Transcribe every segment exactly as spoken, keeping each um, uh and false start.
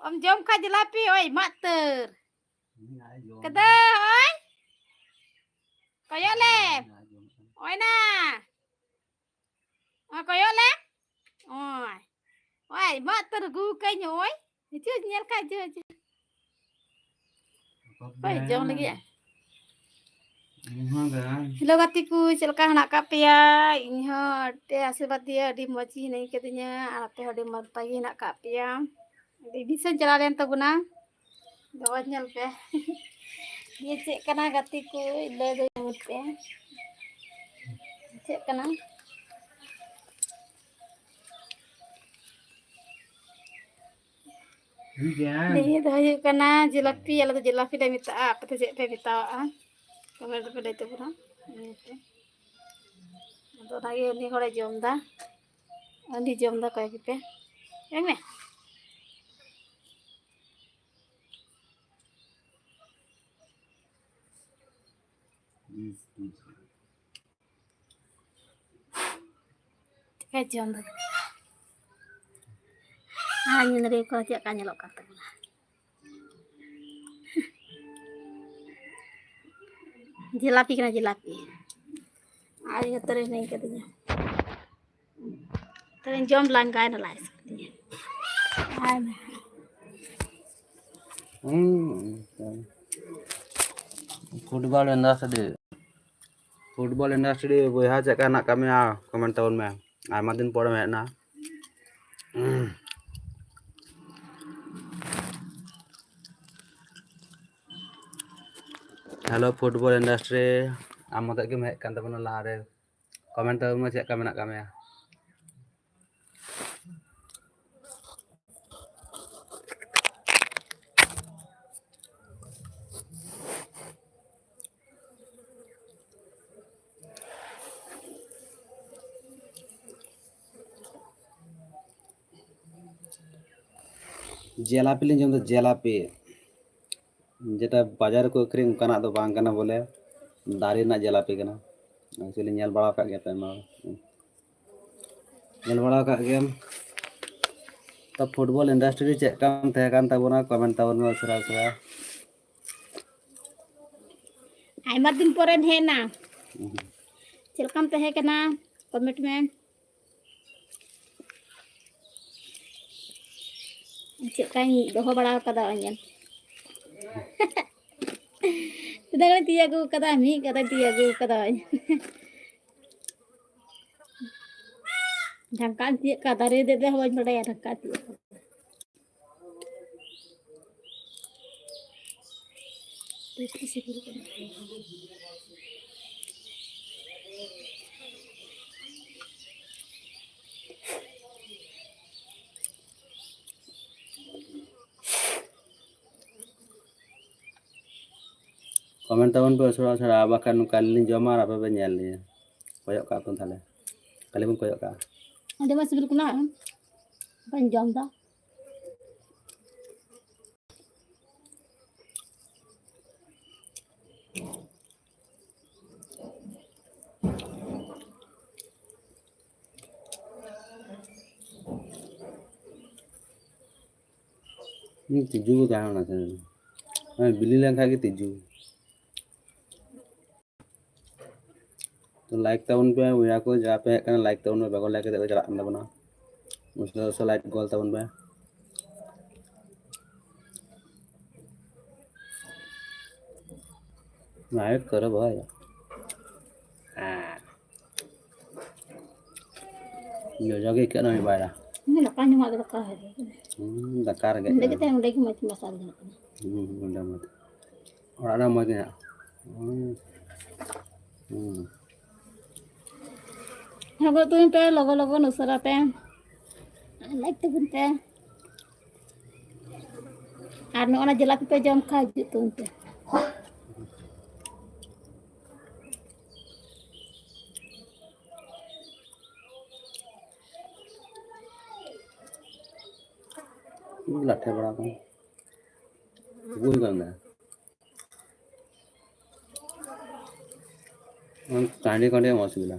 ᱵᱟᱢ ᱡᱚᱢ ᱠᱷᱟᱡ ᱡᱤᱞᱟᱯᱤ, ᱳᱭ, ᱢᱟᱜ ᱩᱛᱟᱹᱨ᱾ ᱠᱟᱫᱟ, ᱳᱭ᱾ ᱠᱚᱭᱚᱜ ᱞᱮᱢ᱾ ᱳᱭ ᱱᱟ᱾ ᱳᱭ, ᱠᱚᱭᱚᱜ ᱞᱮᱢ᱾ ᱳᱭ᱾ ᱳᱭ, ᱢᱟᱜ ᱩᱛᱟᱹᱨ ᱟᱹᱜᱩ ᱠᱟᱹᱧ, ᱳᱭ᱾ ᱦᱤᱡᱩᱜ, ᱧᱮᱞ ᱠᱷᱟᱡ, ᱦᱤᱡᱩᱜ, ᱦᱤᱡᱩᱜ᱾ ᱦᱳᱭ, ᱡᱚᱢ ᱞᱟᱹᱜᱤᱫ᱾ ᱤᱧ ᱦᱚᱸ ᱫᱟᱬᱟᱱ᱾ ᱦᱮᱞᱳ ᱜᱟᱛᱮ ᱠᱚ, ᱪᱮᱫ ᱞᱮᱠᱟ ᱦᱮᱱᱟᱜ ᱟᱠᱟᱫ ᱯᱮᱭᱟ? ᱤᱧ ᱦᱚᱸ ᱟᱹᱰᱤ ᱟᱥᱤᱨᱵᱟᱫᱽ ᱫᱤᱭᱮ ᱟᱹᱰᱤ ᱢᱚᱡᱽ ᱜᱮ ᱦᱤᱱᱟᱹᱧ ᱠᱟᱹᱫᱤᱧᱟ, ᱟᱨ ᱟᱯᱮ ᱦᱚᱸ ᱟᱹᱰᱤ ᱢᱚᱡᱽ ᱱᱟᱯᱟᱭ ᱜᱮ ᱦᱮᱱᱟᱜ ᱟᱠᱟᱫ ᱯᱮᱭᱟ᱾ ᱟᱹᱰᱤ ᱫᱤᱱ ᱥᱮᱫ ᱪᱟᱞᱟᱣ ᱞᱮᱱ ᱛᱟᱵᱚᱱᱟ᱾ ᱫᱚ ᱧᱮᱞ ᱯᱮ᱾ ᱱᱤᱭᱟᱹ ᱪᱮᱫ ᱠᱟᱱᱟ ᱜᱟᱛᱮ ᱠᱚ? ᱞᱟᱹᱭ ᱫᱟᱹᱧ ᱯᱮ᱾ ᱪᱮᱫ ᱠᱟᱱᱟ? ᱱᱤᱭᱟᱹ ᱫᱚ ᱦᱩᱭᱩᱜ ᱠᱟᱱᱟ ᱡᱤᱞᱟᱯᱤ, ᱟᱞᱮ ᱫᱚ ᱡᱤᱞᱟᱯᱤ ᱞᱮ ᱢᱮᱛᱟᱜᱼᱟ, ᱟᱯᱮ ᱫᱚ ᱪᱮᱫ ᱯᱮ ᱢᱮᱛᱟᱣᱟᱜᱼᱟ? ᱠᱚᱢᱮᱱᱴ ᱨᱮᱯᱮ ᱞᱟᱹᱭ ᱛᱟᱵᱚᱱᱟ᱾ ᱱᱤᱭᱟᱹ ᱛᱮ᱾ ᱟᱫᱚ ᱚᱱᱟᱜᱮ ᱩᱱᱤ ᱦᱚᱲᱮ ᱡᱚᱢ ᱮᱫᱟ, ᱩᱱᱤ ᱡᱚᱢ ᱮᱫᱟ, ᱠᱚᱭ ᱜᱮᱯᱮ᱾ ᱮᱢ ᱢᱮ᱾ ᱪᱮᱫ ᱠᱟᱭ ᱡᱚᱢ ᱫᱟ? ᱟᱨ ᱧᱮᱞ ᱨᱮ ᱠᱚ ᱪᱮᱫ ᱞᱮᱠᱟ ᱧᱮᱞᱚᱜ ᱠᱟᱱ ᱛᱟᱵᱚᱱᱟ᱾ ᱡᱤᱞᱟᱯᱤ ᱠᱟᱱᱟ, ᱡᱤᱞᱟᱯᱤ᱾ ᱟᱨ ᱤᱧ ᱦᱚᱸ ᱛᱟᱹᱨᱤᱧ ᱦᱤᱲᱤᱧ ᱠᱟᱫᱤᱧᱟ᱾ ᱛᱟᱹᱨᱤᱧ ᱡᱚᱢ ᱞᱟᱸᱜᱟᱭᱮᱱᱟ ᱞᱟᱡ ᱥᱟᱵ ᱠᱤᱫᱤᱧᱟ᱾ ᱟᱨ ᱦᱩᱸ᱾ ᱯᱷᱩᱴᱵᱚᱞ ᱮᱱᱫᱟ ᱥᱟᱰᱮ᱾ ᱯᱷᱩᱴᱵᱚᱞ ᱤᱱᱰᱟᱥᱴᱨᱤ ᱵᱚᱭᱦᱟ ᱪᱮᱫ ᱞᱮᱠᱟ ᱦᱮᱱᱟᱜ ᱟᱠᱟᱫ ᱢᱮᱭᱟ? ᱠᱚᱢᱮᱱᱴ ᱛᱟᱵᱚᱱ ᱢᱮ, ᱟᱭᱢᱟ ᱫᱤᱱ ᱯᱚᱨᱮᱢ ᱦᱮᱡ ᱮᱱᱟ᱾ ᱦᱮᱞᱳ ᱯᱷᱩᱴᱵᱚᱞ ᱤᱱᱰᱟᱥᱴᱨᱤ, ᱟᱢ ᱢᱚᱛᱚᱡ ᱜᱮᱢ ᱦᱮᱡ ᱟᱠᱟᱱ ᱛᱟᱵᱚᱱᱟ ᱞᱟᱦᱟᱨᱮ᱾ ᱠᱚᱢᱮᱱᱴ ᱛᱟᱵᱚᱱ ᱢᱮ ᱪᱮᱫ ᱞᱮᱠᱟ ᱢᱮᱱᱟᱜ ᱟᱠᱟᱫ ᱢᱮᱭᱟ᱾ ᱡᱮᱞᱟᱯᱤ ᱞᱤᱧ ᱡᱚᱢ ᱮᱫᱟ, ᱡᱮᱞᱟᱯᱤ᱾ ᱡᱮᱴᱟ ᱵᱟᱡᱟᱨ ᱨᱮᱠᱚ ᱟᱹᱠᱷᱨᱤᱧ ᱚᱱᱠᱟᱱᱟᱜ ᱫᱚ ᱵᱟᱝ ᱠᱟᱱᱟ ᱵᱚᱞᱮ, ᱫᱟᱨᱮ ᱨᱮᱱᱟᱜ ᱡᱮᱞᱟᱯᱤ ᱠᱟᱱᱟ᱾ Actually ᱧᱮᱞ ᱵᱟᱲᱟ ᱟᱠᱟᱫ ᱜᱮᱭᱟ ᱯᱮ ᱟᱭᱢᱟ ᱦᱚᱲ᱾ ᱧᱮᱞ ᱵᱟᱲᱟ ᱟᱠᱟᱫ ᱜᱮᱭᱟᱢ᱾ ᱛᱚ ᱯᱷᱩᱴᱵᱚᱞ ᱤᱱᱰᱟᱥᱴᱨᱤ ᱪᱮᱫ ᱞᱮᱠᱟᱢ ᱛᱟᱦᱮᱸ ᱠᱟᱱ ᱛᱟᱵᱚᱱᱟ, ᱠᱚᱢᱮᱱᱴ ᱛᱟᱵᱚᱱ ᱢᱮ ᱩᱥᱟᱹᱨᱟ ᱩᱥᱟᱹᱨᱟ᱾ ᱟᱭᱢᱟ ᱫᱤᱱ ᱯᱚᱨᱮᱢ ᱦᱮᱡ ᱮᱱᱟ᱾ ᱪᱮᱫ ᱞᱮᱠᱟᱢ ᱛᱟᱦᱮᱸ ᱠᱟᱱᱟ? ᱠᱚᱢᱮᱱᱴ ᱢᱮ᱾ ᱪᱮᱫ ᱞᱮᱠᱟᱧ ᱫᱚᱦᱚ ᱵᱟᱲᱟ ᱟᱠᱟᱫᱟ ᱧᱮᱞ᱾ ᱛᱤᱱᱟᱹᱜ ᱜᱟᱱᱤᱧ ᱛᱤᱭᱟᱹᱜ ᱟᱹᱜᱩ ᱟᱠᱟᱫᱟ, ᱢᱤᱫ ᱠᱟᱛᱮᱧ ᱛᱤᱭᱟᱹᱜ ᱟᱹᱜᱩ ᱟᱠᱟᱫᱟ᱾ ᱰᱷᱟᱝᱠᱟᱜ ᱤᱧ ᱛᱤᱭᱟᱹᱜ ᱠᱟᱜ, ᱫᱟᱨᱮ ᱫᱮᱡ ᱦᱚᱸ ᱵᱟᱹᱧ ᱵᱟᱰᱟᱭᱟ, ᱰᱷᱟᱝᱠᱟᱜ ᱤᱧ ᱛᱤᱭᱟᱹᱜ ᱠᱟᱜ᱾ ᱠᱚᱢᱮᱱᱴ ᱛᱟᱵᱚᱱ ᱯᱮ ᱩᱥᱟᱹᱨᱟ ᱩᱥᱟᱹᱨᱟ, ᱵᱟᱠᱷᱟᱱ ᱱᱚᱝᱠᱟ ᱟᱹᱞᱤᱧ ᱞᱤᱧ ᱡᱚᱢᱟ ᱟᱨ ᱟᱯᱮ ᱯᱮ ᱧᱮᱞ ᱞᱤᱧᱟ᱾ ᱠᱚᱭᱚᱜ ᱠᱟᱜ ᱯᱮ ᱛᱟᱦᱞᱮ, ᱠᱷᱟᱹᱞᱤ ᱵᱚᱱ ᱠᱚᱭᱚᱜ ᱠᱟᱜᱼᱟ᱾ ᱟᱹᱰᱤ ᱢᱚᱡᱽ ᱥᱤᱵᱤᱞ ᱠᱟᱱᱟ, ᱵᱟᱹᱧ ᱡᱚᱢ ᱫᱟ᱾ ᱦᱩᱸ, ᱛᱤᱡᱩ ᱠᱚ ᱛᱟᱦᱮᱱᱟ ᱥᱮ᱾ ᱦᱮᱸ, ᱵᱤᱞᱤ ᱞᱮᱱᱠᱷᱟᱱ ᱜᱮ ᱛᱤᱡᱩ᱾ ᱛᱚ ᱞᱟᱭᱤᱠ ᱛᱟᱵᱚᱱ ᱯᱮ ᱵᱚᱭᱦᱟ ᱠᱚ, ᱡᱟᱦᱟᱸ ᱯᱮ ᱦᱮᱡ ᱠᱟᱱᱟ ᱞᱟᱭᱤᱠ ᱛᱟᱵᱚᱱ ᱯᱮ, ᱵᱮᱜᱚᱨ ᱞᱟᱭᱤᱠ ᱠᱟᱛᱮ ᱠᱚ ᱪᱟᱞᱟᱜ ᱠᱟᱱ ᱛᱟᱵᱚᱱᱟ᱾ ᱩᱥᱟᱹᱨᱟ ᱩᱥᱟᱹᱨᱟ ᱞᱟᱭᱤᱠ ᱜᱚᱞ ᱛᱟᱵᱚᱱ ᱯᱮ᱾ ᱞᱟᱭᱤᱠ ᱠᱚᱨᱚ ᱵᱷᱟᱭ᱾ ᱦᱮᱸ᱾ ᱡᱚᱡᱚ ᱜᱮ ᱟᱹᱭᱠᱟᱹᱜ ᱠᱟᱱᱟ ᱢᱤᱫ ᱵᱟᱨ᱾ ᱤᱧ ᱫᱟᱠᱟ ᱧᱩᱣᱟᱜ ᱫᱚ ᱫᱟᱠᱟ ᱦᱮᱡ ᱠᱟᱱᱟ᱾ ᱦᱩᱸ, ᱫᱟᱠᱟ ᱨᱮᱸᱜᱮᱡ ᱱᱚᱰᱮ ᱠᱟᱱᱟ᱾ ᱠᱟᱛᱮ ᱱᱚᱰᱮ ᱜᱮ ᱢᱚᱡᱽ ᱢᱟᱥᱟᱞ ᱜᱟᱱᱚᱜ ᱠᱟᱱᱟ᱾ ᱦᱩᱸ, ᱱᱚᱰᱮ ᱢᱚᱡᱽ᱾ ᱚᱲᱟᱜ ᱨᱮ ᱢᱚᱡᱽ ᱜᱮ ᱦᱮᱱᱟᱜᱼᱟ᱾ ᱦᱩᱸ᱾ ᱦᱩᱸ᱾ ᱦᱚᱜᱚᱜ ᱛᱟᱵᱚᱱ ᱯᱮ, ᱞᱚᱜᱚ ᱞᱚᱜᱚ ᱩᱥᱟᱹᱨᱟ ᱯᱮ᱾ ᱞᱟᱭᱤᱠ ᱛᱟᱵᱚᱱ ᱯᱮ᱾ ᱟᱨ ᱱᱚᱜᱼᱚ ᱱᱟ ᱡᱤᱞᱟᱯᱤ ᱯᱮ ᱡᱚᱢ ᱠᱷᱟᱡ ᱦᱤᱡᱩᱜ ᱛᱟᱵᱚᱱ ᱯᱮ᱾ ᱞᱟᱴᱷᱮ ᱵᱟᱲᱟ ᱠᱚ᱾ ᱵᱩᱞ ᱠᱟᱱ ᱜᱮᱭᱟ᱾ ᱠᱟᱸᱰᱮ ᱠᱟᱸᱰᱮ ᱢᱚᱡᱽ ᱥᱤᱵᱤᱞᱟ᱾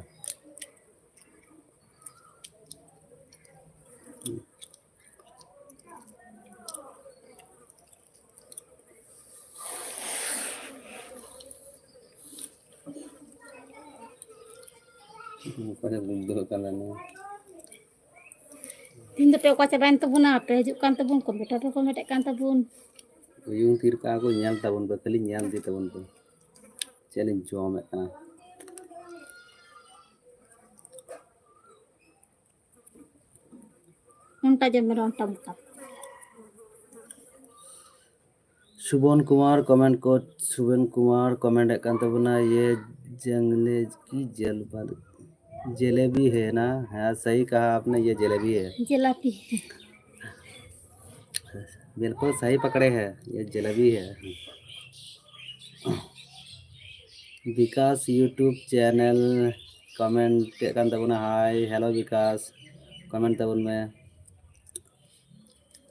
ᱚᱠᱚᱭ ᱜᱩᱲᱫᱟᱹ ᱠᱟᱱᱟ ᱱᱚᱣᱟ? ᱛᱤᱦᱤᱧ ᱫᱚᱯᱮ ᱚᱠᱟ ᱪᱟᱵᱟᱭᱮᱱ ᱛᱟᱵᱚᱱᱟ? ᱯᱮ ᱦᱤᱡᱩᱜ ᱠᱟᱱ ᱛᱟᱵᱚᱱ, ᱠᱚᱢᱯᱤᱭᱩᱴᱟᱨ ᱯᱮ ᱠᱚᱢᱮᱴᱮᱫ ᱠᱟᱱ ᱛᱟᱵᱚᱱ᱾ ᱩᱭᱩᱝ ᱛᱷᱤᱨ ᱠᱟᱜᱼᱟ ᱠᱚ, ᱧᱮᱞ ᱛᱟᱵᱚᱱ ᱯᱮ, ᱠᱷᱟᱹᱞᱤ ᱧᱮᱞ ᱤᱫᱤ ᱛᱟᱵᱚᱱ ᱯᱮ᱾ ᱪᱮᱫ ᱞᱤᱧ ᱡᱚᱢᱮᱫ ᱠᱟᱱᱟ᱾ ᱚᱱᱴᱟ ᱡᱚᱢ ᱢᱮ, ᱚᱱᱴᱟ ᱢᱚᱴᱟ᱾ ᱥᱩᱵᱚᱱ ᱠᱩᱢᱟᱨ ᱠᱚᱢᱮᱱᱴ ᱠᱚ, ᱥᱩᱵᱚᱱ ᱠᱩᱢᱟᱨ ᱠᱚᱢᱮᱱᱴ ᱮᱫ ᱠᱟᱱ ᱛᱟᱵᱚᱱᱟ, ᱤᱭᱟᱹ ᱡᱟᱝᱞᱮ ᱠᱤ ᱡᱮᱞ ᱵᱟᱞ-, ᱡᱮᱞᱮᱵᱤ ᱦᱮ ᱱᱟ? ᱦᱮᱸ, ᱥᱟᱦᱤ ᱠᱟᱦᱟ ᱟᱯᱱᱮ, ᱤᱭᱟᱹ ᱡᱮᱞᱮᱵᱤ ᱦᱮ᱾ ᱡᱮᱞᱟᱯᱤ᱾ बिल्कुल सही पकड़े हैं, ये जलेबी है। ᱵᱤᱠᱟᱥ YouTube channel ᱠᱚᱢᱮᱱᱴ ᱮᱫ ᱠᱟᱱ ᱛᱟᱵᱚᱱᱟ, ᱦᱟᱭ, ᱦᱮᱞᱳ ᱵᱤᱠᱟᱥ, ᱠᱚᱢᱮᱱᱴ ᱛᱟᱵᱚᱱ ᱢᱮ᱾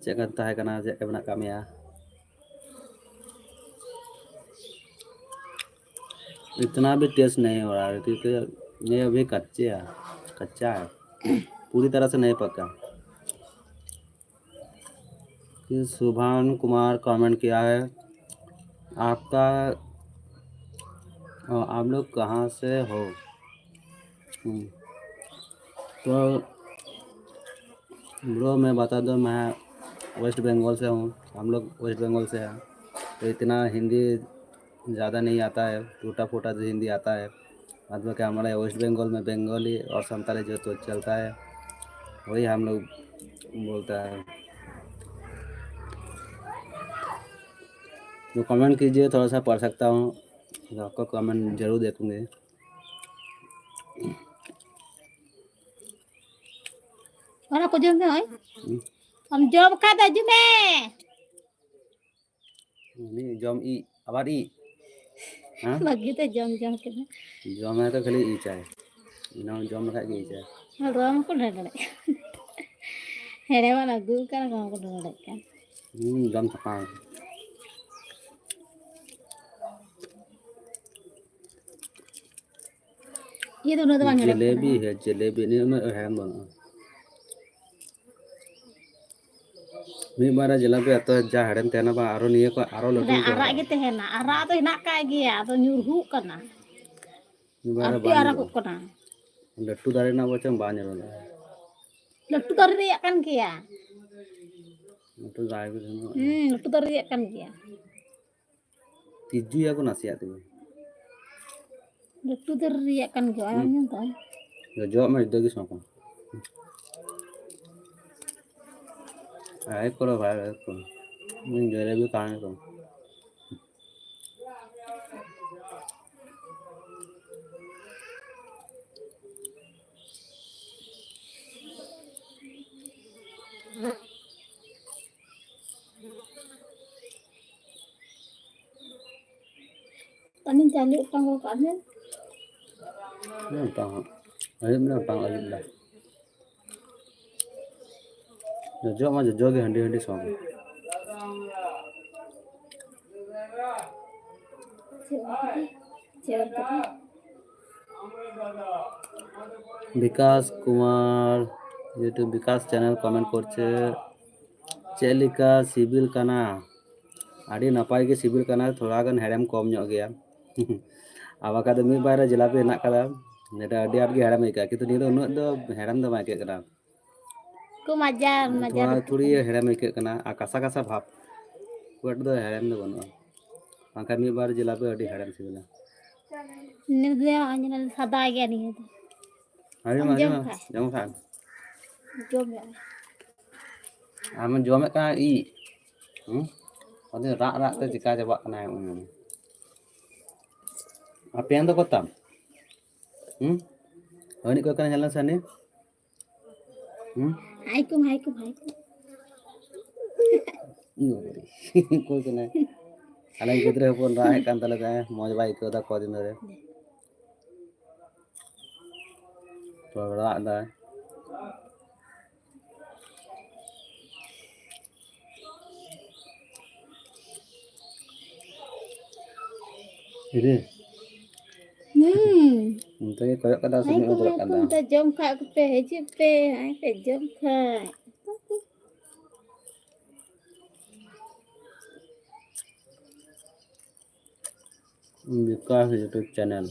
ᱪᱮᱫ ᱞᱮᱠᱟ ᱛᱟᱦᱮᱸ ᱠᱟᱱᱟ, ᱪᱮᱫ ᱞᱮᱠᱟ ᱢᱮᱱᱟᱜ ᱟᱠᱟᱫ ᱢᱮᱭᱟ? इतना भी टेस्ट नहीं हो रहा है क्योंकि ये अभी कच्चे है, कच्चा है, पूरी तरह से नहीं पका। कि सुभान कुमार कमेंट किया है, आपका, अ, आप लोग कहाँ से हो? हम्म। तो ब्रो, मैं बता दूं, मैं वेस्ट बंगाल से हूँ, हम लोग वेस्ट बंगाल से हैं, तो इतना हिंदी ज़्यादा नहीं आता है, टूटा फूटा जो हिंदी आता है। मतलब कि हमारे वेस्ट बंगाल में बंगाली और संताली जो तो चलता है, वही हम लोग बोलता है। तो कमेंट कीजिए, थोड़ा सा पढ़ सकता हूँ, तो आपका कमेंट जरूर देखूंगे। ᱚᱱᱟ ᱠᱚ ᱡᱚᱢ ᱢᱮ, ᱦᱳᱭ᱾ ᱦᱩᱸ᱾ ᱟᱢ ᱡᱚᱢ ᱠᱷᱟᱡ ᱫᱚ ᱦᱤᱡᱩᱜ ᱢᱮ᱾ ᱩᱱᱤ ᱡᱚᱢ ᱤᱡ, ᱟᱵᱟᱨ ᱤᱡ᱾ ᱦᱮᱸ? ᱵᱷᱟᱹᱜᱤ ᱛᱮ ᱡᱚᱢ ᱡᱚᱢ ᱠᱮᱫᱟ᱾ ᱡᱚᱢᱟᱭ ᱛᱚ ᱠᱷᱟᱹᱞᱤ ᱤᱡᱟᱭ᱾ ᱤᱱᱟᱹ ᱡᱚᱢ ᱞᱮᱠᱷᱟᱡ ᱜᱮ ᱤᱡᱟᱭ᱾ ᱦᱚᱲ ᱨᱚᱲ ᱢᱟᱠᱚ ᱰᱷᱮᱨ ᱫᱟᱲᱮᱭᱟᱜ ᱠᱟᱱ᱾ ᱦᱮᱲᱮᱢᱟᱜ ᱟᱹᱜᱩ ᱠᱟᱱᱟ ᱠᱚ, ᱵᱟᱠᱚ ᱰᱷᱮᱨ ᱫᱟᱲᱮᱭᱟᱜ ᱠᱟᱱ᱾ ᱦᱩᱸ, ᱡᱚᱢ ᱪᱟᱯᱟᱝ᱾ ᱤᱭᱟᱹ ᱫᱚ ᱩᱱᱟᱹᱜ ᱫᱚ ᱵᱟᱝ ᱦᱮᱲᱮᱢ ᱠᱟᱱᱟ᱾ ᱡᱮᱞᱮᱵᱤ ᱦᱮ, ᱡᱮᱞᱮᱵᱤ, ᱱᱤᱭᱟᱹ ᱩᱱᱟᱹᱜ ᱦᱮᱲᱮᱢ ᱵᱟᱹᱱᱩᱜᱼᱟ᱾ ᱢᱤᱫ ᱵᱟᱨ ᱨᱮ ᱡᱮᱞᱮᱵᱤ ᱮᱛᱚ ᱡᱟ ᱦᱮᱲᱮᱢ ᱛᱟᱦᱮᱱᱟ ᱵᱟᱝ, ᱟᱨᱚ ᱱᱤᱭᱟᱹ ᱠᱚ ᱟᱨᱚ ᱞᱟᱹᱴᱩ ᱚᱸᱰᱮ ᱞᱟᱹᱴᱩ ᱟᱨᱟᱜ ᱦᱮᱲᱮᱢ᱾ ᱜᱮ ᱛᱟᱦᱮᱱᱟ, ᱟᱨᱟᱜ ᱫᱚ ᱦᱮᱱᱟᱜ ᱠᱟᱜ ᱜᱮᱭᱟ, ᱟᱫᱚ ᱧᱩᱨᱦᱩᱜ ᱠᱟᱱᱟ᱾ ᱢᱤᱫ ᱵᱟᱨ ᱨᱮ ᱟᱨᱠᱤ ᱵᱟᱝ ᱟᱨᱟᱜᱚᱜ ᱧᱩᱨᱦᱩᱜᱼᱟ᱾ ᱠᱟᱱᱟ᱾ ᱞᱟᱹᱴᱩ ᱫᱟᱨᱮ ᱨᱮᱱᱟᱜ ᱵᱚᱪᱚᱝ ᱵᱟᱝ ᱧᱮᱞᱚᱜᱼᱟ᱾ ᱞᱟᱹᱴᱩ ᱫᱟᱨᱮ ᱨᱮᱭᱟᱜ ᱠᱟᱱ ᱜᱮᱭᱟ᱾ ᱞᱟᱹᱴᱩ ᱫᱟᱨᱮ ᱨᱮᱱᱟᱜ᱾ ᱦᱩᱸ, ᱞᱟᱹᱴᱩ ᱫᱟᱨᱮ ᱨᱮᱭᱟᱜ ᱠᱟᱱ ᱜᱮᱭᱟ᱾ ᱛᱤᱡᱩᱭᱟᱠᱚ ᱱᱟᱥᱮᱭᱟᱜ ᱛᱮᱜᱮ᱾ ᱞᱟᱹᱴᱩ ᱫᱟᱨᱮ ᱨᱮᱭᱟᱜ ᱠᱟᱱ ᱜᱮᱭᱟ, ᱦᱩᱸ᱾ ᱟᱸᱡᱚᱢ ᱛᱟᱢ? ᱡᱚᱡᱚᱣᱟᱜ ᱢᱟ ᱡᱩᱫᱟᱹ ᱜᱮ ᱥᱚ ᱠᱟᱱᱟ᱾ ᱟᱭ ᱠᱚᱨᱮ ᱵᱷᱟᱭ, ᱟᱭ ᱠᱚᱨᱮ᱾ ᱤᱧ ᱡᱚᱞᱮᱵᱤ ᱠᱟᱱ ᱠᱚ᱾ ᱛᱟᱦᱞᱮ ᱪᱟᱹᱞᱩ ᱚᱴᱟᱝ ᱜᱚᱫ ᱠᱟᱜ ᱢᱮ᱾ ᱦᱮᱸ, ᱚᱴᱟᱝ ᱦᱟᱸᱜ᱾ ᱟᱹᱭᱩᱵ ᱞᱮ ᱚᱴᱟᱝ, ᱟᱹᱭᱩᱵ ᱞᱮ᱾ ᱡᱚᱡᱚ ᱢᱟ ᱡᱚᱡᱚ ᱜᱮ, ᱦᱟᱺᱰᱤ ᱦᱟᱺᱰᱤ ᱥᱚ ᱜᱮ᱾ ᱪᱮᱫ ᱚᱞ ᱠᱟᱫᱟ? ᱪᱮᱫ ᱚᱞ ᱠᱟᱫᱟ? ᱵᱤᱠᱟᱥ ᱠᱩᱢᱟᱨ, YouTube ᱵᱤᱠᱟᱥ channel comment ᱠᱚᱨᱪᱮ, ᱪᱮᱫ ᱞᱮᱠᱟ ᱥᱤᱵᱤᱞ ᱠᱟᱱᱟ? ᱟᱹᱰᱤ ᱱᱟᱯᱟᱭ ᱜᱮ ᱥᱤᱵᱤᱞ ᱠᱟᱱᱟ, ᱛᱷᱚᱲᱟ ᱜᱟᱱ ᱦᱮᱲᱮᱢ ᱠᱚᱢ ᱧᱚᱜ ᱜᱮᱭᱟ᱾ ᱟᱨ ᱵᱟᱠᱷᱟᱡ ᱫᱚ ᱢᱤᱫ ᱵᱟᱨ ᱨᱮ ᱡᱤᱞᱟᱯᱤ ᱦᱮᱱᱟᱜ ᱠᱟᱫᱟ, ᱱᱤᱭᱟᱹ ᱫᱚ ᱟᱹᱰᱤ ᱟᱸᱴ ᱜᱮ ᱦᱮᱲᱮᱢ ᱟᱹᱭᱠᱟᱹᱜᱼᱟ, ᱠᱤᱱᱛᱩ ᱱᱤᱭᱟᱹ ᱫᱚ ᱩᱱᱟᱹᱜ ᱫᱚ ᱦᱮᱲᱮᱢ ᱫᱚ ᱵᱟᱝ ᱟᱹᱭᱠᱟᱹᱜ ᱠᱟᱱᱟ᱾ ᱠᱚ ᱢᱟᱡᱟ, ᱢᱟᱡᱟ ᱛᱷᱚᱲᱟ ᱫᱚ ᱛᱷᱚᱲᱤ ᱦᱮᱲᱮᱢ ᱟᱹᱭᱠᱟᱹᱜ ᱠᱟᱱᱟ ᱟᱨ ᱠᱟᱥᱟ ᱠᱟᱥᱟ ᱵᱷᱟᱵᱽ, ᱠᱷᱩᱵ ᱟᱸᱴ ᱫᱚ ᱦᱮᱲᱮᱢ ᱫᱚ ᱵᱟᱹᱱᱩᱜᱼᱟ, ᱵᱟᱝᱠᱷᱟᱱ ᱢᱤᱫ ᱵᱟᱨ ᱡᱤᱞᱟᱯᱤ ᱟᱹᱰᱤ ᱦᱮᱲᱮᱢ ᱥᱤᱵᱤᱞᱟ᱾ ᱱᱤᱭᱟᱹ ᱫᱚ ᱥᱟᱫᱟ ᱜᱮᱭᱟ ᱱᱤᱭᱟᱹ ᱫᱚ᱾ ᱟᱸᱡᱚᱢ ᱢᱮ, ᱟᱸᱡᱚᱢ ᱟᱸᱡᱚᱢ ᱢᱮ, ᱠᱷᱟᱱ? ᱡᱚᱢ ᱠᱷᱟᱱ᱾ ᱡᱚᱢ ᱢᱮ᱾ ᱟᱢᱮᱢ ᱡᱚᱢᱮᱫ ᱠᱟᱱᱟ ᱤᱡ᱾ ᱦᱩᱸ? ᱟᱫᱚ ᱨᱟᱜ ᱨᱟᱜ ᱛᱮ ᱪᱤᱠᱟ ᱪᱟᱵᱟᱜ ᱠᱟᱱᱟᱭ ᱩᱱᱤ᱾ ᱟᱯᱮᱭᱟᱝ ᱫᱚ ᱚᱠᱚᱭ ᱛᱟᱢ? ᱦᱩᱸ? ᱦᱟᱹᱱᱤ ᱚᱠᱚᱭ ᱠᱟᱱᱟ ᱧᱮᱞ ᱢᱮᱥᱮ ᱦᱟᱹᱱᱤ᱾ ᱦᱩᱸ? ᱦᱟᱭ ᱠᱚᱢ, ᱦᱟᱭ ᱠᱚᱢ, ᱦᱟᱭ ᱠᱚᱢ᱾ ᱤᱭᱟᱹ ᱵᱟᱵᱟᱨᱮ᱾ ᱚᱠᱚᱭ ᱠᱟᱱᱟᱭ? ᱟᱞᱮ ᱜᱤᱫᱽᱨᱟᱹ ᱦᱚᱯᱚᱱ ᱨᱟᱜ ᱮᱫ ᱠᱟᱱ ᱛᱟᱞᱮ ᱛᱟᱦᱮᱸ, ᱢᱚᱡᱽ ᱵᱟᱭ ᱟᱹᱭᱠᱟᱹᱣ ᱫᱟ ᱠᱚᱫᱤᱱ ᱫᱷᱚᱨᱮ᱾ ᱛᱚ ᱨᱟᱜ ᱫᱟᱭ᱾ ᱤᱨᱮ᱾ ᱦᱩᱸ᱾ ᱚᱱᱛᱮ ᱜᱮ ᱠᱚᱭᱚᱜ ᱠᱟᱫᱟ, ᱦᱟᱭ ᱥᱩᱢᱩᱝ ᱠᱚ, ᱩᱫᱩᱜ ᱦᱟᱭ ᱠᱚ, ᱠᱟᱫᱟ᱾ ᱚᱱᱛᱮ ᱡᱚᱢ ᱠᱷᱟᱡ ᱠᱚᱯᱮ, ᱦᱤᱡᱩᱜ ᱯᱮ, ᱦᱟᱭ ᱯᱮ ᱡᱚᱢ ᱠᱷᱟᱡ᱾ ᱵᱤᱠᱟᱥ YouTube channel᱾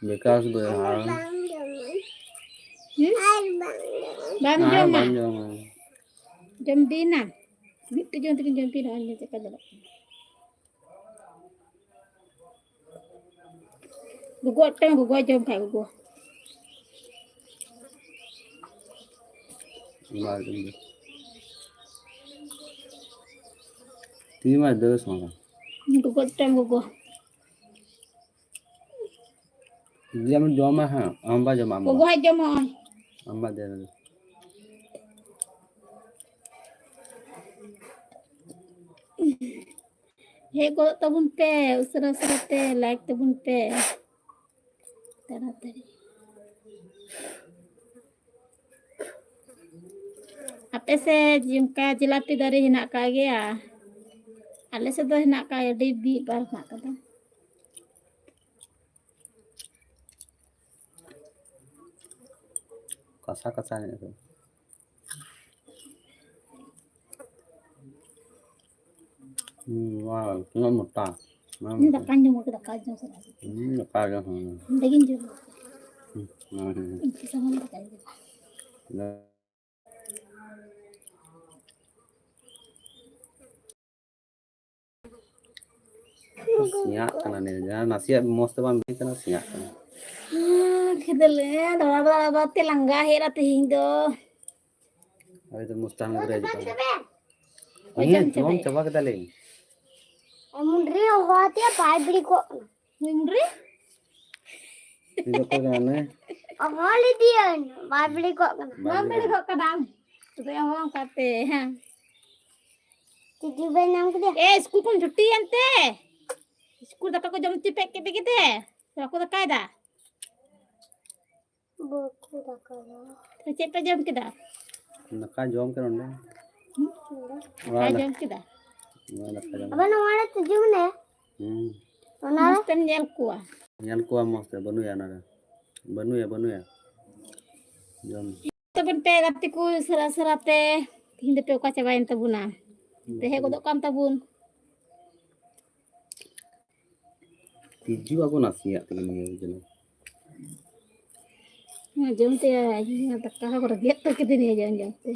ᱵᱤᱠᱟᱥ ᱵᱚᱭᱦᱟ᱾ ᱵᱟᱝ ᱡᱚᱢᱟ᱾ ᱦᱩᱸ? ᱟᱨ ᱵᱟᱝ ᱡᱚᱢᱟ᱾ ᱵᱟᱢ ᱟᱨ ᱡᱚᱢᱟ? ᱵᱟᱝ ᱡᱚᱢᱟ᱾ ᱡᱚᱢ ᱵᱤᱱᱟ᱾ ᱢᱤᱫᱴᱮᱡ ᱡᱚᱢ ᱛᱮᱜᱮ ᱡᱚᱢ ᱵᱤᱱᱟ, ᱟᱨ ᱪᱮᱫ ᱞᱮᱠᱟ ᱧᱮᱞᱚᱜ ᱠᱟᱱᱟ᱾ ᱜᱚᱜᱚ ᱟᱜ ᱴᱟᱝ, ᱜᱚᱜᱚ ᱡᱚᱢ ᱠᱷᱟᱡ ᱜᱚᱜᱚ᱾ ᱚᱱᱟ ᱜᱮ᱾ ᱛᱤ ᱢᱟ ᱫᱟᱹᱲ ᱥᱚᱸᱜᱮ᱾ ᱜᱚᱜᱚ ᱟᱜ ᱴᱟᱝ, ᱜᱚᱜᱚ᱾ ᱡᱩᱫᱤ ᱟᱢ ᱡᱚᱢᱟ ᱦᱟᱸᱜ, ᱟᱢ ᱵᱟ ᱡᱚᱢᱟ, ᱟᱢ ᱵᱟ᱾ ᱜᱚᱜᱚ ᱦᱟᱸᱜ ᱡᱚᱢ ᱦᱚᱸᱜᱼᱚᱭ᱾ ᱟᱢ ᱵᱟ ᱫᱮ᱾ ᱦᱮᱡ ᱜᱚᱫᱚᱜ ᱛᱟᱵᱚᱱ ᱯᱮ, ᱩᱥᱟᱹᱨᱟ ᱩᱥᱟᱹᱨᱟ ᱛᱮ like ᱛᱟᱵᱚᱱ ᱯᱮ᱾ ᱛᱟᱲᱟᱛᱟᱲᱤ᱾ ᱟᱯᱮ ᱥᱮᱫ ᱚᱱᱠᱟ ᱡᱤᱞᱟᱯᱤ ᱫᱟᱨᱮ ᱦᱮᱱᱟᱜ ᱟᱠᱟᱫ ᱜᱮᱭᱟ? ᱟᱞᱮ ᱥᱮᱫ ᱫᱚ ᱦᱮᱱᱟᱜ ᱟᱠᱟᱫ, ᱟᱹᱰᱤ ᱢᱤᱫ ᱵᱟᱨ ᱦᱮᱱᱟᱜ ᱟᱠᱟᱫᱟ᱾ ᱠᱟᱥᱟ ᱠᱟᱥᱟ ᱧᱚᱜ ᱜᱮ᱾ ᱦᱩᱸ, ᱱᱚᱣᱟ ᱛᱤᱱᱟᱹᱜ ᱢᱚᱴᱟ᱾ ᱱᱚᱣᱟ ᱤᱧ ᱢᱚᱴᱟ᱾ ᱫᱟᱠᱟᱧ ᱡᱚᱢ ᱠᱮᱫᱟ, ᱫᱟᱠᱟ ᱡᱚᱢ ᱠᱮᱫᱟ᱾ ᱦᱩᱸ, ᱫᱟᱠᱟ ᱜᱮ, ᱦᱩᱸ᱾ ᱚᱸᱰᱮᱜᱤᱧ ᱡᱚᱢ ᱠᱮᱫᱟ᱾ ᱦᱩᱸ, ᱦᱩᱸ, ᱦᱩᱸ᱾ ᱤᱧ ᱠᱤᱥᱟᱹᱬ ᱦᱚᱲ ᱫᱟᱠᱟᱧ ᱡᱚᱢᱟ᱾ ᱦᱩᱸ᱾ ᱥᱮᱭᱟᱜ ᱠᱟᱱᱟ ᱱᱤᱭᱟᱹ, ᱡᱟᱦᱟᱸ ᱱᱟᱥᱮᱭᱟᱜ ᱢᱚᱸᱡᱽ ᱛᱮ ᱵᱟᱝ ᱦᱩᱭ ᱠᱟᱱᱟ, ᱥᱮᱭᱟᱜ ᱠᱟᱱᱟ᱾ ᱦᱩᱸ, ᱠᱷᱮᱫᱮᱞᱮ ᱫᱟᱬᱟ ᱵᱟᱲᱟ ᱵᱟᱲᱟ ᱛᱮ ᱞᱟᱸᱜᱟ ᱦᱮᱡ ᱮᱱᱟ ᱛᱮᱦᱮᱧ ᱫᱚ᱾ ᱟᱞᱮ ᱫᱚ ᱢᱩᱥᱛᱟᱦᱟᱱ ᱜᱤᱫᱽᱨᱟᱹ ᱦᱤᱡᱩᱜ ᱠᱟᱱᱟ᱾ ᱚᱡᱚᱱ ᱦᱮᱸ, ᱡᱚᱢ ᱪᱟᱵᱟᱭ᱾ ᱪᱟᱵᱟ ᱠᱮᱫᱟᱞᱤᱧ᱾ ᱢᱩᱱᱰᱨᱤ ᱦᱚᱦᱚ ᱟᱛᱮ ᱵᱟᱭ ᱵᱤᱲᱤ ᱠᱚᱜ ᱠᱟᱱᱟ᱾ ᱱᱩᱭ ᱢᱩᱱᱰᱨᱤ? ᱱᱩᱭ ᱫᱚ ᱚᱠᱚᱭ ᱠᱟᱱᱟᱭ? ᱦᱚᱦᱚ ᱞᱮᱫᱮᱭᱟᱹᱧ, ᱵᱟᱭ ᱵᱤᱲᱤ ᱠᱚᱜ ᱠᱟᱱᱟ᱾ ᱵᱟᱭ ᱵᱟᱢ ᱵᱤᱲᱤ ᱵᱤᱲᱤ ᱠᱟᱱᱟ᱾ ᱠᱚᱜ ᱠᱟᱱᱟᱢ? ᱛᱚᱵᱮ ᱦᱚᱦᱚ ᱠᱟᱛᱮ, ᱦᱮᱸ᱾ ᱛᱤᱡᱩ ᱵᱮᱱ ᱧᱟᱢ ᱠᱮᱫᱮᱭᱟ? ᱮ, ᱥᱠᱩᱞ ᱠᱷᱚᱱ ᱪᱷᱩᱴᱤᱭᱮᱱ ᱛᱮ? ᱥᱠᱩᱞ ᱫᱟᱠᱟ ᱠᱚ ᱡᱚᱢ ᱦᱚᱪᱚ ᱯᱮ ᱠᱮᱫ ᱯᱮ ᱜᱮᱛᱮ? ᱥᱮ ᱵᱟᱠᱚ ᱫᱟᱠᱟᱭᱮᱫᱟ? ᱵᱟᱠᱚ ᱫᱟᱠᱟᱭᱟ᱾ ᱛᱚ ᱪᱮᱫ ᱯᱮ ᱡᱚᱢ ᱠᱮᱫᱟ? ᱫᱟᱠᱟ ᱡᱚᱢ ᱠᱮᱫ ᱱᱚᱸᱰᱮ᱾ ᱦᱩᱸ? ᱫᱟᱠᱟ ᱚᱲᱟᱜ ᱨᱮ᱾ ᱡᱚᱢ ᱠᱮᱫᱟ? ᱱᱚᱣᱟ ᱫᱟᱠᱟ ᱡᱚᱢ᱾ ᱟᱵᱟᱨ ᱱᱚᱣᱟ ᱨᱮ ᱛᱤᱡᱩ ᱢᱮᱱᱟᱭᱟ᱾ ᱦᱩᱸ᱾ ᱚᱱᱟ ᱨᱮ? ᱢᱚᱡᱽ ᱛᱮᱢ ᱧᱮᱞ ᱠᱚᱣᱟ᱾ ᱧᱮᱞ ᱠᱚᱣᱟ ᱢᱚᱡᱽ ᱛᱮ, ᱵᱟᱹᱱᱩᱭᱟ ᱚᱱᱟ ᱨᱮ᱾ ᱵᱟᱹᱱᱩᱭᱟ, ᱵᱟᱹᱱᱩᱭᱟ᱾ ᱡᱚᱢ᱾ ᱛᱟᱵᱚᱱ ᱯᱮ ᱜᱟᱛᱮ ᱠᱚ, ᱥᱟᱨᱟ ᱥᱟᱨᱟ ᱛᱮ᱾ ᱛᱤᱦᱤᱧ ᱫᱚᱯᱮ ᱚᱠᱟ ᱪᱟᱵᱟᱭᱮᱱ ᱛᱟᱵᱚᱱᱟ? ᱛᱮᱦᱮ ᱜᱚᱫᱚᱜ ᱠᱟᱱ ᱛᱟᱵᱚᱱ᱾ ᱛᱤᱡᱩ ᱟᱵᱚ ᱱᱟᱥᱮᱭᱟᱜ ᱛᱮᱜᱮ ᱱᱤᱭᱟᱹ ᱡᱮᱱᱚ᱾ ᱡᱚᱢ ᱛᱮ ᱫᱟᱠᱟ ᱦᱚᱸ ᱨᱮᱸᱜᱮᱡ ᱩᱛᱟᱹᱨ ᱠᱤᱫᱤᱧᱟ ᱡᱚᱢ ᱡᱚᱢ ᱛᱮ᱾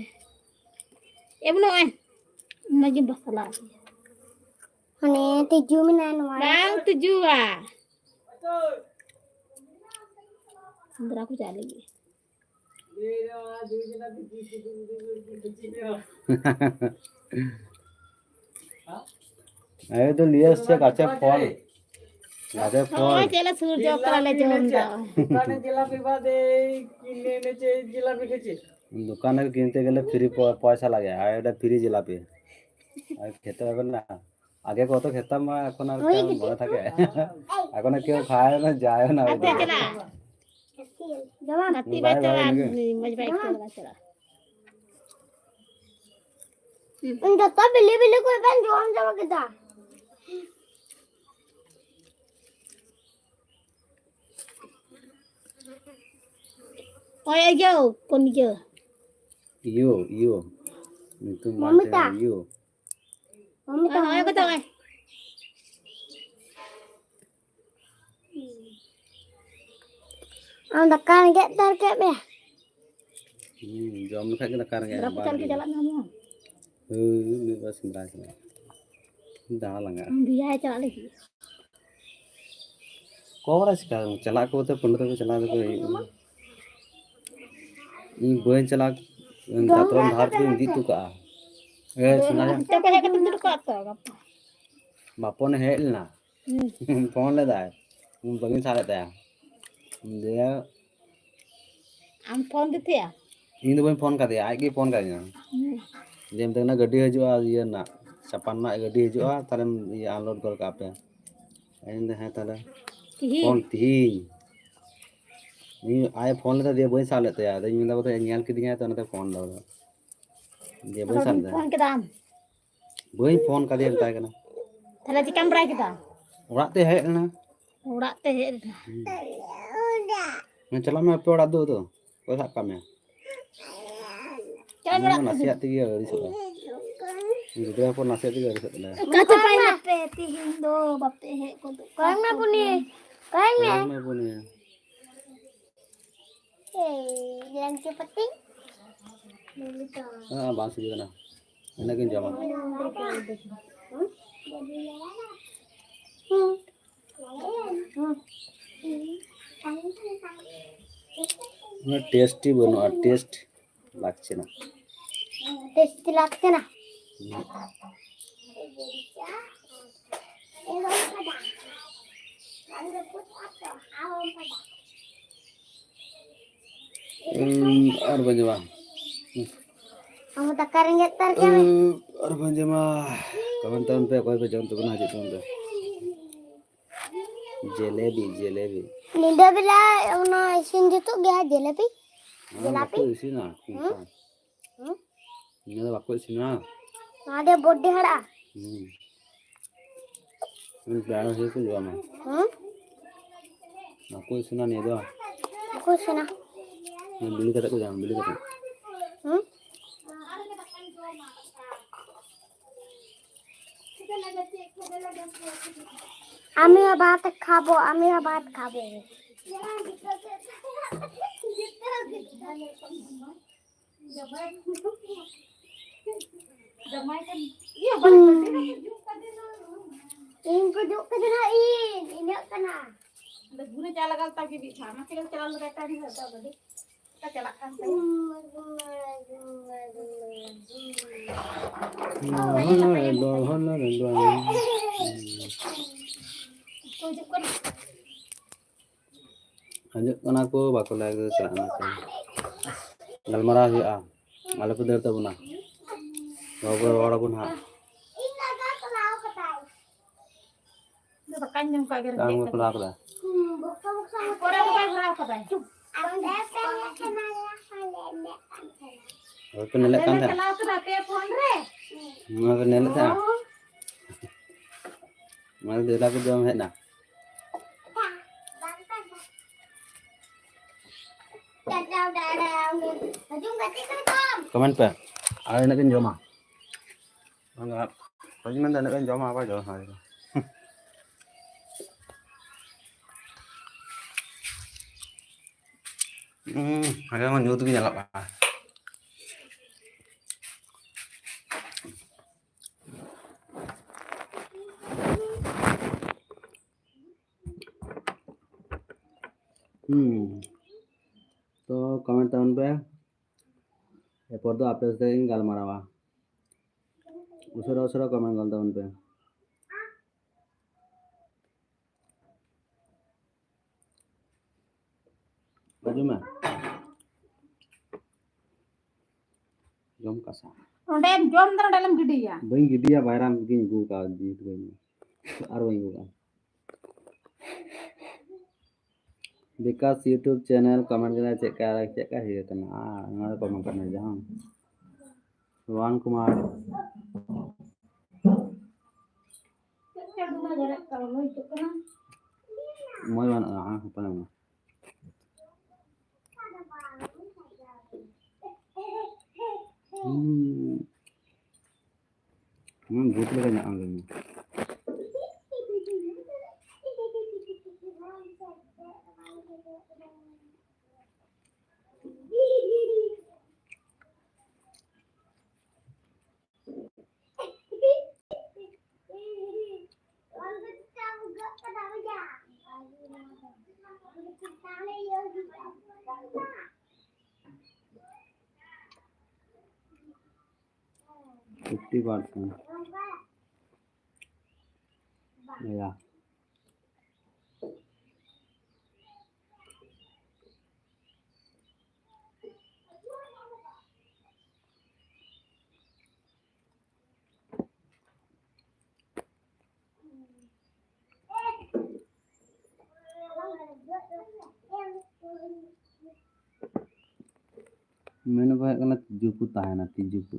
ᱮ ᱵᱚᱞᱮ ᱱᱚᱜᱼᱚᱭ ᱚᱱᱟᱜᱮ ᱵᱟᱥᱟᱞᱟ᱾ ᱢᱟᱱᱮ ᱛᱤᱡᱩ ᱢᱮᱱᱟᱭᱟ ᱱᱚᱣᱟ ᱨᱮ᱾ ᱵᱟᱝ ᱛᱤᱡᱩᱣᱟ᱾ ᱥᱮᱸᱫᱽᱨᱟ ᱠᱚ ᱪᱟᱞᱟᱜ ᱞᱟᱹᱜᱤᱫ᱾ এই তো নিয়ে এসছে গাছের ফল। গাছের ফল। ওই তেলে সূর্য অস্ত লে জল দাও। দোকানে জিলাপি বাদে কিনে এনেছে, জিলাপি খেয়েছে। দোকানে কিনতে গেলে ফ্রি প-, পয়সা লাগে, আর এটা ফ্রি জিলাপি। আর খেতে হবে না। আগে কত খেতাম, মা, এখন আর ওই কেমন দিকে। মনে থাকে? এখন আর কেউ খায় না, যায় না ওই আচ্ছা, দিকে। চলা। ᱜᱟᱛᱮ ᱵᱟᱭ ᱪᱟᱞᱟᱜᱼᱟ, ᱢᱚᱡᱽ ᱵᱟᱭ ᱟᱹᱭᱠᱟᱹᱣ ᱞᱟᱜᱟ ᱪᱟᱞᱟᱜᱼᱟ᱾ ᱡᱚᱛᱚ ᱵᱤᱞᱤ ᱵᱤᱞᱤ ᱠᱚ ᱵᱮᱱ ᱡᱚᱢ ᱪᱟᱵᱟ ᱠᱮᱫᱟ᱾ ᱚᱭ ᱤᱭᱟᱹ, ᱠᱚᱱ ᱤᱭᱟᱹ᱾ ᱤᱭᱳ, ᱤᱭᱳ᱾ ᱧᱩᱛᱩᱢ ᱵᱟᱝ ᱢᱚᱢᱤᱛᱟ᱾ ᱛᱟᱦᱮᱸ, ᱤᱭᱳ᱾ ᱢᱚᱢᱤᱛᱟ, ᱦᱳᱭ, ᱦᱳᱭ, ᱢᱚᱢᱤᱛᱟ᱾ ᱠᱚ ᱛᱚᱵᱮ᱾ ᱟᱢ ᱫᱟᱠᱟ ᱨᱮᱸᱜᱮᱡ ᱩᱛᱟᱹᱨ ᱠᱮᱫ ᱢᱮᱭᱟ? ᱦᱩᱸ, ᱡᱚᱢ ᱞᱮᱠᱷᱟᱡ ᱜᱮ ᱫᱟᱠᱟ ᱨᱮᱸᱜᱮᱡ ᱥᱮᱸᱫᱽᱨᱟ ᱠᱚ ᱵᱟᱨ ᱪᱟᱞ ᱜᱮ᱾ ᱪᱟᱞᱟᱜ ᱠᱟᱱᱟ᱾ ᱦᱳᱭ, ᱢᱤᱫ ᱵᱟᱨ ᱥᱮᱸᱫᱽᱨᱟ ᱪᱟᱞᱟᱜ᱾ ᱫᱟᱬᱟ ᱞᱟᱸᱜᱟ᱾ ᱵᱤᱭᱟ ᱪᱟᱞᱟᱜ ᱞᱟᱹᱜᱤᱫ᱾ ᱚᱠᱚᱭ ᱵᱟᱲᱟᱭ ᱪᱤᱠᱟᱹ ᱪᱟᱞᱟᱜ ᱠᱚ ᱵᱚᱞᱛᱮ ᱯᱚᱱᱰᱤᱛ ᱛᱟᱠᱚ ᱪᱟᱞᱟᱣ ᱫᱚᱠᱚ ᱦᱩᱭᱩᱜ ᱠᱟᱱᱟ᱾ ᱤᱧ ᱵᱟᱹᱧ ᱪᱟᱞᱟᱜ, ᱫᱟᱛᱨᱚᱢ ᱫᱷᱟᱨ ᱛᱮᱧ ᱤᱫᱤ ᱦᱚᱴᱚ ᱠᱟᱜᱼᱟ᱾ ᱮ, ᱥᱚᱱᱟ ᱡᱟᱝ᱾ ᱪᱚ ᱠᱚ ᱦᱮᱡ ᱠᱟᱛᱮ ᱫᱩᱲᱩᱵ ᱠᱚᱜᱼᱟ ᱛᱚ ᱜᱟᱯᱟ᱾ ᱵᱟᱯᱚᱱᱮ ᱦᱮᱡ ᱞᱮᱱᱟ᱾ ᱦᱩᱸ᱾ ᱯᱷᱳᱱ ᱞᱮᱫᱟᱭ᱾ ᱤᱧ ᱵᱟᱹᱧ ᱥᱟᱵ ᱮᱫ ᱛᱟᱭᱟ᱾ ᱫᱤᱭᱮ ᱟᱢ ᱯᱷᱳᱱ ᱫᱤ ᱛᱟᱦᱮᱸᱜᱼᱟ? ᱤᱧ ᱫᱚ ᱵᱟᱹᱧ ᱯᱷᱳᱱ ᱠᱟᱫᱮᱭᱟ, ᱟᱡ ᱜᱮᱭ ᱯᱷᱳᱱ ᱠᱟᱫᱤᱧᱟ᱾ ᱦᱩᱸ᱾ ᱡᱮ ᱢᱮᱛᱟᱭ ᱠᱟᱱᱟ, "ᱜᱟᱹᱰᱤ ᱦᱤᱡᱩᱜᱼᱟ, ᱤᱭᱟᱹ ᱨᱮᱱᱟᱜ, ᱪᱟᱯᱟᱱ ᱨᱮᱱᱟᱜ ᱜᱟᱹᱰᱤ ᱦᱤᱡᱩᱜᱼᱟ, ᱛᱟᱦᱞᱮᱢ ᱤᱭᱟᱹ unload ᱜᱚᱫ ᱠᱟᱜᱼᱟ ᱯᱮ᱾" ᱤᱧ ᱫᱚ, "ᱦᱮᱸ, ᱛᱟᱦᱞᱮ ᱛᱤᱦᱤᱧ? ᱯᱷᱳᱱ ᱛᱤᱦᱤᱧ?" ᱤᱧ, ᱟᱡ ᱯᱷᱳᱱ ᱞᱮᱫᱟ, ᱫᱤᱭᱮ ᱵᱟᱹᱧ ᱥᱟᱵ ᱞᱮᱫ ᱛᱟᱭᱟ᱾ ᱟᱫᱚᱧ ᱢᱮᱱᱫᱟ, "ᱵᱚᱫᱷᱚᱭ ᱧᱮᱞ ᱠᱤᱫᱤᱧᱟᱭ, ᱛᱚ ᱚᱱᱟᱛᱮ ᱯᱷᱳᱱ ᱫᱟ᱾" ᱫᱤᱭᱮ ᱵᱟᱹᱧ ᱟᱫᱚ ᱥᱟᱵ ᱞᱮᱫᱟ᱾ ᱯᱷᱳᱱ ᱠᱮᱫᱟᱢ? ᱵᱟᱹᱧ ᱯᱷᱳᱱ ᱠᱟᱫᱮᱭᱟ, ᱢᱮᱛᱟᱭ ᱠᱟᱱᱟ᱾ ᱛᱟᱦᱞᱮ ᱪᱤᱠᱟᱢ ᱵᱟᱲᱟᱭ ᱠᱮᱫᱟ? ᱚᱲᱟᱜ ᱛᱮ ᱦᱮᱡ ᱞᱮᱱᱟ᱾ ᱚᱲᱟᱜ ᱛᱮ ᱦᱮᱡ ᱞᱮᱱᱟ᱾ ᱦᱩᱸ᱾ ᱦᱮᱸ, ᱪᱟᱞᱟᱜ ᱢᱮ ᱟᱯᱮ ᱚᱲᱟᱜ ᱫᱩ ᱟᱫᱚ᱾ ᱚᱠᱚᱭ ᱥᱟᱵ ᱠᱟᱜ ᱢᱮᱭᱟ? ᱪᱟᱞᱟᱜ ᱢᱮ ᱚᱲᱟᱜ ᱛᱮ᱾ ᱱᱟᱥᱮᱭᱟᱜ ᱛᱮᱜᱮ ᱟᱹᱲᱤᱥᱚᱜᱼᱟ᱾ ᱜᱤᱫᱽᱨᱟᱹ ᱦᱚᱯᱚᱱ ᱱᱟᱥᱮᱭᱟᱜ ᱛᱮᱜᱮ ᱟᱹᱲᱤᱥᱚᱜ ᱠᱟᱱᱟᱭ᱾ ᱚᱠᱟ ᱛᱮᱯᱮ ᱦᱮᱡ ᱱᱟᱯᱮ ᱛᱤᱦᱤᱧ ᱫᱚ ᱵᱟᱯᱮ ᱦᱮᱡ ᱜᱚᱫᱚᱜ ᱠᱟᱱᱟ? ᱠᱚᱭᱚᱜ ᱢᱮ ᱯᱩᱱᱤ, ᱠᱚᱭᱚᱜ ᱢᱮ᱾ ᱠᱚᱭᱚᱜ ᱢᱮ ᱯᱩᱱᱤ᱾ ᱞᱮᱝᱪᱟ ᱯᱟᱹᱛᱤ᱾ ᱦᱮᱸ, ᱵᱟᱝ ᱥᱤᱵᱤᱞ ᱠᱟᱱᱟ᱾ ᱤᱱᱟᱹᱜ ᱜᱤᱧ ᱡᱚᱢᱟ᱾ ᱩᱱᱟᱹᱜ ᱴᱮᱥᱴᱤ ᱵᱟᱹᱱᱩᱜᱼᱟ, ᱴᱮᱥᱴ ᱞᱟᱹᱠᱛᱤ ᱠᱟᱱᱟ᱾ ᱴᱮᱥᱴᱤ ᱞᱟᱹᱠᱛᱤ ᱠᱟᱱᱟ᱾ ᱟᱨ ᱵᱟᱹᱧ ᱡᱚᱢᱟ᱾ ᱟᱢ ᱫᱟᱠᱟ ᱨᱮᱸᱜᱮᱡ ᱛᱟᱨ ᱠᱟᱱᱟ᱾ ᱟᱨ ᱵᱟᱹᱧ ᱡᱚᱢᱟ᱾ ᱠᱚᱢᱮᱱᱴ ᱛᱟᱵᱚᱱ ᱯᱮ, ᱚᱠᱚᱭ ᱯᱮ ᱡᱚᱢ ᱛᱟᱵᱚᱱᱟ, ᱦᱤᱡᱩᱜ ᱛᱟᱵᱚᱱ ᱯᱮ᱾ ᱡᱮᱞᱮᱵᱤ, ᱡᱮᱞᱮᱵᱤ᱾ ᱧᱤᱫᱟᱹ ᱵᱮᱞᱟ ᱚᱱᱟ ᱤᱥᱤᱱ ᱡᱩᱛᱩᱜ ᱜᱮᱭᱟ ᱡᱮᱞᱮᱵᱤ? ᱚᱱᱟ ᱵᱟᱠᱚ ᱤᱥᱤᱱᱟ᱾ ᱦᱩᱸ? ᱱᱤᱭᱟᱹ ᱫᱚ ᱵᱟᱠᱚ ᱤᱥᱤᱱᱟ᱾ ᱱᱚᱣᱟ ᱫᱚ ᱵᱚᱰᱤ ᱦᱟᱲᱟᱜᱼᱟ᱾ ᱦᱩᱸ᱾ ᱯᱮᱲᱟ ᱦᱤᱥᱟᱹᱵ ᱠᱚ ᱡᱚᱢᱟ᱾ ᱦᱩᱸ? ᱵᱟᱠᱚ ᱤᱥᱤᱱᱟ ᱱᱤᱭᱟᱹ ᱫᱚ᱾ ᱵᱟᱠᱚ ᱤᱥᱤᱱᱟ᱾ ᱵᱤᱞᱤ ᱠᱟᱛᱮ ᱠᱚ ᱡᱚᱢᱟ, ᱵᱤᱞᱤ ᱠᱟᱛᱮ᱾ হুম? আমিও ভাত খাবো, আমিও ভাত খাবো। ᱤᱧ ᱠᱚ ᱡᱩᱜ ᱠᱟᱫᱟ ᱤᱧ, ᱤᱧᱟᱹᱜ ᱠᱟᱱᱟ᱾ ᱜᱷᱩᱨᱮ ᱪᱟ ᱞᱟᱜᱟᱣ ᱛᱟᱠᱤ ᱵᱤᱪᱷᱟ, ᱢᱟᱥᱮ ᱪᱟᱞᱟᱣ ᱞᱮᱠᱟ ᱴᱟᱺᱰᱤ ᱦᱚᱲ ᱫᱚ ᱜᱟᱹᱰᱤ᱾ ᱪᱟᱞᱟᱜ ᱠᱟᱱ ᱛᱟᱭᱟ᱾ ᱦᱤᱡᱩᱜ ᱠᱟᱱᱟ ᱠᱚ, ᱵᱟᱠᱚ ᱞᱟᱹᱭ ᱠᱟᱫᱟ ᱪᱟᱞᱟᱜ ᱠᱟᱱᱟ ᱠᱚ᱾ ᱜᱟᱞᱢᱟᱨᱟᱣ ᱦᱩᱭᱩᱜᱼᱟ, ᱟᱞᱚ ᱯᱮ ᱫᱟᱹᱲ ᱛᱟᱵᱚᱱᱟ᱾ ᱵᱟᱵᱚ ᱨᱚᱲ ᱟᱵᱚᱱ ᱦᱟᱸᱜ᱾ ᱫᱟᱠᱟᱧ ᱡᱚᱢ ᱠᱟᱜ ᱜᱮ ᱵᱟᱝ ᱵᱟᱯᱞᱟ ᱠᱟᱫᱟ᱾ ᱯᱚᱨᱮ ᱫᱚ ᱵᱟᱭ ᱵᱷᱚᱨᱟᱣ ᱠᱟᱫᱟᱭ᱾ ᱦᱳᱭ ᱯᱮ ᱧᱮᱞᱮᱫ ᱠᱟᱱ ᱛᱟᱦᱮᱸᱱᱟ᱾ ᱪᱟᱞᱟᱣ ᱠᱟᱫᱟ ᱯᱮ ᱯᱷᱳᱱ ᱨᱮ᱾ ᱱᱚᱣᱟ ᱯᱮ ᱧᱮᱞᱮᱫ ᱛᱟᱦᱮᱸᱱᱟ᱾ ᱢᱟᱱᱮ ᱫᱮᱞᱟ ᱠᱚ ᱡᱚᱢ ᱦᱮᱡ ᱮᱱᱟ᱾ ᱠᱚᱢᱮᱱᱴ ᱯᱮ, ᱟᱨ ᱤᱱᱟᱹᱜ ᱜᱤᱧ ᱡᱚᱢᱟ᱾ ᱵᱟᱝᱟ, ᱚᱠᱚᱭ ᱢᱮᱱᱫᱟ ᱤᱱᱟᱹᱜ ᱜᱤᱧ ᱡᱚᱢᱟ, ᱟᱵᱟᱨ ᱡᱚᱢ ᱦᱩᱭᱩᱜᱼᱟ᱾ ᱦᱩᱸ, ᱟᱞᱮ ᱦᱚᱸ ᱧᱩᱛ ᱜᱮ ᱧᱮᱞᱚᱜ ᱠᱟᱱᱟ᱾ ᱦᱩᱸ, ᱛᱚ comment ᱛᱟᱵᱚᱱ ᱯᱮ᱾ ᱮᱨᱯᱚᱨ ᱫᱚ ᱟᱯᱮ ᱥᱟᱛᱮ ᱤᱧ ᱜᱟᱞᱢᱟᱨᱟᱣᱟ᱾ ᱩᱥᱟᱹᱨᱟ ᱩᱥᱟᱹᱨᱟ comment ᱜᱚᱞ ᱛᱟᱵᱚᱱ ᱯᱮ᱾ ᱟᱸᱡᱚᱢ ᱢᱮ᱾ ᱡᱚᱢ ᱠᱟᱥᱟ᱾ ᱚᱸᱰᱮᱢ ᱡᱚᱢ ᱫᱟ, ᱚᱸᱰᱮ ᱟᱞᱚᱢ ᱜᱤᱰᱤᱭᱟ᱾ ᱵᱟᱹᱧ ᱜᱤᱰᱤᱭᱟ, ᱵᱟᱭᱨᱟᱢ ᱜᱤᱧ ᱟᱹᱜᱩ ᱠᱟᱜᱼᱟ, ᱡᱤᱱᱤᱥ ᱵᱟᱹᱧ, ᱟᱨ ᱵᱟᱹᱧ ᱟᱹᱜᱩ ᱠᱟᱜᱼᱟ᱾ ᱵᱤᱠᱟᱥ YouTube channel comment ᱠᱟᱱᱟ, ᱪᱮᱫ ᱠᱟ, ᱪᱮᱫ ᱠᱟ ᱦᱩᱭ ᱠᱟᱱᱟ? ᱟᱨ ᱚᱱᱟ ᱫᱚ comment ᱠᱟᱱᱟ ᱡᱟᱦᱟᱸ ᱨᱳᱦᱟᱱ ᱠᱩᱢᱟᱨ᱾ ᱢᱚᱡᱽ ᱵᱟᱹᱱᱩᱜᱼᱟ, ᱦᱮᱸ, ᱦᱚᱯᱚᱱ ᱢᱮ᱾ ᱦᱩᱸ᱾ ᱦᱩᱸ, ᱵᱷᱩᱛ ᱞᱮᱠᱟ ᱧᱟᱜ ᱟᱸᱡᱚᱢ ᱢᱮ᱾ Fifty percent. Yeah. ᱢᱮᱱ ᱦᱩᱭᱩᱜ ᱠᱟᱱᱟ, ᱛᱤᱡᱩ ᱠᱚ ᱛᱟᱦᱮᱱᱟ, ᱛᱤᱡᱩ ᱠᱚ᱾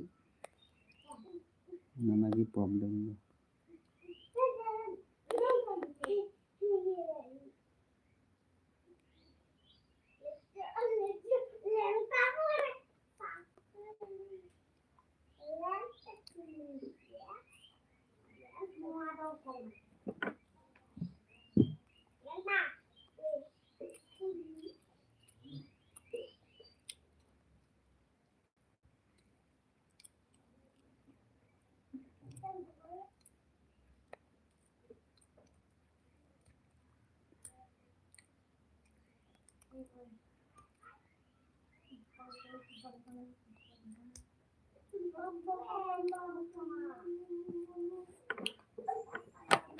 ᱚᱱᱟ ᱜᱮ problem ᱫᱚ᱾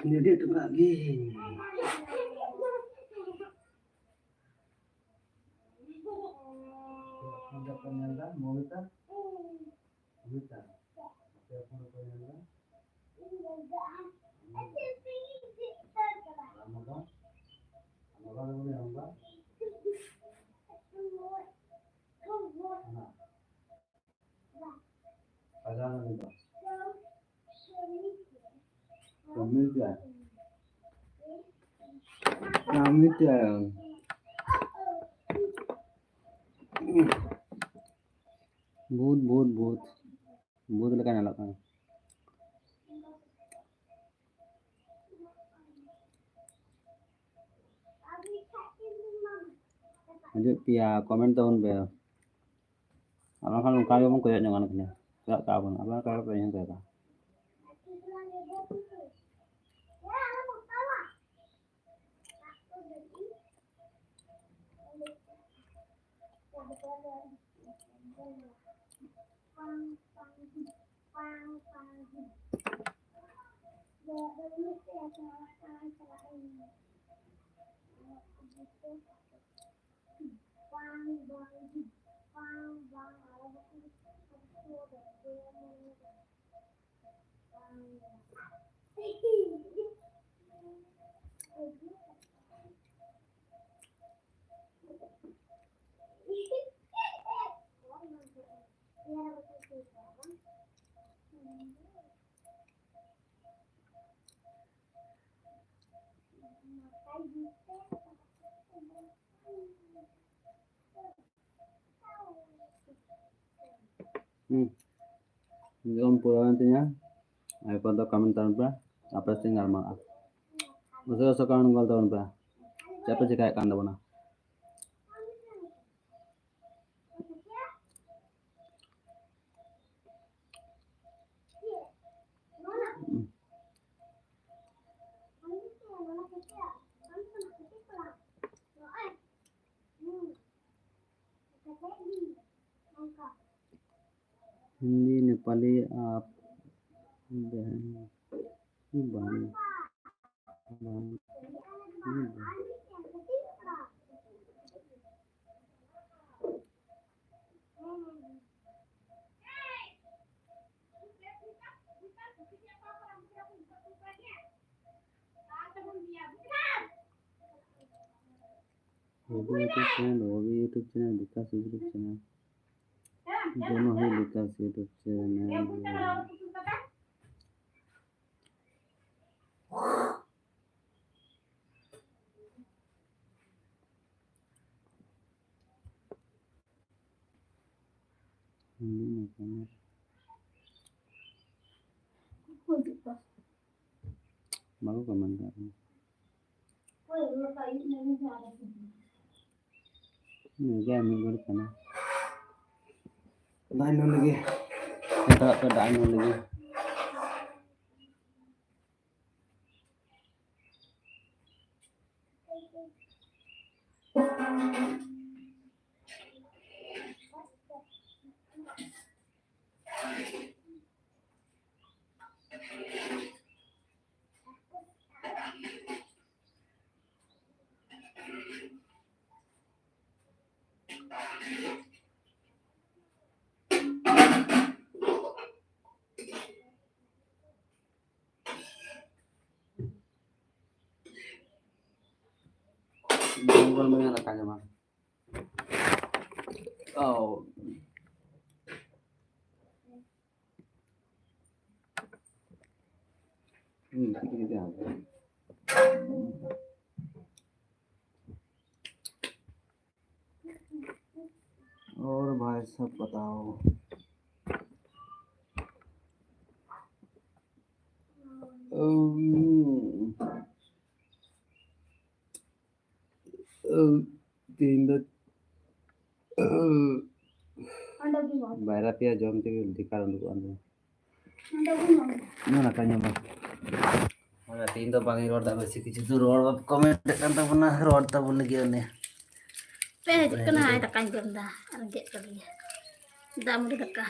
ᱧᱮᱞ ᱦᱚᱴᱚ ᱠᱟᱜ ᱜᱤᱧ᱾ ᱚᱠᱟ ᱠᱚ ᱧᱮᱞ ᱫᱟ? ᱢᱚᱢᱤᱛᱟ? ᱢᱚᱢᱤᱛᱟ? ᱟᱯᱮ ᱦᱚᱯᱚᱱ ᱠᱚ ᱧᱮᱞ ᱫᱟ? ᱟᱢ ᱵᱟᱵᱟ? ᱟᱢ ᱵᱟᱵᱟ ᱫᱚ ᱵᱚᱞᱮ ᱟᱢ ᱵᱟᱵᱟ? ᱦᱮᱸ᱾ ᱵᱷᱩᱛ, ᱵᱷᱩᱛ, ᱵᱷᱩᱛ᱾ ᱵᱷᱩᱛ ᱞᱮᱠᱟ ᱧᱮᱞᱚᱜ ᱠᱟᱱᱟ᱾ ᱦᱤᱡᱩᱜ ᱯᱮᱭᱟ, comment ᱛᱟᱵᱚᱱ ᱯᱮ᱾ ᱟᱨ ᱵᱟᱝᱠᱷᱟᱱ ᱚᱱᱠᱟ ᱜᱮᱵᱚᱱ ᱠᱚᱭᱚᱜ ᱧᱚᱜ ᱠᱟᱱᱟ ᱠᱷᱟᱹᱞᱤ᱾ ᱪᱮᱫᱟᱜ ᱠᱟᱜ ᱵᱚᱱ? ᱟᱵᱟᱨ ᱠᱟᱜ ᱯᱮ, ᱤᱧ ᱦᱚᱸ ᱠᱚᱭᱚᱜᱟ᱾ ᱦᱩᱸ᱾ ᱡᱚᱢ ᱯᱩᱨᱟᱹᱣᱮᱱ ᱛᱤᱧᱟ᱾ ᱮᱨᱯᱚᱨ ᱫᱚ comment ᱛᱟᱵᱚᱱ ᱯᱮ, ᱟᱯᱮ ᱥᱟᱶ ᱤᱧ ᱜᱟᱞᱢᱟᱨᱟᱜᱼᱟ᱾ ᱩᱥᱟᱹᱨᱟ ᱩᱥᱟᱹᱨᱟ comment ᱜᱚᱞ ᱛᱟᱵᱚᱱ ᱯᱮ᱾ ᱪᱮᱫ ᱯᱮ ᱪᱮᱠᱟᱭᱮᱫ ᱠᱟᱱ ᱛᱟᱵᱚᱱᱟ? हिंदी, नेपाली, आप बहन की बानी। बानी। वो भी YouTube चैनल, वो भी YouTube चैनल, विकास YouTube चैनल, दोनों ही विकास YouTube चैनल। ᱵᱟᱠᱚ ᱠᱚᱢᱮᱱᱴ ᱠᱟᱜ ᱠᱟᱱᱟ᱾ ᱱᱤᱭᱟᱹ ᱜᱮ ᱢᱤᱫ ᱜᱷᱟᱹᱲᱤᱡ ᱠᱟᱱᱟ᱾ ᱫᱟᱜ ᱧᱩ ᱞᱟᱹᱜᱤᱫ᱾ ᱱᱤᱛᱚᱜ ᱫᱚ ᱫᱟᱜ ᱧᱩ ᱞᱟᱹᱜᱤᱫ᱾ ᱡᱚᱢ ᱜᱚᱞ ᱢᱮ, ᱫᱟᱠᱟ ᱡᱚᱢᱟ᱾ ᱚ᱾ ᱦᱩᱸ, ᱴᱷᱤᱠ ᱜᱮᱭᱟ᱾ और भाई सब बताओ। ᱩᱸ, ᱩᱸ, ᱛᱮᱦᱮᱧ ᱫᱚ, ᱩᱸ, ᱵᱟᱭᱨᱟ ᱯᱮᱭᱟ ᱡᱚᱢ ᱛᱮᱜᱮ ᱫᱷᱤᱠᱟᱨ ᱩᱰᱩᱠᱚᱜᱼᱟ᱾ ᱚᱱᱟ ᱠᱟᱱ ᱧᱟᱢᱟ᱾ ᱦᱳᱭ, ᱛᱮᱦᱮᱧ ᱫᱚ ᱵᱟᱝ ᱤᱧ ᱨᱚᱲ ᱮᱫᱟ, ᱵᱮᱥᱤ ᱠᱤᱪᱷᱩ ᱫᱚ ᱨᱚᱲ ᱵᱟᱠᱚ ᱠᱚᱢᱮᱱᱴ ᱠᱟᱱ ᱛᱟᱵᱚᱱᱟ, ᱨᱚᱲ ᱛᱟᱵᱚᱱ ᱞᱟᱹᱜᱤᱫ ᱩᱱᱤ᱾ ᱯᱮ ᱦᱤᱡᱩᱜ ᱠᱟᱱᱟ, ᱦᱟᱭ, ᱫᱟᱠᱟᱧ ᱡᱚᱢ ᱮᱫᱟ, ᱨᱮᱸᱜᱮᱡ ᱠᱟᱫᱤᱧᱟ᱾ ᱫᱟᱜ ᱢᱟᱹᱰᱤ ᱫᱟᱠᱟ᱾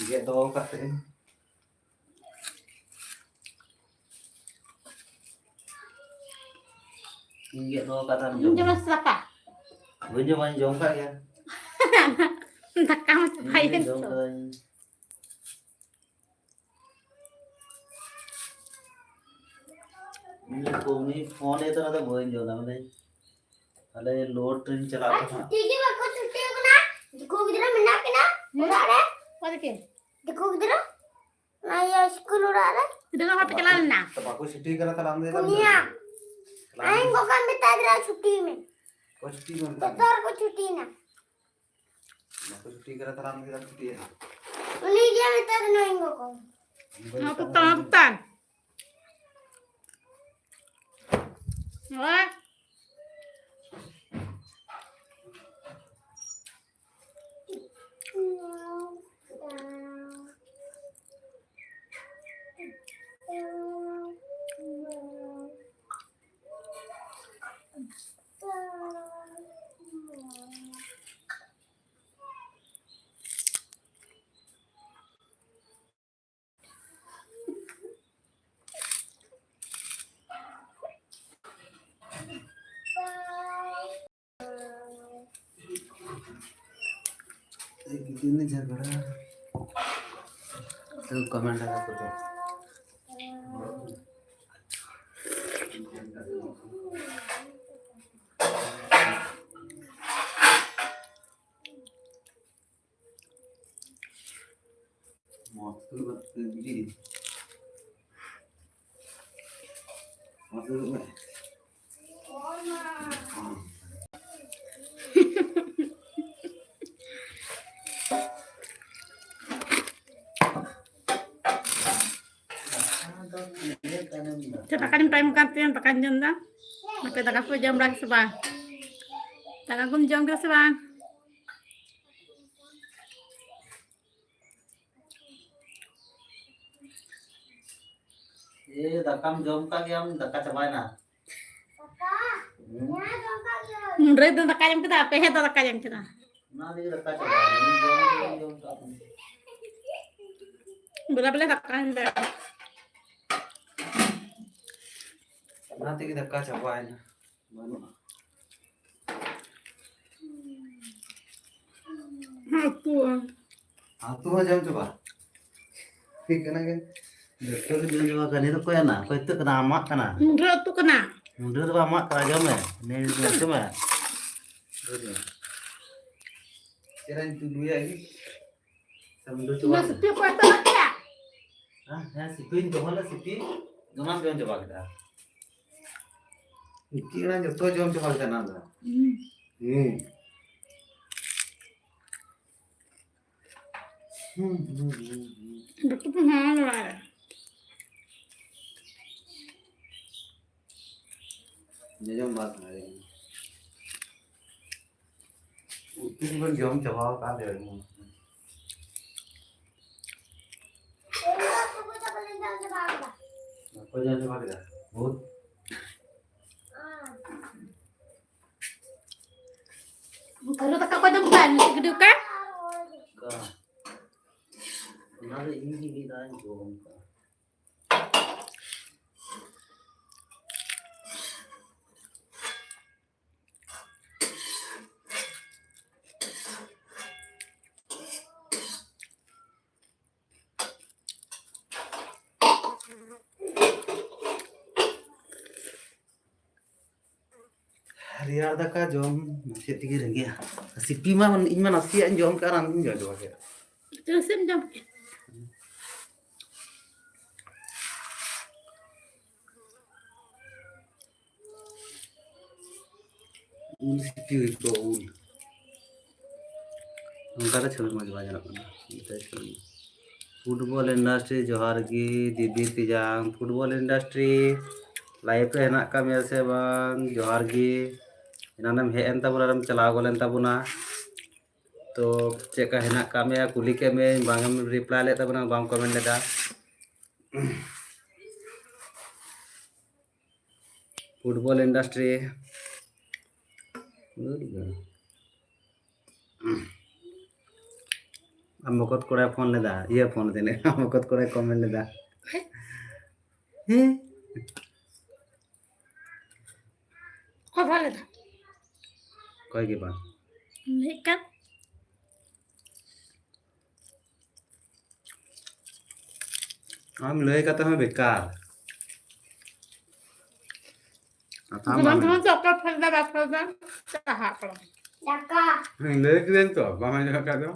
ᱜᱮᱫ ᱫᱚᱦᱚ ᱠᱟᱛᱮ᱾ ᱤᱧ ᱜᱮᱫ ᱫᱚᱦᱚ ᱠᱟᱫᱟ᱾ ᱤᱧ ᱡᱚᱢᱟ ᱥᱮ ᱫᱟᱠᱟ? ᱵᱟᱹᱧ ᱡᱚᱢᱟ, ᱤᱧ ᱡᱚᱢ ᱠᱟᱜ ᱜᱮᱭᱟ᱾ ᱫᱟᱠᱟ ᱢᱟ ᱪᱟᱵᱟᱭᱮᱱ ᱤᱧ ᱡᱚᱢ ᱛᱚ᱾ ᱠᱟᱫᱟᱧ᱾ ᱤᱧ ᱫᱚ ᱩᱱᱤ ᱯᱷᱳᱱ ᱮ ᱛᱚᱨᱟ ᱫᱚ ᱵᱟᱹᱧ ᱡᱚᱢ ᱫᱟ, ᱢᱟᱱᱮ ᱟᱞᱮ ᱞᱳᱰ ᱨᱤᱧ ᱪᱟᱞᱟᱜ ᱟᱨ ᱠᱟᱱᱟ᱾ ᱪᱷᱩᱴᱤ ᱜᱮ ᱵᱟᱠᱚ ᱪᱷᱩᱴᱤ ᱠᱟᱱᱟ᱾ ᱫᱤᱠᱩ ᱜᱤᱫᱽᱨᱟᱹ ᱢᱮᱱᱟᱜ ᱠᱤᱱᱟ ᱚᱲᱟᱜ ᱨᱮ᱾ ᱚᱠᱟ ᱨᱮᱠᱤᱱ? ᱫᱤᱠᱩ ᱜᱤᱫᱽᱨᱟᱹ᱾ ᱚᱱᱟ ᱤᱭᱟᱹ ᱥᱠᱩᱞ ᱚᱲᱟᱜ ᱨᱮ᱾ ᱛᱤᱱᱟᱹᱜ ᱜᱟᱱ ᱦᱚᱲ ᱯᱮ ᱪᱟᱞᱟᱣ ᱞᱮᱱᱟ? ᱛᱚ ᱵᱟᱠᱚ ᱪᱷᱩᱴᱤ ᱠᱟᱱᱟ, ᱛᱟᱦᱞᱮ ᱟᱢ ᱫᱚ ᱪᱮᱫᱟᱜ ᱮᱢ ᱯᱩᱱᱭᱟ᱾ ᱪᱟᱞᱟᱣ ᱞᱮᱱᱟ? ᱟᱭ ᱜᱚᱜᱚ ᱢᱮᱛᱟᱭ ᱠᱟᱱᱟ ᱪᱷᱩᱴᱤ ᱢᱮ᱾ ᱚᱠᱚᱭ ᱪᱷᱩᱴᱤ ᱢᱮ ᱢᱮᱛᱟᱫ ᱡᱚᱛᱚ ᱢᱮᱭᱟ? ᱦᱚᱲ ᱠᱚ ᱪᱷᱩᱴᱤᱭᱮᱱᱟ᱾ ᱵᱟᱠᱚ ᱪᱷᱩᱴᱤ ᱠᱟᱱᱟ, ᱛᱟᱦᱞᱮ ᱟᱢ ᱫᱚ ᱪᱮᱫᱟᱜ ᱮᱢ ᱪᱷᱩᱴᱤᱭᱮᱱᱟ? ᱩᱱᱤ ᱜᱮ ᱢᱮᱛᱟᱭ ᱠᱟᱱᱟ ᱤᱧ ᱜᱚᱜᱚ᱾ ᱦᱚᱸ, ᱯᱚᱛᱟᱢ, ᱯᱚᱛᱟᱢ᱾ ᱦᱳᱭ᱾ एक दिन झगड़ा तो कमेंट आया तो। ᱪᱮᱫ ᱫᱟᱠᱟ ᱡᱚᱢ ᱴᱟᱭᱤᱢ ᱠᱟᱱ ᱛᱤᱧᱟ, ᱫᱟᱠᱟᱧ ᱡᱚᱢ ᱫᱟ᱾ ᱟᱯᱮ ᱫᱟᱠᱟ ᱯᱮ ᱡᱚᱢ ᱵᱟᱲᱟ ᱠᱮᱫᱟ ᱥᱮ ᱵᱟᱝ? ᱫᱟᱠᱟ ᱠᱚᱢ ᱡᱚᱢ ᱠᱮᱫᱟ ᱥᱮ ᱵᱟᱝ? ᱮ, ᱫᱟᱠᱟᱢ ᱡᱚᱢ ᱠᱟᱜ ᱜᱮᱭᱟᱢ, ᱫᱟᱠᱟ ᱪᱟᱵᱟᱭᱮᱱᱟ᱾ ᱫᱟᱠᱟ? ᱦᱩᱸ᱾ ᱦᱮᱸ, ᱡᱚᱢ ᱠᱟᱜ ᱜᱤᱭᱟᱹᱧ᱾ ᱢᱩᱰᱨᱟᱹ ᱫᱚ ᱫᱟᱠᱟ ᱡᱚᱢ ᱠᱮᱫᱟ, ᱟᱯᱮ ᱦᱮᱸ ᱫᱚ ᱫᱟᱠᱟ ᱡᱚᱢ ᱠᱮᱫᱟ᱾ ᱚᱱᱟ ᱛᱮᱜᱮ ᱫᱟᱠᱟ ᱪᱟᱵᱟᱭᱮᱱᱟ᱾ ᱵᱮᱞᱟ ᱵᱮᱞᱟ ᱫᱟᱠᱟ ᱦᱮᱸ ᱫᱚ᱾ ᱚᱱᱟ ᱛᱮᱜᱮ ᱫᱟᱠᱟ ᱪᱟᱵᱟᱭᱮᱱᱟ᱾ ᱵᱟᱹᱱᱩᱜᱼᱟ᱾ ᱦᱮᱸ, ᱩᱛᱩ᱾ ᱩᱛᱩ ᱦᱚᱸ ᱡᱚᱢ ᱪᱟᱵᱟ᱾ ᱴᱷᱤᱠ ᱠᱟᱱᱟ ᱜᱮ᱾ ᱡᱚᱛᱚ ᱜᱮ ᱡᱚᱢ ᱪᱟᱵᱟ ᱠᱟᱜ᱾ ᱱᱤᱭᱟᱹ ᱫᱚ ᱚᱠᱚᱭᱟᱜ ᱠᱟᱱᱟ? ᱚᱠᱚᱭ ᱩᱛᱩ ᱠᱟᱱᱟ? ᱟᱢᱟᱜ ᱠᱟᱱᱟ᱾ ᱢᱩᱰᱨᱟᱹ ᱩᱛᱩ ᱠᱟᱱᱟ᱾ ᱢᱩᱰᱨᱟᱹ ᱫᱚ ᱵᱟᱝ ᱟᱢᱟᱜ ᱠᱟᱱᱟ, ᱡᱚᱢ ᱢᱮ᱾ ᱱᱤᱭᱟᱹ ᱫᱚ ᱡᱚᱢ ᱢᱮ᱾ ᱵᱩᱡᱽ ᱢᱮ᱾ ᱪᱮᱫ ᱤᱧ ᱩᱛᱩ ᱞᱩᱭᱟ ᱤᱧ? ᱥᱮ ᱢᱩᱰᱨᱟᱹ ᱪᱟᱵᱟ ᱚᱱᱟ ᱠᱮᱫᱟ? ᱥᱤᱯᱤ ᱚᱠᱚᱭ ᱦᱟᱛᱟᱣ ᱠᱮᱫᱟ? ᱦᱮᱸ, ᱦᱮᱸ, ᱥᱤᱯᱤᱧ ᱫᱚᱦᱚ ᱞᱮᱫ, ᱥᱤᱯᱤ᱾ ᱚᱱᱟᱢ ᱡᱚᱢ ᱪᱟᱵᱟ ᱠᱮᱫᱟ᱾ ᱪᱮᱫ ᱚᱱᱟ ᱡᱚᱛᱚ ᱡᱚᱢ ᱪᱟᱵᱟ ᱠᱮᱫᱟ ᱚᱱᱟ ᱫᱚ᱾ ᱦᱩᱸ᱾ ᱦᱩᱸ᱾ ᱦᱩᱸ, ᱦᱩᱸ, ᱦᱩᱸ, ᱦᱩᱸ᱾ ᱵᱟᱠᱚ ᱯᱟᱲᱦᱟᱣ ᱵᱟᱲᱟᱭᱟ᱾ ᱡᱚᱡᱚᱢ ᱵᱟᱝ ᱥᱟᱱᱟᱭᱮᱫ ᱞᱤᱧᱟ᱾ ᱩᱛᱩ ᱠᱚᱵᱮᱱ ᱡᱚᱢ ᱪᱟᱵᱟ ᱟᱠᱟᱫ ᱞᱮᱭᱟ᱾ ᱚᱠᱚᱭ ᱡᱚᱢ ᱪᱟᱵᱟ ᱠᱮᱫᱟ? ᱵᱷᱩᱛ? ᱟᱹᱞᱩ ᱫᱟᱠᱟ ᱚᱠᱚᱭ ᱡᱚᱢ ᱠᱮᱫᱟ? ᱜᱤᱰᱤ ᱠᱟᱜ? ᱚᱠᱟ? ᱚᱱᱟ ᱫᱚ ᱤᱧ ᱜᱮ ᱢᱤᱫ ᱫᱷᱟᱣ ᱤᱧ ᱡᱚᱢ ᱠᱟᱜᱼᱟ᱾ ᱨᱮᱭᱟᱲ ᱫᱟᱠᱟ ᱡᱚᱢ ᱱᱟᱥᱮᱭᱟᱜ ᱛᱮᱜᱮ ᱨᱮᱸᱜᱮᱡᱼᱟ᱾ ᱥᱤᱯᱤ ᱢᱟ ᱤᱧ ᱢᱟ ᱱᱟᱥᱮᱭᱟᱜ ᱤᱧ ᱡᱚᱢ ᱠᱮᱫ ᱟᱨ ᱟᱢ ᱜᱮᱢ ᱡᱚᱢ ᱪᱟᱵᱟ ᱠᱮᱫ᱾ ᱱᱟᱥᱮᱭᱟᱜ ᱮᱢ ᱡᱚᱢ ᱠᱮᱫ᱾ ᱩᱞ ᱥᱤᱯᱤ ᱦᱩᱭ ᱠᱚᱜᱼᱟ, ᱩᱞ᱾ ᱚᱱᱠᱟ ᱫᱚ ᱪᱷᱚᱵᱤ ᱢᱚᱡᱽ ᱵᱟᱭ ᱧᱮᱞᱚᱜ ᱠᱟᱱᱟ᱾ ᱯᱷᱩᱴᱵᱚᱞ ᱤᱱᱰᱟᱥᱴᱨᱤ ᱡᱚᱦᱟᱨ ᱜᱮ, ᱫᱤᱫᱤ ᱛᱮᱡᱟᱝ᱾ ᱯᱷᱩᱴᱵᱚᱞ ᱤᱱᱰᱟᱥᱴᱨᱤ ᱞᱟᱭᱤᱵᱷ ᱨᱮ ᱦᱮᱱᱟᱜ ᱟᱠᱟᱫ ᱢᱮᱭᱟ ᱥᱮ ᱵᱟᱝ? ᱡᱚᱦᱟᱨ ᱜᱮ᱾ ᱮᱱᱟᱱᱮᱢ ᱦᱮᱡ ᱮᱱ ᱛᱟᱵᱚᱱᱟ ᱟᱨᱮᱢ ᱪᱟᱞᱟᱣ ᱜᱚᱫ ᱞᱮᱱ ᱛᱟᱵᱚᱱᱟ᱾ ᱛᱚ ᱪᱮᱫ ᱞᱮᱠᱟ ᱦᱮᱱᱟᱜ ᱟᱠᱟᱫ ᱢᱮᱭᱟ? ᱠᱩᱞᱤ ᱠᱮᱫ ᱢᱮᱭᱟᱹᱧ, ᱵᱟᱝ ᱮᱢ ᱨᱤᱯᱞᱟᱭ ᱞᱮᱫ ᱛᱟᱵᱚᱱᱟ, ᱵᱟᱢ ᱠᱚᱢᱮᱱᱴ ᱞᱮᱫᱟ᱾ Football industry Good girl. ᱟᱢ ᱵᱚᱠᱚᱛ ᱠᱚᱲᱟᱭ ᱯᱷᱳᱱ ᱞᱮᱫᱟ, ᱤᱭᱟᱹ ᱯᱷᱳᱱ ᱞᱮᱫᱟ, ᱟᱢ ᱵᱚᱠᱚᱛ ᱠᱚᱲᱟᱭ ᱠᱚᱢᱮᱱᱴ ᱞᱮᱫᱟ᱾ ᱦᱮᱸ᱾ ᱚᱠᱚᱭ ᱯᱷᱳᱱ ᱞᱮᱫᱟ? ᱚᱠᱚᱭ ᱜᱮ ᱵᱟᱝ᱾ ᱢᱤᱫᱴᱟᱝ᱾ ᱟᱢ ᱞᱟᱹᱭ ᱠᱟᱛᱮ ᱦᱚᱸ ᱵᱮᱠᱟᱨ᱾ ᱠᱟᱛᱷᱟ ᱡᱮᱢᱚᱱ ᱵᱟᱝ ᱛᱮᱢᱚᱱ ᱛᱚ ᱚᱠᱚᱭ ᱯᱷᱳᱱ ᱫᱟ, ᱵᱟᱭ ᱯᱷᱳᱱ ᱫᱟ, ᱪᱟᱦᱟᱜ ᱠᱟᱱᱟ᱾ ᱫᱟᱠᱟ᱾ ᱦᱮᱸ, ᱞᱟᱹᱭ ᱠᱮᱫᱟᱹᱧ ᱛᱚ, ᱵᱟᱢ ᱟᱸᱡᱚᱢ ᱠᱷᱟᱡ ᱫᱚ᱾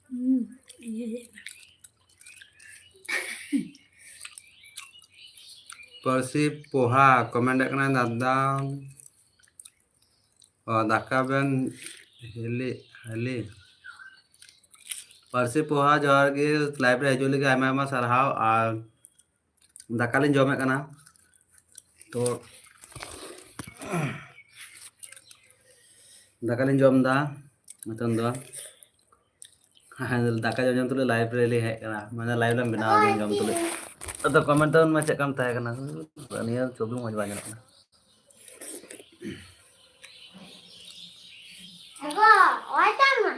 ᱦᱩᱸ, ᱤᱭᱟᱹ ᱦᱮᱡ ᱮᱱᱟ᱾ ᱯᱟᱹᱨᱥᱤ ᱯᱚᱦᱟ ᱠᱚᱢᱮᱱᱴ ᱮᱫ ᱠᱟᱱᱟᱭ ᱫᱟᱫᱟ᱾ ᱚ, ᱫᱟᱠᱟ ᱵᱮᱱ ᱦᱤᱞᱤ, ᱦᱤᱞᱤ᱾ ᱯᱟᱹᱨᱥᱤ ᱯᱚᱦᱟ ᱡᱚᱦᱟᱨ ᱜᱮ, ᱞᱟᱭᱤᱵᱷ ᱨᱮ ᱦᱤᱡᱩᱜ ᱞᱟᱹᱜᱤᱫ ᱟᱭᱢᱟ ᱟᱭᱢᱟ ᱥᱟᱨᱦᱟᱣ᱾ ᱟᱨ ᱫᱟᱠᱟ ᱞᱤᱧ ᱡᱚᱢᱮᱫ ᱠᱟᱱᱟ᱾ ᱛᱚ, ᱫᱟᱠᱟ ᱞᱤᱧ ᱡᱚᱢ ᱮᱫᱟ ᱱᱤᱛᱚᱝ ᱫᱚ᱾ ᱦᱮᱸ, ᱫᱟᱠᱟ ᱡᱚᱢ ᱡᱚᱢ ᱛᱩᱞᱩᱡ ᱞᱟᱭᱤᱵᱷ ᱨᱮ ᱞᱤᱧ ᱦᱮᱡ ᱠᱟᱱᱟ, ᱢᱟᱱᱮ ᱞᱟᱭᱤᱵᱷ ᱞᱤᱧ ᱵᱮᱱᱟᱣ ᱞᱤᱧ ᱡᱚᱢ ᱛᱩᱞᱩᱡ᱾ ᱟᱫᱚ ᱠᱚᱢᱮᱱᱴ ᱛᱟᱵᱚᱱ ᱢᱟ ᱪᱮᱫ ᱞᱮᱠᱟᱢ ᱛᱟᱦᱮᱸ ᱠᱟᱱᱟ? ᱱᱤᱭᱟᱹ ᱪᱷᱚᱵᱤ ᱢᱚᱡᱽ ᱵᱟᱝ ᱧᱮᱞᱚᱜ ᱠᱟᱱᱟ᱾ ᱟᱜᱚ, ᱚᱭ ᱛᱟᱢᱟ᱾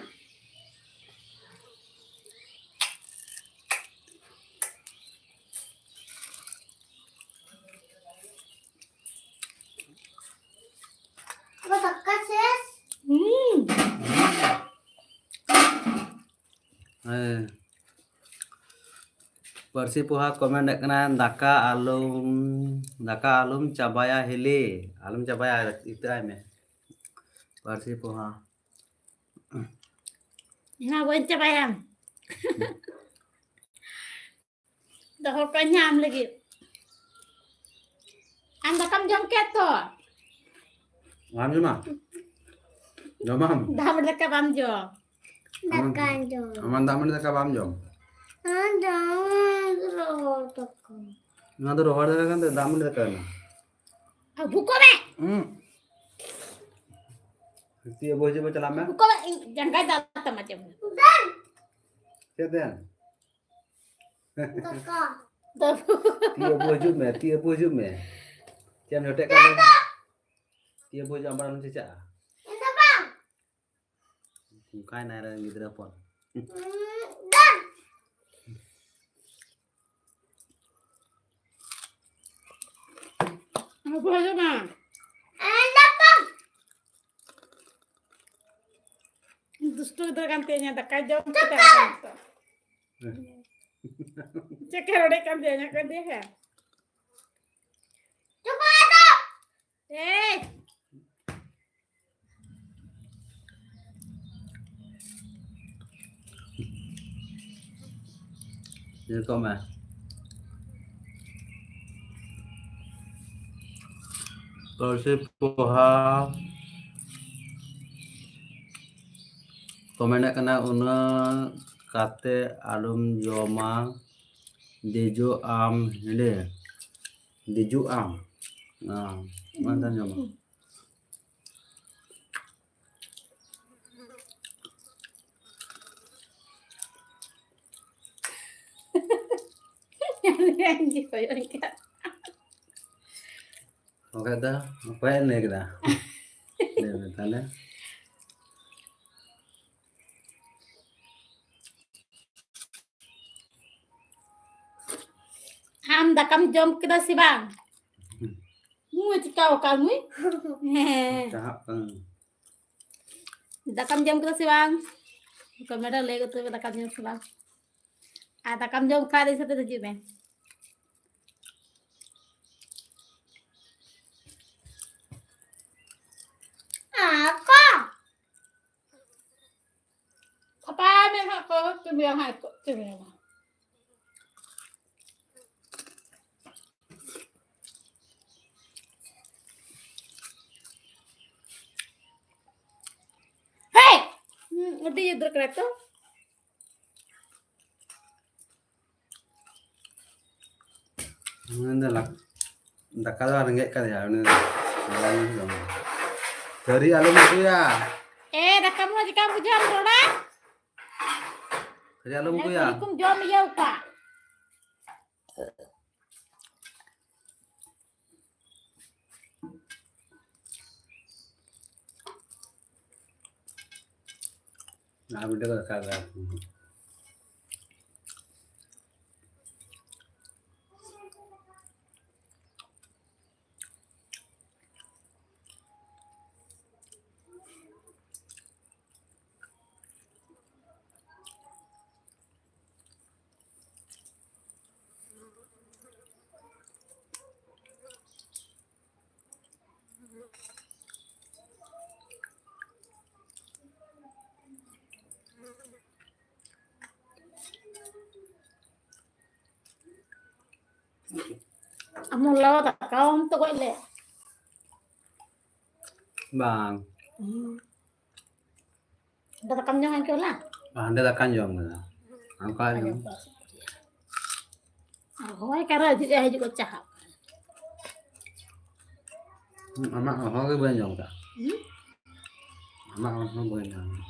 ᱟᱵᱚ ᱫᱟᱠᱟ ᱥᱮᱥ᱾ ᱦᱩᱸ᱾ ᱦᱮᱸ᱾ ᱯᱟᱹᱨᱥᱤ ᱯᱚᱦᱟ ᱠᱚᱢᱮᱱᱴ ᱮᱫ ᱠᱟᱱᱟ, "ᱫᱟᱠᱟ ᱟᱞᱚᱢ, ᱫᱟᱠᱟ ᱟᱞᱚᱢ ᱪᱟᱵᱟᱭᱟ ᱦᱤᱞᱤ, ᱟᱞᱚᱢ ᱪᱟᱵᱟᱭᱟ, ᱤᱛᱟᱹ ᱟᱭ ᱢᱮ᱾" ᱯᱟᱹᱨᱥᱤ ᱯᱚᱦᱟ᱾ ᱚᱱᱟ ᱵᱟᱹᱧ ᱪᱟᱵᱟᱭᱟ᱾ ᱫᱚᱦᱚ ᱠᱟᱜ ᱟᱹᱧ ᱦᱟᱸᱜ ᱟᱢ ᱞᱟᱹᱜᱤᱫ᱾ ᱟᱢ ᱫᱟᱠᱟᱢ ᱡᱚᱢ ᱠᱮᱫ ᱛᱚ? ᱵᱟᱢ ᱡᱚᱢᱟ? ᱡᱚᱢᱟᱢ? ᱫᱟᱜ ᱢᱟᱹᱰᱤ ᱫᱟᱠᱟ ᱵᱟᱢ ᱡᱚᱢ? ᱫᱟᱠᱟ ᱡᱚᱢ᱾ ᱟᱢᱟᱜ ᱫᱟᱜ ᱢᱟᱹᱰᱤ ᱫᱟᱠᱟ ᱵᱟᱢ ᱡᱚᱢ? ᱦᱮᱸ, ᱡᱚᱢ, ᱨᱚᱦᱚᱲ ᱫᱟᱠᱟ᱾ ᱚᱱᱟ ᱫᱚ ᱨᱚᱦᱚᱲ ᱫᱟᱠᱟ ᱠᱟᱱ ᱛᱟᱭᱟ, ᱫᱟᱜ ᱢᱟᱹᱰᱤ ᱫᱟᱠᱟ ᱠᱟᱱᱟ᱾ ᱟᱹᱜᱩ ᱠᱚᱢᱮ᱾ ᱦᱩᱸ᱾ ᱛᱤ ᱟᱹᱵᱩ ᱦᱤᱡᱩᱜ ᱢᱮ, ᱪᱟᱞᱟᱜ ᱢᱮ᱾ ᱚᱠᱚᱭ ᱤᱧ ᱡᱟᱸᱜᱟᱭ ᱫᱟᱞ ᱛᱟᱢᱟ ᱪᱮᱫ? ᱪᱮᱫ ᱫᱮᱱ? ᱫᱟᱵᱩ᱾ ᱛᱤ ᱟᱹᱵᱩ ᱦᱤᱡᱩᱜ ᱢᱮ, ᱛᱤ ᱟᱹᱵᱩ ᱦᱤᱡᱩᱜ ᱢᱮ᱾ ᱪᱮᱫ ᱮᱢ ᱡᱚᱴᱮᱫ ᱠᱟᱱ ᱫᱚ? ᱛᱤ ᱟᱹᱵᱩ ᱦᱤᱡᱩᱜ, ᱟᱢ ᱵᱟᱨ ᱮᱢ ᱪᱮᱪᱟᱜᱼᱟ᱾ ᱚᱱᱠᱟᱭ ᱱᱟᱭ ᱨᱮᱱ ᱜᱤᱫᱽᱨᱟᱹ ᱦᱚᱯᱚᱱ᱾ ᱟᱹᱵᱩ ᱦᱤᱡᱩᱜ ᱢᱮ᱾ ᱫᱩᱥᱴᱩ ᱜᱤᱫᱽᱨᱟᱹ ᱠᱟᱱ ᱛᱤᱧᱟ, ᱫᱟᱠᱟ ᱡᱚᱢ ᱠᱟᱛᱮ ᱟᱫᱚ ᱱᱤᱛᱚᱜ᱾ ᱪᱮᱫ ᱠᱚ ᱨᱚᱲᱮᱫ ᱠᱟᱱ ᱛᱤᱧᱟ, ᱤᱧᱟᱹᱜ ᱠᱟᱱ ᱛᱤᱧᱟ ᱦᱮᱸ? ᱮᱭ! ᱧᱮᱞ ᱠᱚᱜ ᱢᱮ᱾ ᱯᱟᱹᱨᱥᱤ ᱯᱚᱦᱟ ᱠᱚ ᱢᱮᱱᱮᱫ ᱠᱟᱱᱟ, ᱩᱱᱟᱹᱜ ᱠᱟᱛᱮ ᱟᱞᱚᱢ ᱡᱚᱢᱟ, ᱫᱮᱡᱚᱜ ᱟᱢ ᱦᱮᱸᱫᱮ, ᱫᱮᱡᱚᱜ ᱟᱢ᱾ ᱚᱱᱟ ᱫᱚ ᱡᱚᱢᱟ᱾ ᱚᱠᱟ ᱫᱚ ᱚᱠᱚᱭᱮ ᱞᱟᱹᱭ ᱠᱮᱫᱟ? ᱞᱟᱹᱭ ᱢᱮ ᱛᱟᱦᱞᱮ᱾ ᱟᱢ ᱫᱟᱠᱟᱢ ᱡᱚᱢ ᱠᱮᱫᱟ ᱥᱮ ᱵᱟᱝ? ᱢᱩᱭ ᱪᱤᱠᱟᱹᱣ ᱟᱠᱟᱫ ᱢᱩᱭ? ᱦᱮᱸ᱾ ᱪᱟᱦᱟᱜ ᱠᱟᱱᱟ᱾ ᱫᱟᱠᱟᱢ ᱡᱚᱢ ᱠᱮᱫᱟ ᱥᱮ ᱵᱟᱝ? ᱠᱚᱢᱮᱱᱴ ᱨᱮ ᱞᱟᱹᱭ ᱠᱟᱛᱮ ᱫᱟᱠᱟᱢ ᱡᱚᱢ ᱥᱮ ᱵᱟᱝ? ᱟᱨ ᱫᱟᱠᱟᱢ ᱡᱚᱢ ᱠᱷᱟᱱ ᱤᱧ ᱥᱟᱛᱮ ᱦᱤᱡᱩᱜ ᱢᱮ᱾ ᱟᱠᱟ? ᱥᱟᱯᱷᱟᱭ ᱢᱮ ᱦᱟᱸᱜ ᱠᱚ, ᱪᱩᱢᱤᱭᱟ ᱦᱟᱸᱜ ᱠᱚ, ᱪᱩᱢᱤᱭᱟ ᱢᱟ᱾ ᱦᱮᱭ! ᱦᱩᱸ, ᱟᱹᱰᱤ ᱩᱫᱽᱨᱟᱹ ᱠᱟᱱᱟ ᱛᱚ᱾ ᱩᱱᱤ ᱫᱚ ᱞᱟᱠ-, ᱫᱟᱠᱟ ᱫᱚ ᱨᱮᱸᱜᱮᱡ ᱠᱟᱫᱮᱭᱟ, ᱩᱱᱤ ᱫᱚ ᱵᱟᱭ ᱧᱟᱢ ᱠᱮᱫᱟ᱾ ᱛᱷᱟᱹᱨᱤ ᱟᱞᱚᱢ ᱟᱹᱜᱩᱭᱟ᱾ ᱮ, ᱫᱟᱠᱟ ᱢᱟ ᱪᱮᱠᱟᱢ ᱵᱩᱡᱷᱟᱹᱣᱟ ᱨᱚᱲᱟ? ᱛᱷᱟᱹᱨᱤ ᱟᱞᱚᱢ ᱟᱹᱜᱩᱭᱟ᱾ ᱠᱚᱢ ᱡᱚᱢ ᱤᱭᱟᱹ ᱠᱟᱜ᱾ ᱟᱨ ᱢᱤᱫᱴᱮᱡ ᱠᱚ ᱨᱟᱠᱟᱵ ᱫᱟ᱾ ᱟᱢ ᱞᱟᱣᱟ ᱫᱟᱠᱟᱣᱟᱢ ᱛᱚ ᱜᱚᱡ ᱞᱮ᱾ ᱵᱟᱝ᱾ ᱦᱩᱸ᱾ ᱟᱫᱚ ᱫᱟᱠᱟᱢ ᱡᱚᱢ ᱟᱹᱭᱠᱟᱹᱣ ᱞᱟ? ᱦᱟᱸᱰᱮ ᱫᱟᱠᱟᱧ ᱡᱚᱢ ᱠᱮᱫᱟ᱾ ᱚᱱᱠᱟ ᱟᱫᱚ ᱡᱚᱢ᱾ ᱵᱟᱥ᱾ ᱟᱨ ᱦᱚᱸᱜᱼᱚᱭ ᱠᱟᱨᱚ ᱦᱤᱡᱩᱜ ᱮ ᱦᱤᱡᱩᱜ ᱠᱚ ᱪᱟᱦᱟᱜ᱾ ᱦᱩᱸ, ᱟᱢᱟᱜ ᱦᱚᱦᱚ ᱜᱮ ᱵᱟᱹᱧ ᱟᱸᱡᱚᱢ ᱠᱟᱜ᱾ ᱦᱩᱸ? ᱟᱢᱟᱜ ᱦᱚᱦᱚ ᱵᱟᱹᱧ ᱟᱸᱡᱚᱢ ᱠᱟᱜ᱾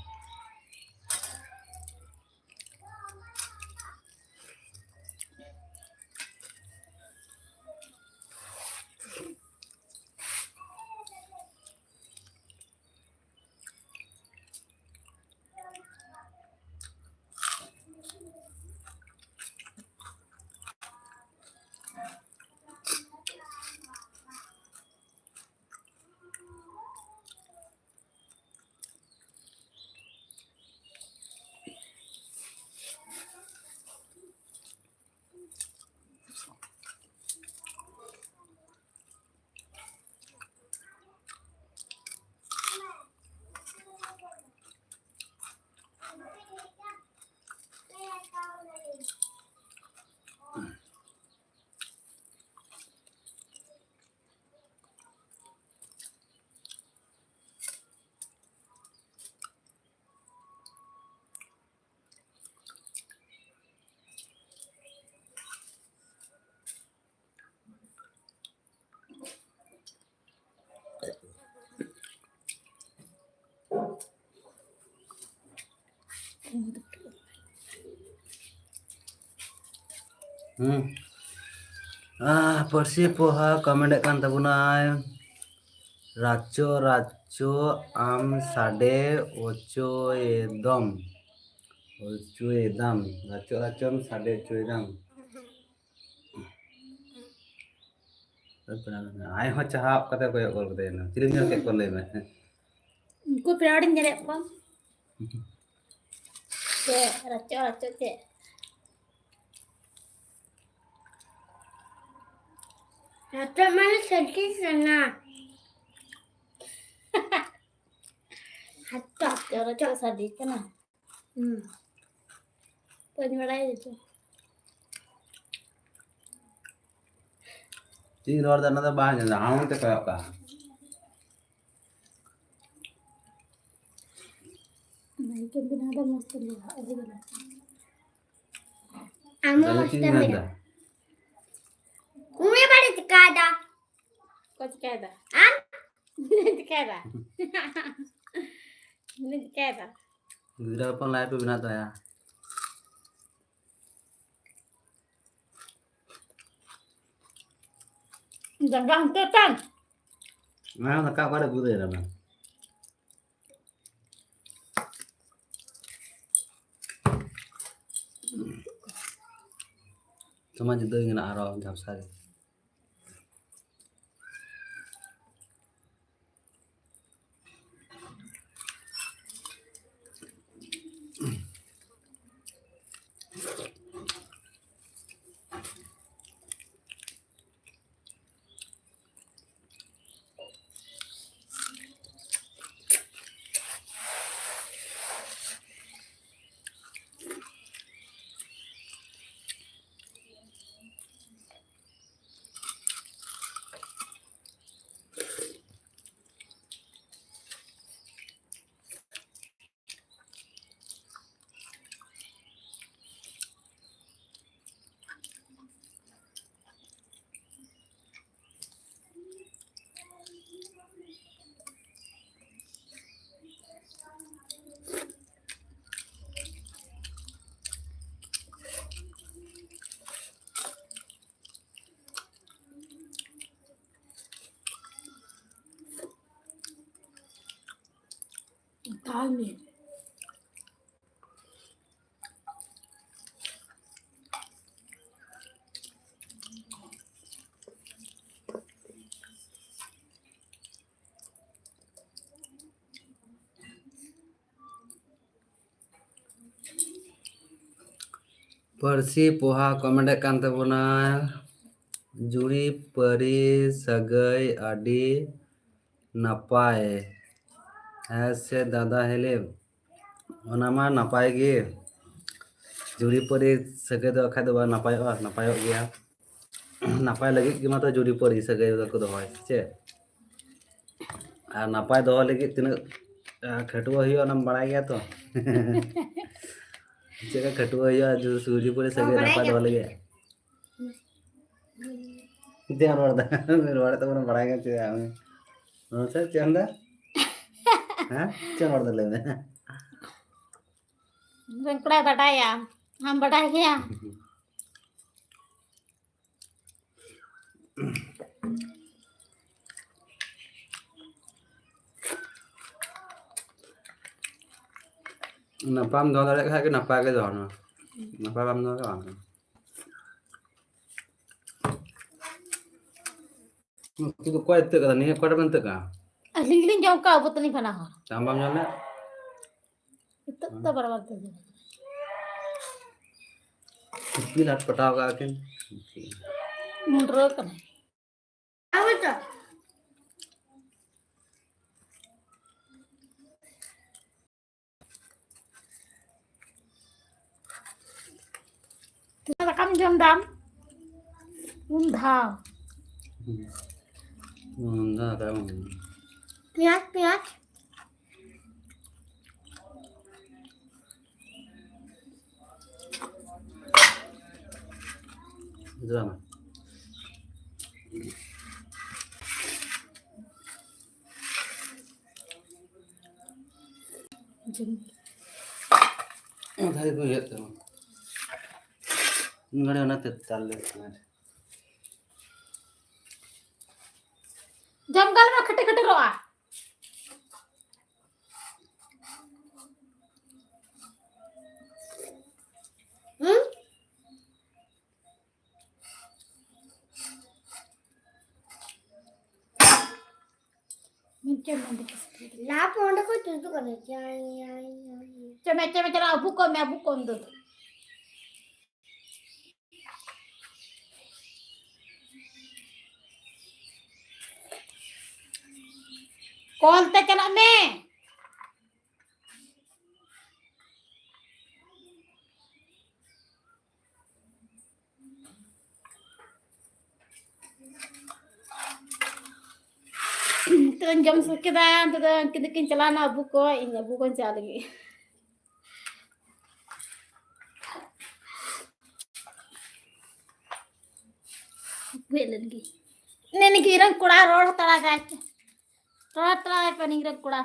ᱦᱩᱸ᱾ ᱟᱦ, ᱯᱟᱹᱨᱥᱤ ᱯᱚᱦᱟ ᱠᱚᱢᱮᱱᱴ ᱮᱫ ᱠᱟᱱ ᱛᱟᱵᱚᱱᱟᱭ, "ᱨᱟᱪᱚ ᱨᱟᱪᱚ ᱟᱢ ᱥᱟᱰᱮ ᱚᱪᱚᱭᱮᱫᱚᱢ, ᱚᱪᱚᱭᱮᱫᱟᱢ, ᱨᱟᱪᱚ ᱨᱟᱪᱚᱢ ᱥᱟᱰᱮ ᱚᱪᱚᱭᱮᱫᱟᱢ᱾" ᱟᱡ ᱦᱚᱸ ᱪᱟᱦᱟᱵ ᱠᱟᱛᱮ ᱠᱚᱭᱚᱜ ᱜᱚᱫ ᱠᱟᱫᱟᱭ ᱱᱟ᱾ ᱪᱤᱞᱤᱢ ᱧᱮᱞ ᱠᱮᱫ ᱠᱚᱣᱟ ᱞᱟᱹᱭ ᱢᱮ? ᱩᱱᱠᱩ ᱯᱮᱲᱟ ᱦᱚᱲᱤᱧ ᱧᱮᱞᱮᱫ ᱠᱚᱣᱟ᱾ ᱪᱮᱫ ᱨᱟᱪᱚ, ᱨᱟᱪᱚ ᱪᱮᱫ? ᱨᱟᱪᱚ ᱢᱟᱱᱮ ᱥᱟᱹᱨᱫᱤ ᱠᱟᱱᱟ᱾ ᱨᱟᱪᱚ, ᱨᱟᱪᱚ ᱥᱟᱹᱨᱫᱤ ᱠᱟᱱᱟ᱾ ᱦᱩᱸ᱾ ᱵᱟᱹᱧ ᱵᱟᱲᱟᱭᱟ ᱪᱮᱫ᱾ ᱪᱮᱫ ᱤᱧ ᱨᱚᱲ ᱫᱟ, ᱚᱱᱟ ᱫᱚ ᱵᱟᱝ ᱟᱸᱡᱚᱢ ᱫᱟ, ᱟᱢ ᱛᱮ ᱠᱚᱭᱚᱜ ᱠᱟᱜ᱾ ᱱᱟᱭᱠᱮ ᱵᱮᱱᱟᱣ ᱫᱚ ᱢᱚᱡᱽ ᱛᱮ ᱵᱮᱱᱟᱣ, ᱟᱹᱰᱤ ᱵᱮᱱᱟᱣ᱾ ᱟᱢ ᱦᱚᱸ ᱛᱟᱦᱞᱮ ᱢᱚᱡᱽ ᱪᱮᱫ ᱛᱮᱢ ᱤᱧ ᱢᱮᱱ ᱵᱮᱱᱟᱣ᱾ ᱫᱟ? ᱩᱱᱤ ᱵᱟᱲᱤ ᱪᱤᱠᱟᱭ ᱫᱟ? ᱚᱠᱚᱭ ᱪᱤᱠᱟᱭ ᱫᱟ? ᱟᱢ? ᱪᱤᱠᱟᱭ ᱫᱟ? ᱪᱤᱠᱟᱭ ᱫᱟ? ᱜᱤᱫᱽᱨᱟᱹ ᱦᱚᱯᱚᱱ ᱞᱟᱭᱤᱯᱷ ᱨᱮ ᱢᱮᱱᱟᱜ ᱛᱟᱭᱟ᱾ ᱡᱟᱸᱜᱟ ᱦᱟᱱᱛᱮ ᱛᱟᱢ᱾ ᱚᱱᱟ ᱫᱟᱠᱟ ᱚᱠᱟᱨᱮ ᱜᱩᱨᱟᱹᱭ ᱫᱟ ᱵᱟᱝ? ᱛᱚᱢᱟ ᱡᱩᱫᱟᱹ ᱜᱮ ᱢᱮᱱᱟᱜᱼᱟ ᱟᱨᱚ ᱡᱷᱟᱯᱥᱟ ᱨᱮ᱾ ᱟᱨ ᱢᱤᱫ᱾ ᱯᱟᱹᱨᱥᱤ ᱯᱚᱦᱟ ᱠᱚᱢᱮᱱᱴᱮᱫ ᱠᱟᱱ ᱛᱟᱵᱚᱱᱟ, ᱡᱩᱨᱤ ᱯᱟᱹᱨᱤ ᱥᱟᱹᱜᱟᱹᱭ ᱟᱹᱰᱤ ᱱᱟᱯᱟᱭ᱾ ᱦᱮᱸ ᱥᱮ ᱫᱟᱫᱟ ᱦᱮᱞᱮᱢ, ᱚᱱᱟ ᱢᱟ ᱱᱟᱯᱟᱭ ᱜᱮ᱾ ᱡᱩᱨᱤ ᱯᱟᱹᱨᱤ ᱥᱟᱹᱜᱟᱹᱭ ᱫᱚ ᱵᱟᱠᱷᱟᱡ ᱫᱚ ᱵᱟᱝ ᱱᱟᱯᱟᱭᱚᱜᱼᱟ, ᱱᱟᱯᱟᱭᱚᱜ ᱜᱮᱭᱟ᱾ ᱱᱟᱯᱟᱭ ᱞᱟᱹᱜᱤᱫ ᱜᱮ ᱢᱟᱛᱚ ᱡᱩᱨᱤ ᱯᱟᱹᱨᱤ ᱥᱟᱹᱜᱟᱹᱭ ᱫᱚᱠᱚ ᱫᱚᱦᱚᱭᱟ, ᱥᱮ ᱪᱮᱫ? ᱟᱨ ᱱᱟᱯᱟᱭ ᱫᱚᱦᱚ ᱞᱟᱹᱜᱤᱫ ᱛᱤᱱᱟᱹᱜ, ᱟᱸ, ᱠᱷᱟᱹᱴᱩᱣᱟᱹ ᱦᱩᱭᱩᱜᱼᱟ, ᱚᱱᱟᱢ ᱵᱟᱲᱟᱭ ᱜᱮᱭᱟ ᱛᱚ᱾ ᱪᱮᱫ ᱞᱮᱠᱟ ᱠᱷᱟᱹᱴᱩᱣᱟᱹ ᱦᱩᱭᱩᱜᱼᱟ, ᱡᱩ-, ᱡᱩᱨᱤ ᱯᱟᱹᱨᱤ ᱥᱟᱹᱜᱟᱹᱭ ᱱᱟᱯᱟᱭ ᱫᱚᱦᱚ ᱞᱟᱹᱜᱤᱫ᱾ ᱪᱮᱫ ᱮᱢ ᱨᱚᱲ ᱮᱫᱟ? ᱨᱚᱲᱮᱫ ᱛᱟᱵᱚᱱᱟ, ᱵᱟᱲᱟᱭ ᱜᱮᱭᱟᱢ ᱪᱮᱫ ᱟᱢ? ᱢᱟᱥᱮ ᱪᱮᱫ ᱮᱢ ᱮᱫᱟ? ᱦᱮᱸ? ᱪᱮᱫ ᱮᱢ ᱨᱚᱲ ᱮᱫᱟ ᱞᱟᱹᱭ ᱢᱮ? ᱨᱮᱱ ᱠᱚᱲᱟᱭ ᱵᱟᱰᱟᱭᱟ, ᱟᱢ ᱵᱟᱰᱟᱭ ᱜᱮᱭᱟ? ᱱᱟᱯᱟᱭᱮᱢ ᱫᱚᱦᱚ ᱫᱟᱲᱮᱭᱟᱜ ᱠᱷᱟᱡ ᱜᱮ ᱱᱟᱯᱟᱭ ᱜᱮ ᱫᱚᱦᱚ ᱢᱮ᱾ ᱱᱟᱯᱟᱭ ᱵᱟᱢ ᱫᱚᱦᱚ ᱫᱟᱲᱮᱭᱟᱜᱼᱟ, ᱵᱟᱝ ᱠᱟᱱᱟ᱾ ᱩᱛᱩ ᱫᱚ ᱚᱠᱚᱭ ᱩᱛᱩ ᱠᱟᱫᱟ? ᱱᱤᱭᱟᱹ ᱚᱠᱚᱭ ᱴᱷᱮᱱ ᱵᱮᱱ ᱩᱛᱩ ᱠᱟᱜᱼᱟ? ᱟᱹᱞᱤᱧ ᱜᱮᱞᱤᱧ ᱡᱚᱢ ᱠᱟᱜᱼᱟ, ᱟᱵᱚ ᱛᱟᱹᱞᱤᱧ ᱵᱟᱱᱟ ᱦᱚᱲ᱾ ᱟᱢ ᱵᱟᱢ ᱡᱚᱢ ᱞᱮᱫ? ᱱᱤᱛᱚᱜ ᱫᱚ ᱵᱟᱨ ᱵᱟᱨ ᱛᱮ ᱡᱚᱢ᱾ ᱥᱤᱯᱤ ᱞᱟᱴ ᱯᱟᱴᱟᱣ ᱠᱟᱜᱼᱟ ᱠᱤᱱ᱾ ᱢᱩᱰᱨᱟᱹ ᱠᱟᱱᱟ᱾ ᱛᱤᱱᱟᱹᱜ ᱫᱟᱠᱟᱢ ᱡᱚᱢ ᱫᱟᱢ? ᱩᱱ ᱫᱷᱟᱣ᱾ ᱩᱱ ᱫᱷᱟᱣ ᱫᱟᱠᱟ ᱵᱟᱝ ᱡᱚᱢ᱾ ᱯᱮᱸᱭᱟᱡᱽ, ᱯᱮᱸᱭᱟᱡᱽ᱾ ᱡᱚᱢ᱾ ᱚᱱᱠᱟ ᱜᱮᱠᱚ ᱤᱭᱟᱹᱜ ᱛᱟᱢᱟ᱾ ᱢᱤᱫ ᱜᱷᱟᱹᱲᱤ ᱚᱱᱟᱛᱮ ᱛᱟᱞ ᱞᱮ ᱛᱟᱢᱟ᱾ ᱡᱚᱢ ᱜᱟᱞ ᱢᱟ ᱠᱷᱟᱹᱴᱤ ᱠᱷᱟᱹᱴᱤ ᱨᱚᱜᱼᱟ᱾ ᱞᱟᱯ ᱚᱸᱰᱮ ᱠᱷᱚᱱ ᱛᱩᱫᱩᱜ ᱠᱟᱱᱟ᱾ ᱡᱟᱭ, ᱡᱟᱭ, ᱡᱟᱭ᱾ ᱪᱚ ᱢᱮ, ᱪᱚ ᱢᱮ, ᱪᱟᱞᱟᱜ ᱟᱹᱵᱩ ᱠᱚᱢ ᱢᱮ, ᱟᱹᱵᱩ ᱠᱚᱢ ᱫᱚ᱾ ᱠᱚᱞ ᱛᱮ ᱪᱟᱞᱟᱜ ᱢᱮ᱾ ᱱᱤᱛᱚᱜ ᱤᱧ ᱡᱚᱢ ᱥᱟᱹᱛ ᱠᱮᱫᱟ, ᱱᱤᱛᱚᱜ ᱫᱚ ᱩᱱᱠᱤᱱ ᱫᱚᱠᱤᱱ ᱪᱟᱞᱟᱣᱱᱟ ᱟᱹᱵᱩ ᱠᱚ, ᱤᱧ ᱟᱹᱵᱩ ᱠᱚᱧ ᱪᱟᱞᱟᱜ ᱞᱟᱹᱜᱤᱫ᱾ ᱦᱮᱡ ᱞᱮᱱ ᱜᱮ᱾ ᱱᱮ ᱱᱤᱝᱠᱟᱹ ᱤᱧ ᱨᱮᱱ ᱠᱚᱲᱟ ᱨᱚᱲ ᱦᱟᱛᱟᱲᱟᱭ᱾ ᱨᱚᱲ ᱦᱟᱛᱟᱲᱟᱭ ᱯᱮ ᱱᱤᱝᱠᱟᱹ ᱨᱮᱱ ᱠᱚᱲᱟ᱾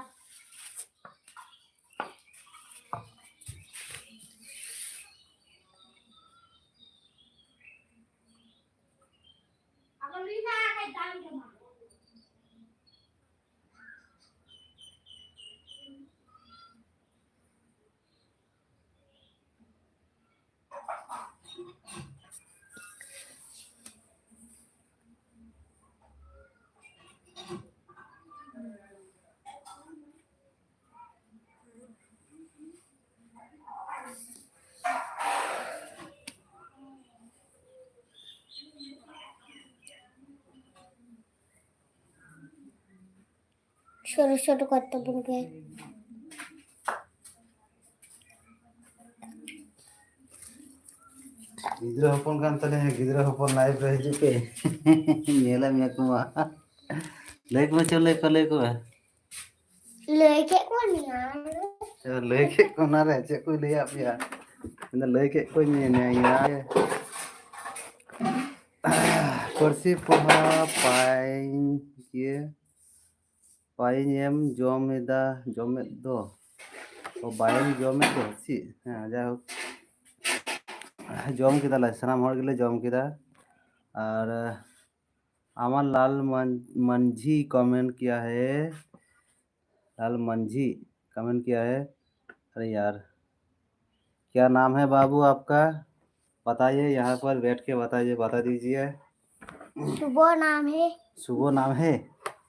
ᱥᱩᱨᱩ ᱥᱩᱨᱩ ᱠᱚᱨᱛᱮ ᱵᱚᱱ ᱜᱮ᱾ ᱜᱤᱫᱽᱨᱟᱹ ᱦᱚᱯᱚᱱ ᱠᱟᱱ ᱛᱟᱞᱮᱭᱟ, ᱜᱤᱫᱽᱨᱟᱹ ᱦᱚᱯᱚᱱ live ᱨᱮ ᱦᱤᱡᱩᱜ ᱯᱮ᱾ ᱧᱮᱞᱮ ᱢᱮᱭᱟ ᱠᱚ ᱢᱟ᱾ ᱞᱟᱹᱭ ᱠᱚ ᱪᱚ, ᱞᱟᱹᱭ ᱠᱚ, ᱞᱟᱹᱭ ᱠᱚ᱾ ᱞᱟᱹᱭ ᱠᱮᱫ ᱠᱚᱣᱟ ᱱᱤᱭᱟᱹ᱾ ᱪᱚ, ᱞᱟᱹᱭ ᱠᱮᱫ ᱠᱚ ᱚᱱᱟᱨᱮ ᱪᱮᱫ ᱠᱚ ᱞᱟᱹᱭᱟᱫ ᱯᱮᱭᱟ? ᱤᱧ ᱫᱚ ᱞᱟᱹᱭ ᱠᱮᱫ ᱠᱚᱣᱟᱧ ᱱᱤᱭᱟᱹ, ᱱᱤᱭᱟᱹ᱾ ᱯᱟᱹᱨᱥᱤ ᱯᱚᱦᱟ ᱯᱟᱭ ᱤᱭᱟᱹ᱾ ᱯᱟᱭᱮᱢ ᱡᱚᱢ ᱮᱫᱟ, ᱡᱚᱢᱮᱫ ᱫᱚ᱾ ᱚ, ᱵᱟᱭᱮᱢ ᱡᱚᱢᱮᱫ ᱫᱚ, ᱪᱮᱫ? ᱦᱮᱸ, ᱡᱟᱭᱦᱳᱠ᱾ ᱡᱚᱢ ᱠᱮᱫᱟᱞᱮ, ᱥᱟᱱᱟᱢ ᱦᱚᱲ ᱜᱮᱞᱮ ᱡᱚᱢ ᱠᱮᱫᱟ᱾ ᱟᱨ, ᱟᱢᱟᱨ ᱞᱟᱞ ᱢᱟᱱ-, ᱢᱟᱹᱱᱡᱷᱤ comment ᱠᱤᱭᱟ ᱦᱮ, ᱞᱟᱞ ᱢᱟᱹᱱᱡᱷᱤ comment ᱠᱤᱭᱟ ᱦᱮ᱾ ᱟᱨᱮ ᱭᱟᱨ, क्या नाम है बाबू आपका? बताइए, यहाँ पर बैठ के बताइए, बता दीजिए। शुभो नाम है। शुभो नाम है?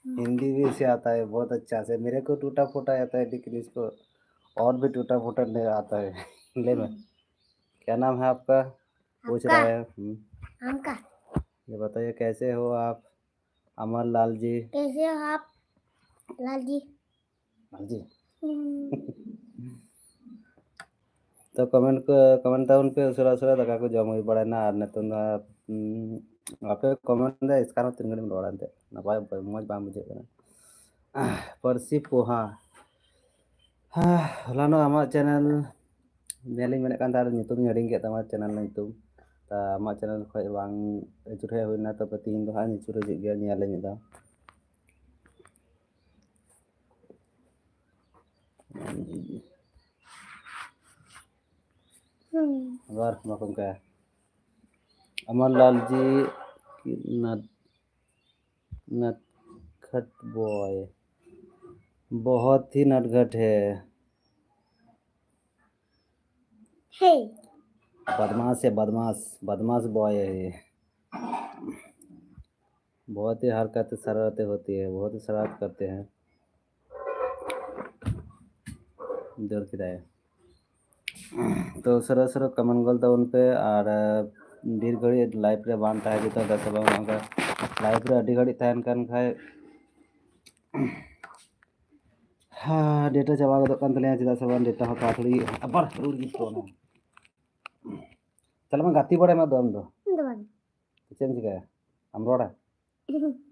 हिंदी भी इसे आता है बहुत अच्छा से। मेरे को टूटा फूटा आता है, लेकिन इसको और भी टूटा फूटा नहीं आता है। ले मैं, क्या नाम है आपका? पूछ रहा है। हम्म। हमका। ये बताइए, कैसे हो आप, अमर लाल जी? कैसे हो आप, लाल जी? लाल जी। हम्म। ᱛᱚ ᱠᱚᱢᱮᱱᱴ ᱠᱚ, ᱠᱚᱢᱮᱱᱴ ᱛᱟᱵᱚᱱ ᱯᱮ, ᱩᱥᱟᱹᱨᱟ ᱩᱥᱟᱹᱨᱟ ᱫᱟᱠᱟ ᱠᱚ ᱡᱚᱢ ᱦᱩᱭ ᱵᱟᱲᱟᱭᱱᱟ᱾ ᱟᱨ ᱱᱤᱛᱚᱝ ᱫᱚ, ᱩᱸ, ᱟᱯᱮ ᱠᱚᱢᱮᱱᱴ ᱫᱟ, ᱮᱥᱠᱟᱨ ᱦᱚᱸ ᱛᱤᱱ ᱜᱷᱟᱹᱲᱤᱡ ᱮᱢ ᱨᱚᱲᱟ ᱮᱱᱛᱮᱫ? ᱱᱟᱯᱟᱭ, ᱢᱚᱡᱽ ᱵᱟᱝ ᱵᱩᱡᱷᱟᱹᱜ ᱠᱟᱱᱟ᱾ ᱯᱟᱹᱨᱥᱤ ᱯᱚᱦᱟ᱾ ᱦᱮᱸ, ᱦᱚᱞᱟᱱᱚᱜ ᱟᱢᱟᱜ ᱪᱮᱱᱮᱞ ᱧᱮᱞᱤᱧ ᱢᱮᱱᱮᱫ ᱠᱟᱱ ᱛᱟᱦᱮᱸᱫ, ᱧᱩᱛᱩᱢ ᱤᱧ ᱦᱤᱲᱤᱧ ᱠᱮᱫ ᱛᱟᱢᱟ, ᱪᱮᱱᱮᱞ ᱨᱮᱱᱟᱜ ᱧᱩᱛᱩᱢ᱾ ᱛᱟ ᱟᱢᱟᱜ ᱪᱮᱱᱮᱞ ᱠᱷᱚᱡ ᱵᱟᱝ ᱟᱹᱪᱩᱨ ᱦᱮᱡ ᱦᱩᱭ ᱞᱮᱱᱟ, ᱛᱚᱵᱮ ᱛᱤᱦᱤᱧ ᱫᱚ ᱦᱟᱸᱜ ᱤᱧ ᱟᱹᱪᱩᱨ ᱦᱤᱡᱩᱜ ᱜᱮᱭᱟ, ᱧᱮᱞᱟᱹᱧ ᱢᱤᱫ ᱫᱷᱟᱣ᱾ ᱦᱩᱸ᱾ ᱟᱵᱟᱨ ᱵᱟᱠᱚ ᱚᱱᱠᱟᱭᱟ᱾ अमर लाल जी की नट-, नटखट बॉय, बहुत ही नटखट है। हे। बदमाश है, बदमाश, बदमाश बॉय है ये। बहुत ही हरकत शरारतें होती है, बहुत ही शरारत करते हैं। ᱫᱟᱹᱲ ᱠᱮᱫᱟᱭ᱾ ᱛᱚ ᱩᱥᱟᱹᱨᱟ ᱩᱥᱟᱹᱨᱟ ᱠᱚᱢᱮᱱᱴ ᱜᱚᱞ ᱛᱟᱵᱚᱱ ᱯᱮ᱾ ᱟᱨ ᱰᱷᱮᱨ ᱜᱷᱟᱹᱲᱤᱡ ᱞᱟᱭᱤᱵᱷ ᱨᱮ ᱵᱟᱝ ᱛᱟᱦᱮᱸ ᱡᱩᱛᱩᱜᱼᱟ, ᱥᱮ ᱵᱟᱝ? ᱚᱱᱠᱟ ᱞᱟᱭᱤᱵᱷ ᱨᱮ ᱟᱹᱰᱤ ᱜᱷᱟᱹᱲᱤᱡ ᱛᱟᱦᱮᱱ ᱠᱟᱱ ᱠᱷᱟᱡ, ᱦᱮᱸ, ᱰᱮᱴᱟ ᱪᱟᱵᱟ ᱜᱚᱫᱚᱜ ᱠᱟᱱ ᱛᱟᱞᱮᱭᱟ, ᱪᱮᱫᱟᱜ ᱥᱮ ᱵᱟᱝ, ᱰᱮᱴᱟ ᱦᱚᱸ ᱛᱟᱲᱟᱛᱟᱲᱤ ᱟᱵᱟᱨ ᱨᱩᱣᱟᱹᱲ ᱜᱮ ᱛᱚ ᱚᱱᱟ᱾ ᱛᱟᱦᱞᱮ ᱢᱟ ᱜᱟᱛᱮ ᱵᱟᱲᱟᱭ ᱢᱟ ᱫᱚ ᱟᱢ ᱫᱚ᱾ ᱤᱧ ᱫᱚ ᱵᱟᱝ᱾ ᱪᱮᱫ ᱮᱢ ᱪᱤᱠᱟᱹᱭᱟ? ᱟᱢ ᱨᱚᱲᱟ?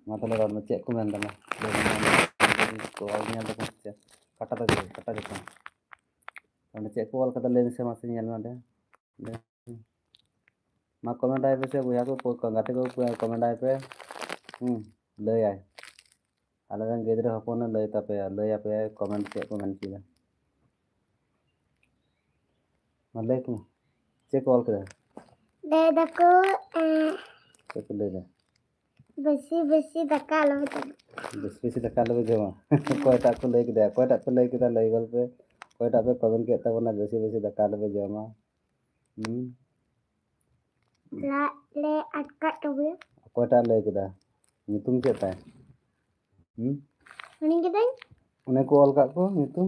ᱢᱟ ᱛᱟᱦᱞᱮ ᱨᱚᱲ ᱢᱮ, ᱪᱮᱫ ᱠᱚ ᱢᱮᱱ ᱛᱟᱢᱟ? ᱠᱚᱞ ᱧᱮᱞ ᱫᱟᱠᱚ ᱥᱮ ᱪᱮᱫ? ᱠᱟᱴᱟ ᱛᱟᱠᱚ, ᱠᱟᱴᱟ ᱡᱚᱛᱚ᱾ ᱚᱸᱰᱮ ᱪᱮᱫ ᱠᱚ ᱚᱞ ᱠᱟᱫᱟ ᱞᱟᱹᱭ ᱢᱮᱥᱮ ᱢᱟᱥᱮ ᱧᱮᱞ ᱢᱮ ᱚᱸᱰᱮ᱾ ᱢᱟ ᱠᱚᱢᱮᱱᱴ ᱟᱭ ᱯᱮ ᱥᱮ ᱵᱚᱭᱦᱟ ᱠᱚ, ᱠᱚ-, ᱜᱟᱛᱮ ᱠᱚ ᱠᱚᱢᱮᱱᱴ ᱟᱭ ᱯᱮ᱾ ᱦᱩᱸ, ᱞᱟᱹᱭᱟᱭ᱾ ᱟᱞᱮ ᱨᱮᱱ ᱜᱤᱫᱽᱨᱟᱹ ᱦᱚᱯᱚᱱᱮ ᱞᱟᱹᱭ ᱛᱟᱯᱮᱭᱟ, ᱞᱟᱹᱭ ᱟᱯᱮᱭᱟᱭ ᱠᱚᱢᱮᱱᱴ ᱪᱮᱫ ᱠᱚ ᱢᱮᱱ ᱦᱚᱪᱚᱭᱮᱫᱟ᱾ ᱢᱟ ᱞᱟᱹᱭ ᱠᱚ᱾ ᱪᱮᱫ ᱠᱚ ᱚᱞ ᱠᱮᱫᱟ? ᱞᱟᱹᱭ ᱫᱟᱠᱚ, ᱮᱸ, ᱪᱮᱫ ᱠᱚ ᱞᱟᱹᱭ ᱫᱟ? ᱵᱮᱥᱤ ᱵᱮᱥᱤ ᱫᱟᱠᱟ ᱟᱞᱚᱯᱮ ᱡᱚᱢᱟ᱾ ᱵᱮᱥᱤ ᱵᱮᱥᱤ ᱫᱟᱠᱟ ᱟᱞᱚᱯᱮ ᱡᱚᱢᱟ᱾ ᱚᱠᱚᱭᱴᱟᱜ ᱠᱚ ᱞᱟᱹᱭ ᱠᱮᱫᱟ? ᱚᱠᱚᱭᱴᱟᱜ ᱯᱮ ᱞᱟᱹᱭ ᱠᱮᱫᱟ? ᱞᱟᱹᱭ ᱜᱚᱞ ᱯᱮ᱾ ᱚᱠᱚᱭᱴᱟᱜ ᱯᱮ ᱠᱚᱢᱮᱱᱴ ᱠᱮᱫ ᱛᱟᱵᱚᱱᱟ, ᱵᱮᱥᱤ ᱵᱮᱥᱤ ᱫᱟᱠᱟ ᱟᱞᱚᱯᱮ ᱡᱚᱢᱟ? ᱦᱩᱸ? ᱞᱟᱡ ᱞᱮ ᱟᱴᱠᱟᱜ ᱛᱟᱵᱚᱱᱟ᱾ ᱚᱠᱚᱭᱴᱟᱜ ᱞᱟᱹᱭ ᱠᱮᱫᱟ? ᱧᱩᱛᱩᱢ ᱪᱮᱫ ᱛᱟᱭ? ᱦᱩᱸ? ᱦᱤᱲᱤᱧ ᱠᱤᱫᱟᱹᱧ᱾ ᱚᱱᱮ ᱠᱚ ᱚᱞ ᱠᱟᱜ ᱠᱚ ᱧᱩᱛᱩᱢ᱾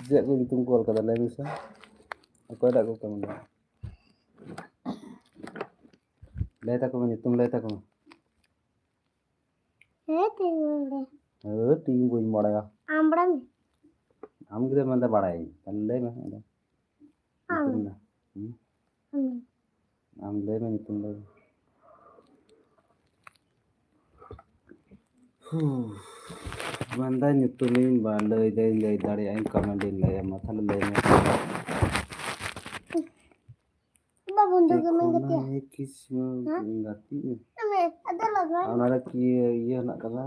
ᱪᱮᱫ ᱠᱚ ᱧᱩᱛᱩᱢ ᱠᱚ ᱚᱞ ᱠᱟᱫᱟ ᱞᱟᱹᱭ ᱢᱮᱥᱮ? ᱚᱠᱚᱭᱴᱟᱜ ᱠᱚ ᱠᱚᱢᱮᱱᱴ? ᱞᱟᱹᱭ ᱛᱟᱠᱚ ᱢᱮ, ᱧᱩᱛᱩᱢ ᱞᱟᱹᱭ ᱛᱟᱠᱚ ᱢᱮ᱾ ᱦᱮᱸ, ᱛᱤᱧ ᱵᱟᱲᱟᱭᱟ᱾ ᱦᱮᱸ, ᱛᱤᱧ ᱵᱟᱹᱧ ᱵᱟᱲᱟᱭᱟ᱾ ᱟᱢ ᱵᱟᱲᱟᱭ ᱢᱮ᱾ ᱟᱢ ᱜᱮ ᱢᱮᱱᱫᱟ ᱵᱟᱲᱟᱭᱟᱹᱧ, ᱛᱟᱦᱞᱮ ᱞᱟᱹᱭ ᱢᱮ ᱟᱫᱚ᱾ ᱟᱢ᱾ ᱧᱩᱛᱩᱢ ᱫᱚ? ᱦᱩᱸ? ᱟᱢ᱾ ᱟᱢ ᱞᱟᱹᱭ ᱢᱮ ᱧᱩᱛᱩᱢ ᱫᱚ᱾ ᱦᱩᱸ᱾ ᱢᱮᱱᱫᱟᱭ ᱧᱩᱛᱩᱢᱤᱧ ᱵᱟ-, ᱞᱟᱹᱭ ᱫᱟᱹᱧ, ᱞᱟᱹᱭ ᱫᱟᱲᱮᱭᱟᱜ ᱟᱹᱧ, ᱠᱚᱢᱮᱱᱴ ᱤᱧ ᱞᱟᱹᱭ ᱟᱢᱟ, ᱛᱟᱦᱞᱮ ᱞᱟᱹᱭ ᱢᱮ᱾ ᱵᱟᱵᱚᱱ ᱫᱩᱲᱩᱵ ᱜᱮ ᱢᱮᱱ ᱠᱟᱛᱮ᱾ ᱦᱮᱸ? ᱜᱟᱛᱮᱜ ᱢᱮ᱾ ᱟᱢᱮ, ᱟᱫᱚ ᱞᱟᱜᱟᱣ᱾ ᱟᱨ ᱚᱱᱟ ᱨᱮ ᱠᱤ ᱤᱭᱟᱹ ᱦᱮᱱᱟᱜ ᱠᱟᱫᱟ?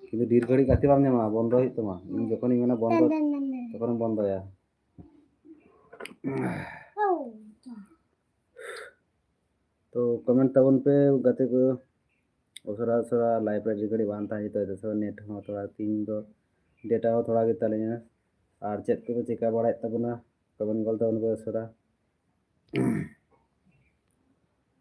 ᱠᱤᱱᱛᱩ ᱰᱷᱮᱨ ᱜᱷᱟᱹᱲᱤᱡ ᱜᱟᱛᱮ ᱵᱟᱢ ᱧᱟᱢᱟ, ᱵᱚᱱᱫᱚ ᱦᱩᱭᱩᱜ ᱛᱟᱢᱟ᱾ ᱤᱧ ᱡᱚᱠᱷᱚᱱᱤᱧ ᱢᱮᱱᱟ ᱵᱚᱱᱫᱚ, ᱫᱮᱱ, ᱫᱮᱱ, ᱫᱮᱱ, ᱫᱮᱱ᱾ ᱛᱚᱠᱷᱚᱱᱮᱢ ᱵᱚᱱᱫᱚᱭᱟ᱾ ᱦᱳᱭ᱾ ᱛᱚ, ᱠᱚᱢᱮᱱᱴ ᱛᱟᱵᱚᱱ ᱯᱮ ᱜᱟᱛᱮ ᱠᱚ᱾ ᱩᱥᱟᱹᱨᱟ ᱩᱥᱟᱹᱨᱟ ᱞᱟᱭᱤᱵᱷ ᱨᱮ ᱟᱹᱰᱤ ᱜᱷᱟᱹᱲᱤᱡ ᱵᱟᱝ ᱛᱟᱦᱮᱸ ᱦᱩᱭᱩᱜ ᱛᱟᱵᱚᱱᱟ, ᱱᱮᱴ ᱦᱚᱸ ᱛᱷᱚᱲᱟ, ᱛᱤᱦᱤᱧ ᱫᱚ ᱰᱮᱴᱟ ᱦᱚᱸ ᱛᱷᱚᱲᱟ ᱜᱮ ᱛᱟᱞᱤᱧᱟ᱾ ᱟᱨ ᱪᱮᱫ ᱠᱚᱯᱮ ᱪᱮᱠᱟ ᱵᱟᱲᱟᱭᱮᱫ ᱛᱟᱵᱚᱱᱟ? ᱠᱚᱢᱮᱱᱴ ᱜᱚᱞ ᱛᱟᱵᱚᱱ ᱯᱮ ᱩᱥᱟᱹᱨᱟ᱾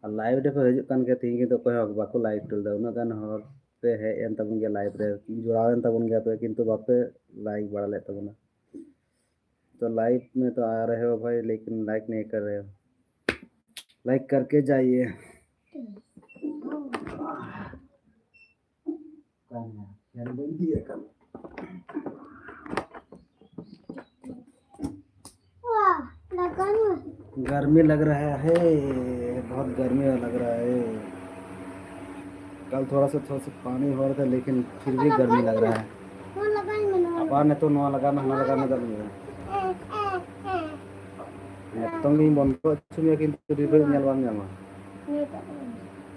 ᱟᱨ ᱞᱟᱭᱤᱵᱷ ᱨᱮᱠᱚ ᱦᱤᱡᱩᱜ ᱠᱟᱱ ᱜᱮᱭᱟ, ᱛᱤᱦᱤᱧ ᱠᱤᱱᱛᱩ ᱚᱠᱚᱭ ᱦᱚᱸ ᱵᱟᱠᱚ ᱞᱟᱭᱤᱵᱷ ᱦᱚᱴᱚ ᱞᱮᱫᱟ᱾ ᱩᱱᱟᱹᱜ ᱜᱟᱱ ᱦᱚᱲ ᱯᱮ ᱦᱮᱡ ᱮᱱ ᱛᱟᱵᱚᱱ ᱜᱮᱭᱟ ᱞᱟᱭᱤᱵᱷ ᱨᱮ, ᱡᱚᱲᱟᱣ ᱮᱱ ᱛᱟᱵᱚᱱ ᱜᱮᱭᱟ ᱯᱮ, ᱠᱤᱱᱛᱩ ᱵᱟᱯᱮ ᱞᱟᱭᱤᱠ ᱵᱟᱲᱟ ᱞᱮᱫ ᱛᱟᱵᱚᱱᱟ᱾ तो लाइव में तो आ रहे हो भाई, लेकिन लाइक नहीं कर रहे हो। लाइक करके जाइए। गर्मी लग रहा है, बहुत गर्मी लग रहा है। कल थोड़ा सा, थोड़ा सा पानी हो रहा था, लेकिन फिर भी गर्मी लग रहा है। ᱟᱵᱟᱨ ᱱᱤᱛᱚᱜ ᱱᱚᱣᱟ ᱞᱟᱜᱟᱣ ᱢᱮ, ᱦᱟᱱᱟ ᱞᱟᱜᱟᱣ ᱢᱮ, ᱫᱟᱜ ᱧᱩᱭᱟ᱾ ᱱᱤᱛᱚᱝ ᱜᱤᱧ ᱵᱚᱱᱫᱚ ᱦᱚᱪᱚ ᱢᱮᱭᱟ, ᱠᱤᱱᱛᱩ ᱰᱷᱮᱨ ᱜᱷᱟᱹᱲᱤᱡ ᱧᱮᱞ ᱵᱟᱢ ᱧᱟᱢᱟ᱾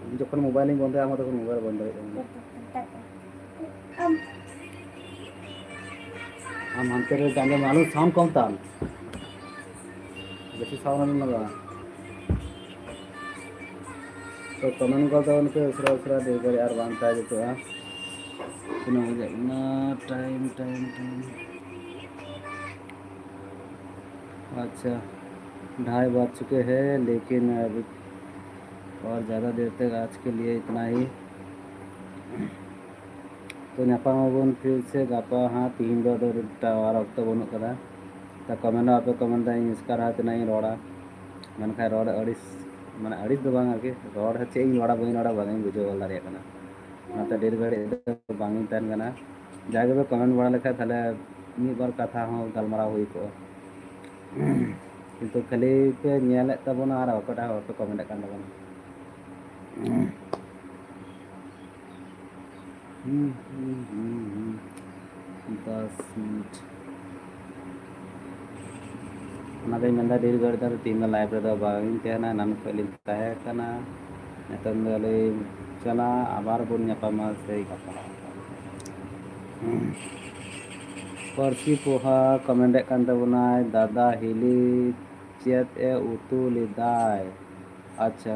ᱤᱧ ᱡᱚᱠᱷᱚᱱ ᱢᱳᱵᱟᱭᱤᱞᱤᱧ ᱵᱚᱱᱫᱚᱭᱟ, ᱟᱢ ᱦᱚᱸ ᱛᱚᱠᱷᱚᱱ ᱢᱳᱵᱟᱭᱤᱞ ᱵᱚᱱᱫᱚ ᱦᱩᱭᱩᱜ ᱛᱟᱢᱟ᱾ ᱟᱢ ᱦᱟᱱᱛᱮ ᱨᱮ ᱟᱸᱡᱚᱢ ᱢᱮ, ᱟᱞᱚ ᱥᱟᱣᱩᱱᱰ ᱠᱚᱢ ᱛᱟᱢ᱾ ᱵᱮᱥᱤ ᱥᱟᱣᱩᱱᱰ ᱟᱞᱚᱢ ᱞᱟᱜᱟᱣᱟ᱾ ᱛᱚ, ᱠᱚᱢᱮᱱᱴ ᱠᱚ ᱛᱟᱵᱚᱱ ᱯᱮ ᱩᱥᱟᱹᱨᱟ ᱩᱥᱟᱹᱨᱟ, ᱰᱷᱮᱨ ᱜᱷᱟᱹᱲᱤᱡ ᱟᱨ ᱵᱟᱝ ᱛᱟᱦᱮᱸ ᱡᱩᱛᱩᱜᱼᱟ᱾ ᱛᱤᱱᱟᱹᱜ ᱵᱟᱡᱟᱜ ᱠᱟᱱᱟ? Time, time, time. अच्छा, ढाई बज चुके हैं, लेकिन अभी और ज़्यादा देर तक आज के लिए इतना ही। तो ᱧᱟᱯᱟᱢ ᱟᱵᱚᱱ ᱯᱷᱤᱨ ᱥᱮ ᱜᱟᱯᱟ ᱦᱟᱸᱜ᱾ ᱛᱤᱦᱤᱧ ᱫᱚ ᱟᱫᱚ ᱴᱟᱣᱟᱨ ᱚᱠᱛᱚ ᱵᱟᱹᱱᱩᱜ ᱠᱟᱫᱟ, ᱛᱚ ᱠᱚᱢᱮᱱᱴ ᱦᱚᱸ ᱵᱟᱯᱮ ᱠᱚᱢᱮᱱᱴ ᱫᱟ᱾ ᱤᱧ ᱮᱥᱠᱟᱨ ᱦᱟᱸᱜ ᱛᱤᱱᱟᱹᱜ ᱤᱧ ᱨᱚᱲᱟ, ᱢᱮᱱᱠᱷᱟᱱ ᱨᱚᱲ ᱟᱹᱲᱤᱥ, ᱢᱟᱱᱮ ᱟᱹᱲᱤᱥ ᱫᱚ ᱵᱟᱝ ᱟᱨᱠᱤ, ᱨᱚᱲ ᱦᱚᱸ ᱪᱮᱫ ᱤᱧ ᱨᱚᱲᱟ ᱵᱟᱹᱧ ᱨᱚᱲᱟ ᱵᱟᱝ ᱤᱧ ᱵᱩᱡᱷᱟᱹᱣ ᱫᱟᱲᱮᱭᱟᱜ ᱠᱟᱱᱟ᱾ ᱚᱱᱟᱛᱮ ᱰᱷᱮᱨ ᱜᱷᱟᱹᱲᱤᱡ ᱫᱚ ᱵᱟᱝ ᱤᱧ ᱛᱟᱦᱮᱱ ᱠᱟᱱᱟ᱾ ᱡᱟᱜᱮ ᱯᱮ ᱠᱚᱢᱮᱱᱴ ᱵᱟᱲᱟ ᱞᱮᱠᱷᱟᱱ ᱛᱟᱦᱞᱮ ᱢᱤᱫ ᱵᱟᱨ ᱠᱟᱛᱷᱟ ᱦᱚᱸ ᱜᱟᱞᱢᱟᱨᱟᱣ ᱦᱩᱭ ᱠᱚᱜᱼᱟ᱾ ᱠᱤᱱᱛᱩ ᱠᱷᱟᱹᱞᱤ ᱯᱮ ᱧᱮᱞᱮᱫ ᱛᱟᱵᱚᱱᱟ ᱟᱨ ᱚᱠᱚᱭᱴᱟᱜ ᱦᱚᱸ ᱵᱟᱯᱮ ᱠᱚᱢᱮᱱᱴ ᱠᱟᱱ ᱛᱟᱵᱚᱱᱟ᱾ ᱦᱩᱸ, ᱦᱩᱸ, ᱦᱩᱸ, ᱦᱩᱸ᱾ ᱫᱚᱥ ᱢᱤᱱᱤᱴ᱾ ᱚᱱᱟᱛᱮᱧ ᱢᱮᱱᱫᱟ ᱰᱷᱮᱨ ᱜᱷᱟᱹᱲᱤᱡ ᱫᱚ ᱛᱮᱦᱮᱧ ᱫᱚ live ᱨᱮᱫᱚ ᱵᱟᱹᱧ ᱛᱟᱦᱮᱱᱟ, ᱮᱱᱟᱱ ᱠᱷᱚᱱ ᱞᱤᱧ ᱛᱟᱦᱮᱸ ᱠᱟᱱᱟ᱾ ᱱᱤᱛᱚᱝ ᱫᱚ ᱞᱤᱧ ᱪᱟᱞᱟᱜᱼᱟ, ᱟᱵᱟᱨ ᱵᱚᱱ ᱧᱟᱯᱟᱢᱟ ᱥᱮᱭ ᱜᱟᱯᱟ᱾ ᱯᱟᱹᱨᱥᱤ ᱯᱚᱦᱟ ᱠᱚᱢᱮᱱᱴᱮᱫ ᱠᱟᱱ ᱛᱟᱵᱚᱱᱟᱭ, ᱫᱟᱫᱟ ᱦᱤᱞᱤ ᱪᱮᱫ ᱮ ᱩᱛᱩ ᱞᱮᱫᱟᱭ? ᱟᱪᱪᱷᱟ,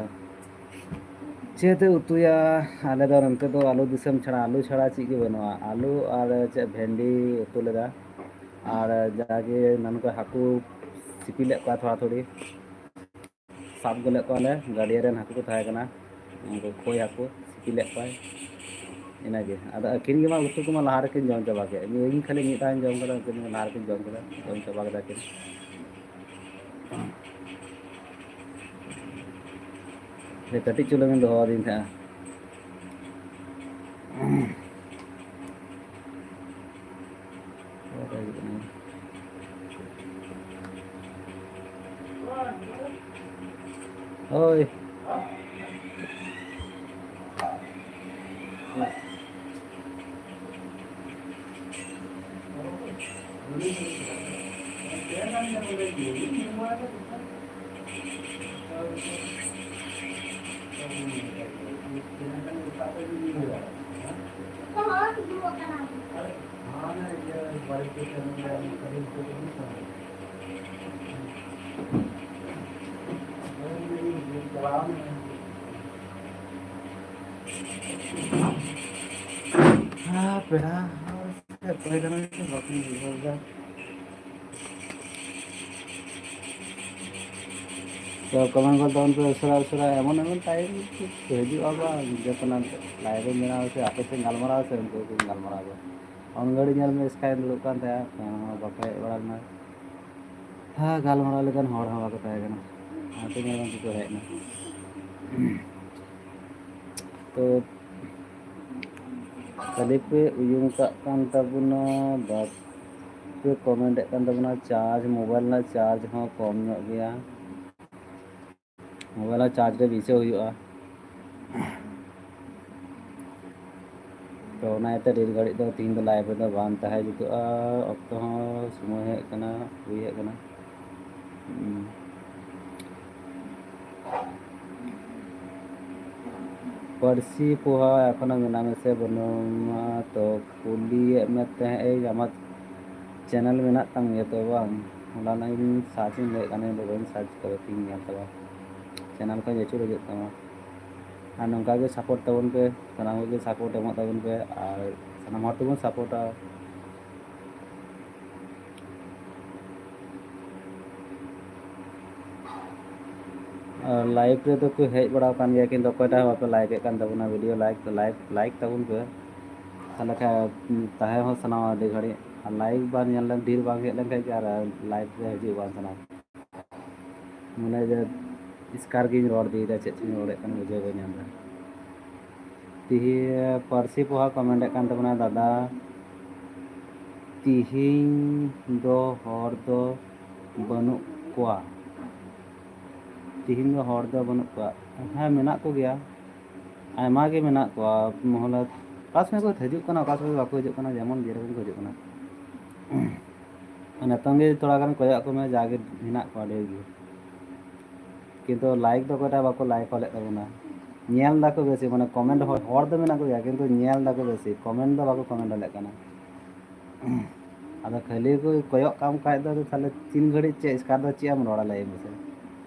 ᱪᱮᱫ ᱮ ᱩᱛᱩᱭᱟ? ᱟᱞᱮ ᱫᱚ ᱱᱚᱱᱛᱮ ᱫᱚ ᱟᱹᱞᱩ ᱫᱤᱥᱚᱢ ᱪᱷᱟᱲᱟ, ᱟᱹᱞᱩ ᱪᱷᱟᱲᱟ ᱪᱮᱫ ᱜᱮ ᱵᱟᱹᱱᱩᱜᱼᱟ᱾ ᱟᱹᱞᱩ ᱟᱨ ᱪᱮᱫ ᱵᱷᱮᱱᱰᱤ ᱩᱛᱩ ᱞᱮᱫᱟ, ᱟᱨ ᱡᱟᱜᱮ ᱱᱟᱱᱠᱟ ᱦᱟᱹᱠᱩ ᱥᱤᱯᱤ ᱞᱮᱫ ᱠᱚᱣᱟ ᱛᱷᱚᱲᱟ ᱛᱷᱩᱲᱤ᱾ ᱥᱟᱵ ᱟᱹᱜᱩ ᱞᱮᱫ ᱠᱚᱣᱟᱞᱮ, ᱜᱟᱹᱰᱭᱟᱹ ᱨᱮᱱ ᱦᱟᱹᱠᱩ ᱠᱚ ᱛᱟᱦᱮᱸ ᱠᱟᱱᱟ, ᱩᱱᱠᱩ ᱠᱷᱚᱭ ᱦᱟᱹᱠᱩ ᱥᱤᱯᱤ ᱞᱮᱫ ᱠᱚᱣᱟᱭ, ᱤᱱᱟᱹᱜᱮ᱾ ᱟᱫᱚ ᱟᱹᱠᱤᱱ ᱜᱮ ᱢᱟ ᱩᱛᱩ ᱠᱚᱢᱟ ᱞᱟᱦᱟ ᱨᱮᱠᱤᱱ ᱡᱚᱢ ᱪᱟᱵᱟ ᱠᱮᱫ, ᱤᱧ ᱠᱷᱟᱹᱞᱤ ᱢᱤᱫ ᱫᱷᱟᱣ ᱤᱧ ᱡᱚᱢ ᱠᱮᱫᱟ, ᱩᱱᱠᱤᱱ ᱢᱟ ᱞᱟᱦᱟ ᱨᱮᱠᱤᱱ ᱡᱚᱢ ᱠᱮᱫᱟ, ᱡᱚᱢ ᱪᱟᱵᱟ ᱠᱮᱫᱟ ᱠᱤᱱ᱾ ᱠᱟᱹᱴᱤᱡ ᱪᱩᱞᱩᱝ ᱤᱧ ᱫᱚᱦᱚ ᱟᱹᱫᱤᱧ ᱛᱟᱦᱮᱸᱜᱼᱟ᱾ ᱦᱳᱭ᱾ ᱦᱮᱸ, ᱯᱮᱲᱟ ᱦᱚᱲ ᱥᱮ ᱚᱠᱚᱭ ᱠᱟᱱᱟ ᱪᱚ ᱵᱟᱠᱚ ᱵᱩᱡᱷᱟᱹᱣ ᱮᱫᱟ᱾ ᱛᱚ comment ᱜᱚᱫ ᱛᱟᱵᱚᱱ ᱯᱮ ᱩᱥᱟᱹᱨᱟ ᱩᱥᱟᱹᱨᱟ, ᱮᱢᱚᱱ ᱮᱢᱚᱱ time ᱦᱤᱡᱩᱜᱼᱟ ᱵᱟᱝ, ᱡᱚᱠᱷᱚᱱ live ᱮᱢ ᱵᱮᱱᱟᱣᱟ ᱥᱮ ᱟᱯᱮ ᱥᱮᱫ ᱜᱟᱞᱢᱟᱨᱟᱣ ᱥᱮ ᱩᱱᱠᱩ ᱥᱮᱫ ᱜᱟᱞᱢᱟᱨᱟᱣ ᱫᱚ᱾ ᱩᱱ ᱜᱷᱟᱹᱲᱤᱡ ᱧᱮᱞ ᱢᱮ ᱥᱠᱟᱭ ᱫᱩᱲᱩᱵ ᱠᱟᱱ ᱛᱟᱭᱟ, ᱯᱷᱮᱱ ᱦᱚᱸ ᱵᱟᱠᱚ ᱦᱮᱡ ᱵᱟᱲᱟ ᱞᱮᱱᱟ᱾ ᱦᱮᱸ, ᱜᱟᱞᱢᱟᱨᱟᱣ ᱞᱮᱠᱟᱱ ᱦᱚᱲ ᱦᱚᱸ ᱵᱟᱠᱚ ᱛᱟᱦᱮᱸ ᱠᱟᱱᱟ᱾ ᱚᱱᱟᱛᱮ ᱧᱮᱞ ᱢᱮ ᱩᱱᱠᱩ ᱠᱚ ᱦᱮᱡ ᱮᱱᱟ᱾ ᱛᱚ ᱠᱷᱟᱹᱞᱤ ᱯᱮ ᱩᱭᱩᱝ ᱠᱟᱜ ᱠᱟᱱ ᱛᱟᱵᱚᱱᱟ, ᱵᱟᱯᱮ comment ᱮᱫ ᱠᱟᱱ ᱛᱟᱵᱚᱱᱟ᱾ charge, mobile ᱨᱮᱱᱟᱜ charge ᱦᱚᱸ ᱠᱚᱢ ᱧᱚᱜ ᱜᱮᱭᱟ᱾ mobile ᱨᱮ charge ᱨᱮ ᱵᱤᱥᱟᱹᱣ ᱦᱩᱭᱩᱜᱼᱟ᱾ ᱛᱚ ᱚᱱᱟ ᱤᱭᱟᱹᱛᱮ ᱰᱷᱮᱨ ᱜᱷᱟᱹᱲᱤᱡ ᱫᱚ ᱛᱤᱦᱤᱧ ᱫᱚ live ᱨᱮᱫᱚ ᱵᱟᱝ ᱛᱟᱦᱮᱸ ᱡᱩᱛᱩᱜᱼᱟ, ᱚᱠᱛᱚ ᱦᱚᱸ ᱥᱚᱢᱚᱭ ᱦᱮᱡ ᱠᱟᱱᱟ, ᱦᱩᱭ ᱦᱮᱡ ᱠᱟᱱᱟ᱾ ᱦᱩᱸ᱾ ᱯᱟᱹᱨᱥᱤ ᱯᱚᱦᱟ ᱮᱠᱷᱚᱱᱳ ᱢᱮᱱᱟᱢᱟ ᱥᱮ ᱵᱟᱹᱱᱩᱢᱟ? ᱛᱚ ᱠᱩᱞᱤᱭᱮᱫ ᱢᱮ ᱛᱟᱦᱮᱸᱫ ᱤᱧ, ᱟᱢᱟᱜ channel ᱢᱮᱱᱟᱜ ᱛᱟᱢ ᱜᱮᱭᱟ ᱛᱚ ᱵᱟᱝ? ᱦᱚᱞᱟᱱᱚᱜ ᱤᱧ search ᱤᱧ ᱞᱟᱹᱭᱮᱫ ᱠᱟᱱᱟ, ᱤᱧ ᱫᱚ ᱵᱟᱹᱧ search ᱠᱟᱫᱟ, ᱛᱤᱦᱤᱧ ᱧᱮᱞ ᱛᱟᱢᱟ, channel ᱠᱷᱚᱱ ᱟᱹᱪᱩᱨ ᱦᱤᱡᱩᱜ ᱛᱟᱢᱟ᱾ ᱟᱨ ᱱᱚᱝᱠᱟ ᱜᱮ support ᱛᱟᱵᱚᱱ ᱯᱮ, ᱥᱟᱱᱟᱢ ᱠᱚᱜᱮ support ᱮᱢᱚᱜ ᱛᱟᱵᱚᱱ ᱯᱮ, ᱟᱨ ᱥᱟᱱᱟᱢ ᱦᱚᱲ ᱛᱮᱵᱚᱱ ᱥᱟᱯᱳᱨᱴᱟ᱾ ᱟᱨ live ᱨᱮᱫᱚ ᱠᱚ ᱦᱮᱡ ᱵᱟᱲᱟ ᱟᱠᱟᱱ ᱜᱮᱭᱟ, ᱠᱤᱱᱛᱩ ᱚᱠᱚᱭᱴᱟᱜ ᱦᱚᱸ ᱵᱟᱯᱮ like ᱮᱫ ᱠᱟᱱ ᱛᱟᱵᱚᱱᱟ, video like like like ᱛᱟᱵᱚᱱ ᱯᱮ, ᱛᱟᱦᱚᱞᱮ ᱠᱷᱟᱱ ᱛᱟᱦᱮᱸ ᱦᱚᱸ ᱥᱟᱱᱟᱣᱟ ᱟᱹᱰᱤ ᱜᱷᱟᱹᱲᱤᱡ᱾ ᱟᱨ like ᱵᱟᱝ ᱧᱮᱞ ᱞᱮᱱ, ᱰᱷᱮᱨ ᱵᱟᱝ ᱦᱮᱡ ᱞᱮᱱᱠᱷᱟᱱ ᱜᱮ ᱟᱨ live ᱨᱮ ᱦᱤᱡᱩᱜ ᱵᱟᱝ ᱥᱟᱱᱟᱣᱟ᱾ ᱢᱚᱱᱮ ᱡᱮ ᱮᱥᱠᱟᱨ ᱜᱤᱧ ᱨᱚᱲ ᱤᱫᱤᱭᱮᱫᱟ, ᱪᱮᱫ ᱪᱚᱧ ᱨᱚᱲᱮᱫ ᱠᱟᱱ ᱵᱩᱡᱷᱟᱹᱣ ᱵᱟᱹᱧ ᱧᱟᱢ ᱮᱫᱟ᱾ ᱛᱤᱦᱤᱧ ᱯᱟᱹᱨᱥᱤ ᱯᱚᱦᱟ comment ᱮᱫ ᱠᱟᱱ ᱛᱟᱵᱚᱱᱟ ᱫᱟᱫᱟ, ᱛᱤᱦᱤᱧ ᱫᱚ ᱦᱚᱲ ᱫᱚ ᱵᱟᱹᱱᱩᱜ ᱠᱚᱣᱟ᱾ ᱛᱤᱦᱤᱧ ᱫᱚ ᱦᱚᱲ ᱫᱚ ᱵᱟᱹᱱᱩᱜ ᱠᱚᱣᱟ᱾ ᱦᱮᱸ, ᱢᱮᱱᱟᱜ ᱠᱚᱜᱮᱭᱟ, ᱟᱭᱢᱟ ᱜᱮ ᱢᱮᱱᱟᱜ ᱠᱚᱣᱟ᱾ ᱢᱚᱦᱞᱟ ᱚᱠᱟ ᱥᱚᱢᱚᱭ ᱠᱚ ᱦᱤᱡᱩᱜ ᱠᱟᱱᱟ, ᱚᱠᱟ ᱥᱚᱢᱚᱭ ᱵᱟᱠᱚ ᱦᱤᱡᱩᱜ ᱠᱟᱱᱟ, ᱡᱮᱢᱚᱱ ᱡᱮᱨᱚᱠᱚᱢ ᱠᱚ ᱦᱤᱡᱩᱜ ᱠᱟᱱᱟ᱾ ᱟᱨ ᱱᱤᱛᱚᱝ ᱜᱮ ᱛᱷᱚᱲᱟ ᱜᱟᱱ ᱠᱚᱭᱚᱜ ᱟᱠᱚ ᱢᱮ, ᱡᱟᱜᱮ ᱦᱮᱱᱟᱜ ᱠᱚᱣᱟ ᱰᱷᱮᱨ ᱜᱮ᱾ ᱠᱤᱱᱛᱩ like ᱫᱚ ᱚᱠᱚᱭᱴᱟᱜ ᱵᱟᱠᱚ like ᱚᱞᱮᱫ ᱛᱟᱵᱚᱱᱟ᱾ ᱧᱮᱞ ᱫᱟᱠᱚ ᱵᱮᱥᱤ, ᱢᱟᱱᱮ comment ᱦᱚᱲ, ᱦᱚᱲ ᱫᱚ ᱢᱮᱱᱟᱜ ᱠᱚᱜᱮᱭᱟ, ᱠᱤᱱᱛᱩ ᱧᱮᱞ ᱫᱟᱠᱚ ᱵᱮᱥᱤ, comment ᱫᱚ ᱵᱟᱠᱚ comment ᱚᱞᱮᱫ ᱠᱟᱱᱟ᱾ ᱟᱫᱚ ᱠᱷᱟᱹᱞᱤ ᱠᱚ ᱠᱚᱭᱚᱜ ᱠᱟᱢ ᱠᱷᱟᱡ ᱫᱚ, ᱟᱫᱚ ᱛᱟᱦᱞᱮ ᱛᱤᱱ ᱜᱷᱟᱹᱲᱤᱡ ᱪᱮᱫ ᱮᱥᱠᱟᱨ ᱫᱚ ᱪᱮᱫ ᱮᱢ ᱨᱚᱲᱟ, ᱞᱟᱹᱭ ᱢᱮᱥᱮ?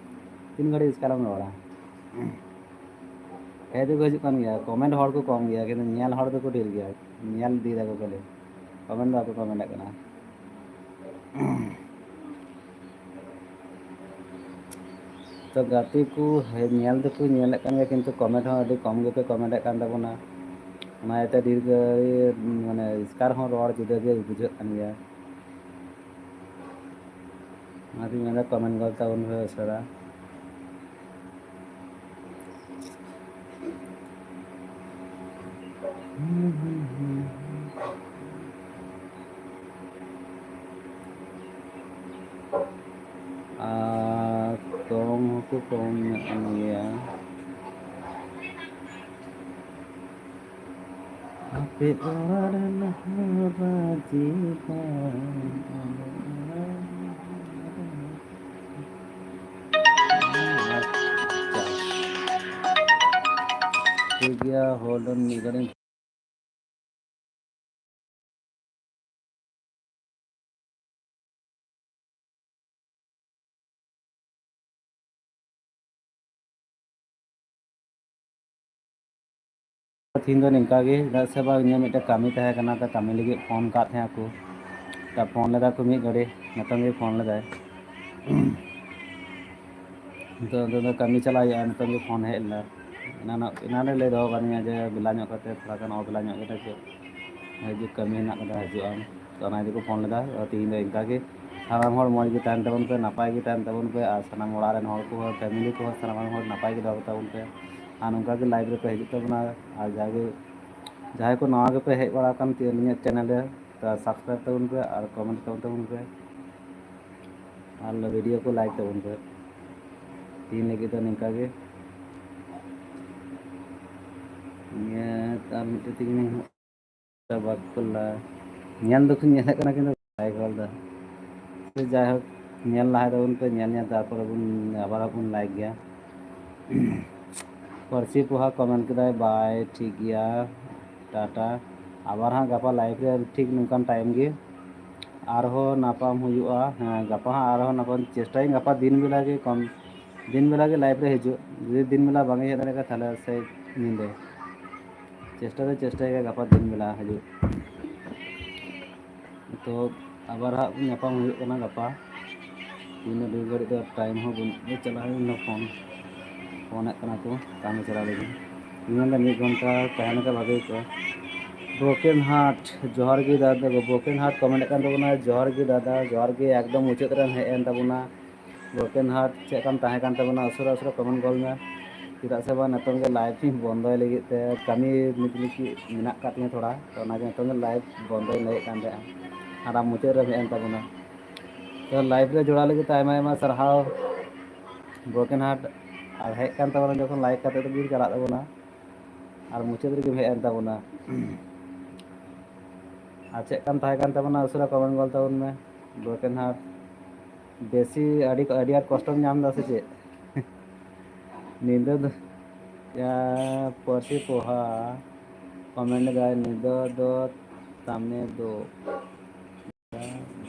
ᱛᱤᱱ ᱜᱷᱟᱹᱲᱤᱡ ᱮᱥᱠᱟᱨᱮᱢ ᱨᱚᱲᱟ? ᱦᱮᱡ ᱫᱚᱠᱚ ᱦᱤᱡᱩᱜ ᱠᱟᱱ ᱜᱮᱭᱟ, comment ᱦᱚᱲ ᱠᱚ ᱠᱚᱢ ᱜᱮᱭᱟ, ᱠᱤᱱᱛᱩ ᱧᱮᱞ ᱦᱚᱲ ᱫᱚᱠᱚ ᱰᱷᱮᱨ ᱜᱮᱭᱟ᱾ ᱧᱮᱞ ᱤᱫᱤᱭ ᱫᱟᱠᱚ ᱠᱷᱟᱹᱞᱤ, comment ᱫᱚ ᱵᱟᱠᱚ commentᱮᱫ ᱠᱟᱱᱟ᱾ ᱛᱚ ᱜᱟᱛᱮ ᱠᱚ, ᱦᱮᱸ, ᱧᱮᱞ ᱫᱚᱠᱚ ᱧᱮᱞᱮᱫ ᱠᱟᱱ ᱜᱮᱭᱟ, ᱠᱤᱱᱛᱩ comment ᱦᱚᱸ ᱟᱹᱰᱤ ᱠᱚᱢ ᱜᱮᱯᱮ comment ᱮᱫ ᱠᱟᱱ ᱛᱟᱵᱚᱱᱟ᱾ ᱚᱱᱟ ᱤᱭᱟᱹᱛᱮ ᱰᱷᱮᱨ ᱜᱮ, ᱢᱟᱱᱮ, ᱮᱥᱠᱟᱨ ᱦᱚᱸ ᱨᱚᱲ ᱡᱩᱫᱟᱹ ᱜᱮ ᱵᱩᱡᱷᱟᱹᱜ ᱠᱟᱱ ᱜᱮᱭᱟ᱾ ᱚᱱᱟᱛᱮᱧ ᱢᱮᱱᱫᱟ, comment ᱜᱚᱫ ᱛᱟᱵᱚᱱ ᱯᱮ ᱩᱥᱟᱹᱨᱟ᱾ ᱟᱨ ᱠᱚᱢ ᱦᱚᱸᱠᱚ ᱠᱚᱢ ᱧᱚᱜ ᱮᱱ ᱜᱮᱭᱟ᱾ ᱟᱯᱮ ᱚᱲᱟᱜ ᱨᱮᱱ ᱦᱚᱲ ᱨᱟᱹᱡᱤ ᱵᱟᱝ᱾ ᱟᱪᱪᱷᱟ᱾ ᱴᱷᱤᱠ ᱜᱮᱭᱟ, hold on ᱢᱤᱫ ᱜᱷᱟᱹᱲᱤᱡ᱾ ᱛᱤᱦᱤᱧ ᱫᱚ ᱱᱤᱝᱠᱟ ᱜᱮ, ᱪᱮᱫᱟᱜ ᱥᱮ ᱵᱟᱝ ᱤᱧᱟᱹᱜ ᱢᱤᱫᱴᱮᱱ ᱠᱟᱹᱢᱤ ᱛᱟᱦᱮᱸ ᱠᱟᱱᱟ, ᱛᱚ ᱠᱟᱹᱢᱤ ᱞᱟᱹᱜᱤᱫ ᱯᱷᱳᱱ ᱠᱟᱫ ᱛᱟᱦᱮᱸ ᱟᱠᱚ, ᱛᱚ ᱯᱷᱳᱱ ᱞᱮᱫᱟ ᱠᱚ ᱢᱤᱫ ᱜᱷᱟᱹᱲᱤ, ᱱᱤᱛᱚᱝ ᱜᱮ ᱯᱷᱳᱱ ᱞᱮᱫᱟᱭ᱾ ᱱᱤᱛᱚᱜ ᱫᱚ ᱠᱟᱹᱢᱤ ᱪᱟᱞᱟᱜ ᱦᱩᱭᱩᱜᱼᱟ, ᱱᱤᱛᱚᱝ ᱜᱮ ᱯᱷᱳᱱ ᱦᱮᱡ ᱞᱮᱱᱟ᱾ ᱮᱱᱟᱱᱚᱜ, ᱮᱱᱟᱱᱮ ᱞᱟᱹᱭ ᱫᱚᱦᱚ ᱠᱟᱫᱤᱧᱟ ᱡᱮ ᱵᱮᱞᱟ ᱧᱚᱜ ᱠᱟᱛᱮ, ᱛᱷᱚᱲᱟ ᱜᱟᱱ ᱚᱵᱮᱞᱟ ᱧᱚᱜ ᱠᱟᱛᱮ ᱦᱤᱡᱩᱜ, ᱠᱟᱹᱢᱤ ᱦᱮᱱᱟᱜ ᱠᱟᱫᱟ, ᱦᱤᱡᱩᱜ ᱟᱢ᱾ ᱛᱚ ᱚᱱᱟ ᱤᱫᱤ ᱠᱚ ᱯᱷᱳᱱ ᱞᱮᱫᱟ᱾ ᱛᱚ ᱛᱤᱦᱤᱧ ᱫᱚ ᱤᱱᱠᱟ ᱜᱮ, ᱥᱟᱱᱟᱢ ᱦᱚᱲ ᱢᱚᱡᱽ ᱜᱮ ᱛᱟᱦᱮᱱ ᱛᱟᱵᱚᱱ ᱯᱮ, ᱱᱟᱯᱟᱭ ᱜᱮ ᱛᱟᱦᱮᱱ ᱛᱟᱵᱚᱱ ᱯᱮ, ᱟᱨ ᱥᱟᱱᱟᱢ ᱚᱲᱟᱜ ᱨᱮᱱ ᱦᱚᱲ ᱠᱚᱦᱚᱸ, ᱯᱷᱮᱢᱮᱞᱤ ᱠᱚᱦᱚᱸ, ᱥᱟᱱᱟᱢ ᱦᱚᱲ ᱱᱟᱯᱟᱭ ᱜᱮ ᱫᱚᱦᱚ ᱠᱚᱛᱟ ᱵᱚᱱ ᱯᱮ᱾ ᱟᱨ ᱱᱚᱝᱠᱟ ᱜᱮ ᱞᱟᱭᱤᱵᱷ ᱨᱮᱯᱮ ᱦᱤᱡᱩᱜ ᱛᱟᱵᱚᱱᱟ᱾ ᱟᱨ ᱡᱟᱜᱮ ᱡᱟᱦᱟᱸᱭ ᱠᱚ ᱱᱟᱣᱟ ᱜᱮᱯᱮ ᱦᱮᱡ ᱵᱟᱲᱟ ᱟᱠᱟᱱ ᱛᱤᱧᱟᱹ ᱤᱧᱟᱹᱜ ᱪᱮᱱᱮᱞ ᱨᱮ, ᱛᱚ ᱥᱟᱵᱥᱠᱨᱟᱭᱤᱵᱽ ᱛᱟᱵᱚᱱ ᱯᱮ ᱟᱨ ᱠᱚᱢᱮᱱᱴ ᱛᱟᱵᱚᱱ ᱛᱟᱵᱚᱱ ᱯᱮ ᱟᱨ ᱵᱷᱤᱰᱤᱭᱳ ᱠᱚ ᱞᱟᱭᱤᱠ ᱛᱟᱵᱚᱱ ᱯᱮ᱾ ᱛᱤᱦᱤᱧ ᱞᱟᱹᱜᱤᱫ ᱫᱚ ᱱᱤᱝᱠᱟ ᱜᱮ᱾ ᱱᱤᱭᱟᱹ ᱟᱨ ᱢᱤᱫᱴᱮᱱ ᱛᱮᱜᱮ ᱵᱟᱠᱚ ᱞᱟ-, ᱧᱮᱞ ᱫᱚᱠᱚ ᱧᱮᱞᱮᱫ ᱠᱟᱱᱟ, ᱠᱤᱱᱛᱩ ᱵᱟᱭ ᱠᱚᱞ ᱮᱫᱟ᱾ ᱡᱟᱭᱦᱳᱠ, ᱧᱮᱞ ᱞᱟᱦᱟᱭ ᱛᱟᱵᱚᱱ ᱯᱮ, ᱧᱮᱞ ᱧᱮᱞ ᱛᱮ ᱛᱟᱨᱯᱚᱨᱮ ᱵᱚᱱ ᱟᱵᱟᱨ ᱦᱚᱸ ᱵᱚᱱ ᱞᱟᱭᱤᱠ ᱜᱮᱭᱟ᱾ ᱯᱟᱹᱨᱥᱤ ᱯᱚᱦᱟ ᱠᱚᱢᱮᱱᱴ ᱠᱮᱫᱟᱭ, ᱵᱟᱭ, ᱴᱷᱤᱠ ᱜᱮᱭᱟ, ᱴᱟᱴᱟ᱾ ᱟᱵᱟᱨ ᱦᱟᱸᱜ ᱜᱟᱯᱟ ᱞᱟᱭᱤᱵᱷ ᱨᱮ ᱴᱷᱤᱠ ᱱᱚᱝᱠᱟᱱ ᱴᱟᱭᱤᱢ ᱜᱮ ᱟᱨᱦᱚᱸ ᱧᱟᱯᱟᱢ ᱦᱩᱭᱩᱜᱼᱟ᱾ ᱦᱮᱸ, ᱜᱟᱯᱟ ᱦᱟᱸᱜ ᱟᱨᱦᱚᱸ ᱧᱟᱯᱟᱢ ᱪᱮᱥᱴᱟᱭᱟᱹᱧ, ᱜᱟᱯᱟ ᱫᱤᱱ ᱵᱮᱞᱟ ᱜᱮ ᱠᱚᱢ, ᱫᱤᱱ ᱵᱮᱞᱟ ᱜᱮ ᱞᱟᱭᱤᱵᱷ ᱨᱮ ᱦᱤᱡᱩᱜ᱾ ᱡᱩᱫᱤ ᱫᱤᱱ ᱵᱮᱞᱟ ᱵᱟᱝ ᱦᱮᱡ ᱫᱟᱲᱮᱭᱟᱜᱼᱟ, ᱛᱟᱦᱞᱮ ᱥᱮ ᱧᱤᱫᱟᱹ᱾ ᱪᱮᱥᱴᱟ ᱫᱚ ᱪᱮᱥᱴᱟᱭ ᱜᱮᱭᱟ ᱜᱟᱯᱟ ᱫᱤᱱ ᱵᱮᱞᱟ ᱦᱤᱡᱩᱜ᱾ ᱛᱚ ᱟᱵᱟᱨ ᱦᱟᱸᱜ ᱧᱟᱯᱟᱢ ᱦᱩᱭᱩᱜ ᱠᱟᱱᱟ ᱜᱟᱯᱟ᱾ ᱤᱱᱟᱹ ᱰᱷᱮᱨ ᱜᱷᱟᱹᱲᱤᱡ ᱫᱚ ᱴᱟᱭᱤᱢ ᱦᱚᱸ ᱵᱟᱹᱱᱩᱜ, ᱪᱟᱞᱟᱜ ᱦᱩᱭᱩᱜ ᱠᱟᱱᱟ ᱯᱷᱳᱱ, ᱯᱷᱳᱱᱮᱫ ᱠᱟᱱᱟ ᱠᱚ ᱠᱟᱹᱢᱤ ᱪᱟᱞᱟᱣ ᱞᱟᱹᱜᱤᱫ᱾ ᱤᱧ ᱢᱮᱱᱫᱟ ᱢᱤᱫ ᱜᱷᱚᱱᱴᱟ ᱛᱟᱦᱮᱸ ᱞᱮᱱᱠᱷᱟᱱ ᱵᱷᱟᱜᱮ ᱠᱚᱜᱼᱟ᱾ Broken Heart, ᱡᱚᱦᱟᱨ ᱜᱮ ᱫᱟᱫᱟ᱾ Broken Heart ᱠᱚᱢᱮᱱᱴ ᱮᱫ ᱠᱟᱱ ᱛᱟᱵᱚᱱᱟ, ᱡᱚᱦᱟᱨ ᱜᱮ ᱫᱟᱫᱟ, ᱡᱚᱦᱟᱨ ᱜᱮ, ᱮᱠᱫᱚᱢ ᱢᱩᱪᱟᱹᱫ ᱨᱮᱢ ᱦᱮᱡ ᱮᱱ ᱛᱟᱵᱚᱱᱟ᱾ Broken Heart, ᱪᱮᱫ ᱞᱮᱠᱟᱢ ᱛᱟᱦᱮᱸ ᱠᱟᱱ ᱛᱟᱵᱚᱱᱟ, ᱩᱥᱟᱹᱨᱟ ᱩᱥᱟᱹᱨᱟ ᱠᱚᱢᱮᱱᱴ ᱜᱚᱞ ᱢᱮ᱾ ᱪᱮᱫᱟᱜ ᱥᱮ ᱵᱟᱝ, ᱱᱤᱛᱚᱝ ᱜᱮ ᱞᱟᱭᱤᱵᱷ ᱤᱧ ᱵᱚᱱᱫᱚᱭ ᱞᱟᱹᱜᱤᱫ ᱛᱮ ᱠᱟᱹᱢᱤ ᱢᱤᱫ ᱞᱟᱹᱜᱤᱫ ᱢᱮᱱᱟᱜ ᱟᱠᱟᱫ ᱛᱤᱧᱟᱹ ᱛᱷᱚᱲᱟ, ᱛᱚ ᱚᱱᱟᱜᱮ ᱱᱤᱛᱚᱝ ᱜᱮ ᱞᱟᱭᱤᱵᱷ ᱵᱚᱱᱫᱚᱭ ᱞᱟᱹᱭᱮᱫ ᱠᱟᱱ ᱛᱟᱦᱮᱸᱜᱼᱟ᱾ ᱟᱨ ᱟᱢ ᱢᱩᱪᱟᱹᱫ ᱨᱮᱢ ᱦᱮᱡ ᱮᱱ ᱛᱟᱵᱚᱱᱟ᱾ ᱛᱚ ᱞᱟᱭᱤᱵᱷ ᱨᱮ ᱡᱚᱲᱟᱣ ᱞᱟᱹᱜᱤᱫ ᱛᱮ ᱟᱭᱢᱟ ᱟᱭᱢᱟ ᱥᱟᱨᱦᱟᱣ Broken Heart᱾ ᱟᱨ ᱦᱮᱡ ᱠᱟᱱ ᱛᱟᱵᱚᱱᱟ ᱡᱚᱠᱷᱚᱱ ᱞᱟᱭᱤᱠ ᱠᱟᱛᱮ ᱫᱚ ᱵᱤᱱ ᱪᱟᱞᱟᱜ ᱛᱟᱵᱚᱱᱟ᱾ ᱟᱨ ᱢᱩᱪᱟᱹᱫ ᱨᱮᱜᱮᱢ ᱦᱮᱡ ᱮᱱ ᱛᱟᱵᱚᱱᱟ᱾ ᱟᱨ ᱪᱮᱫ ᱠᱟᱱ ᱛᱟᱦᱮᱸ ᱠᱟᱱ ᱛᱟᱵᱚᱱᱟ, ᱩᱥᱟᱹᱨᱟ ᱠᱚᱢᱮᱱᱴ ᱜᱚᱞ ᱛᱟᱵᱚᱱ ᱢᱮ᱾ Broken Heart, ᱵᱮᱥᱤ ᱟᱹᱰᱤ, ᱟᱹᱰᱤ ᱟᱸᱴ ᱠᱚᱥᱴᱚᱢ ᱧᱟᱢ ᱮᱫᱟ ᱥᱮ ᱪᱮᱫ? ᱧᱤᱫᱟᱹ ᱫᱚ, ᱭᱟ, ᱯᱟᱹᱨᱥᱤ ᱯᱚᱦᱟ ᱠᱚᱢᱮᱱᱴ ᱮᱫᱟᱭ, ᱧᱤᱫᱟᱹ ᱫᱚ ᱛᱟᱢᱮ ᱫᱚ,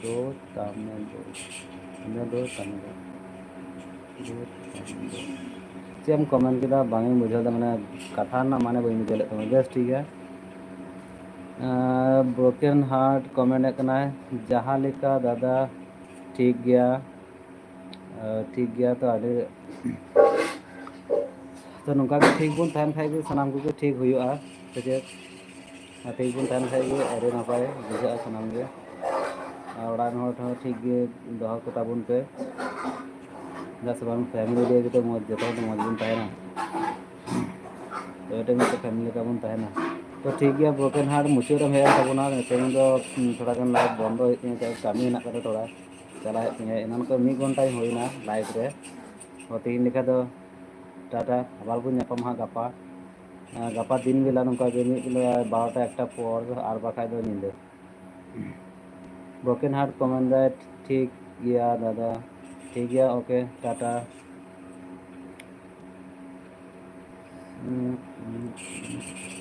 ᱫᱚ ᱛᱟᱢᱮ ᱫᱚ, ᱧᱤᱫᱟᱹ ᱫᱚ ᱛᱟᱢᱮ ᱫᱚ, ᱫᱚ ᱛᱟᱢᱮ ᱫᱚ᱾ ᱪᱮᱫ ᱮᱢ ᱠᱚᱢᱮᱱᱴ ᱠᱮᱫᱟ? ᱵᱟᱝ ᱤᱧ ᱵᱩᱡᱷᱟᱹᱣ ᱫᱟ, ᱢᱟᱱᱮ ᱠᱟᱛᱷᱟ ᱨᱮᱱᱟᱜ ᱢᱟᱱᱮ ᱵᱟᱹᱧ ᱵᱩᱡᱷᱟᱹᱣ ᱞᱮᱫ ᱛᱟᱢᱟ᱾ ᱵᱮᱥ, ᱴᱷᱤᱠ ᱜᱮᱭᱟ᱾ Broken Heart ᱠᱚᱢᱮᱱᱴ ᱮᱫ ᱠᱟᱱᱟᱭ, ᱡᱟᱦᱟᱸ ᱞᱮᱠᱟ ᱫᱟᱫᱟ, ᱴᱷᱤᱠ ᱜᱮᱭᱟ᱾ ᱟᱨ ᱴᱷᱤᱠ ᱜᱮᱭᱟ, ᱛᱚ ᱟᱹᱰᱤ, ᱛᱚ ᱱᱚᱝᱠᱟ ᱜᱮ ᱴᱷᱤᱠ ᱵᱚᱱ ᱛᱟᱦᱮᱱ ᱠᱷᱟᱡ ᱜᱮ ᱥᱟᱱᱟᱢ ᱠᱚᱜᱮ ᱴᱷᱤᱠ ᱦᱩᱭᱩᱜᱼᱟ, ᱥᱮ ᱪᱮᱫ? ᱟᱨ ᱴᱷᱤᱠ ᱵᱚᱱ ᱛᱟᱦᱮᱱ ᱠᱷᱟᱡ ᱜᱮ ᱟᱹᱰᱤ ᱱᱟᱯᱟᱭ ᱵᱩᱡᱷᱟᱹᱜᱼᱟ ᱥᱟᱱᱟᱢ ᱜᱮ᱾ ᱟᱨ ᱚᱲᱟᱜ ᱨᱮᱱ ᱦᱚᱲ ᱦᱚᱸ ᱴᱷᱤᱠ ᱜᱮ ᱫᱚᱦᱚ ᱠᱚ ᱛᱟᱵᱚᱱ ᱯᱮ᱾ ᱪᱮᱫᱟᱜ ᱥᱮ ᱵᱟᱝ, ᱯᱷᱮᱢᱮᱞᱤ ᱞᱟᱹᱭ ᱠᱟᱛᱮ ᱢᱚᱡᱽ, ᱡᱚᱛᱚ ᱦᱚᱲ ᱫᱚ ᱢᱚᱡᱽ ᱵᱚᱱ ᱛᱟᱦᱮᱱᱟ᱾ ᱛᱚ ᱢᱤᱫᱴᱮᱱ ᱯᱷᱮᱢᱮᱞᱤ ᱞᱮᱠᱟ ᱵᱚᱱ ᱛᱟᱦᱮᱱᱟ᱾ ᱛᱚ ᱴᱷᱤᱠ ᱜᱮᱭᱟ, Broken Heart ᱢᱩᱪᱟᱹᱫ ᱨᱮᱢ ᱦᱮᱡ ᱮᱱ ᱛᱟᱵᱚᱱᱟ᱾ ᱱᱤᱛᱚᱝ ᱫᱚ, ᱩᱸ, ᱛᱷᱚᱲᱟ ᱜᱟᱱ ᱞᱟᱭᱤᱵᱷ ᱵᱚᱱᱫᱚ ᱦᱩᱭᱩᱜ ᱛᱤᱧᱟᱹ, ᱠᱟᱹᱢᱤ ᱦᱮᱱᱟᱜ ᱠᱟᱫᱟ ᱛᱷᱚᱲᱟ, ᱪᱟᱞᱟᱜ ᱦᱩᱭᱩᱜ ᱛᱤᱧᱟᱹ᱾ ᱮᱱᱟᱱ ᱠᱷᱚᱱ ᱢᱤᱫ ᱜᱷᱚᱱᱴᱟᱧ ᱦᱩᱭᱱᱟ ᱞᱟᱭᱤᱵᱷ ᱨᱮ᱾ ᱛᱚ ᱛᱮᱦᱮᱧ ᱞᱮᱠᱟ ᱫᱚ ᱴᱟᱴᱟ, ᱟᱵᱟᱨ ᱵᱚᱱ ᱧᱟᱯᱟᱢᱟ ᱦᱟᱸᱜ ᱜᱟᱯᱟ᱾ ᱟᱨ ᱜᱟᱯᱟ ᱫᱤᱱ ᱵᱮᱞᱟ ᱱᱚᱝᱠᱟ ᱜᱮ ᱢᱤᱫ ᱵᱮᱞᱟ ᱵᱟᱨᱚᱴᱟ ᱮᱠᱴᱟ ᱯᱚᱨ, ᱟᱨ ᱵᱟᱠᱷᱟᱡ ᱫᱚ ᱧᱤᱫᱟᱹ᱾ Broken Heart ᱠᱚ ᱢᱮᱱᱫᱟ, ᱴᱷᱤᱠ ᱜᱮᱭᱟ ᱫᱟᱫᱟ, ᱴᱷᱤᱠ ᱜᱮᱭᱟ, ᱳᱠᱮ, ᱴᱟᱴᱟ᱾ ᱩᱸ, ᱩᱸ, ᱩᱸ᱾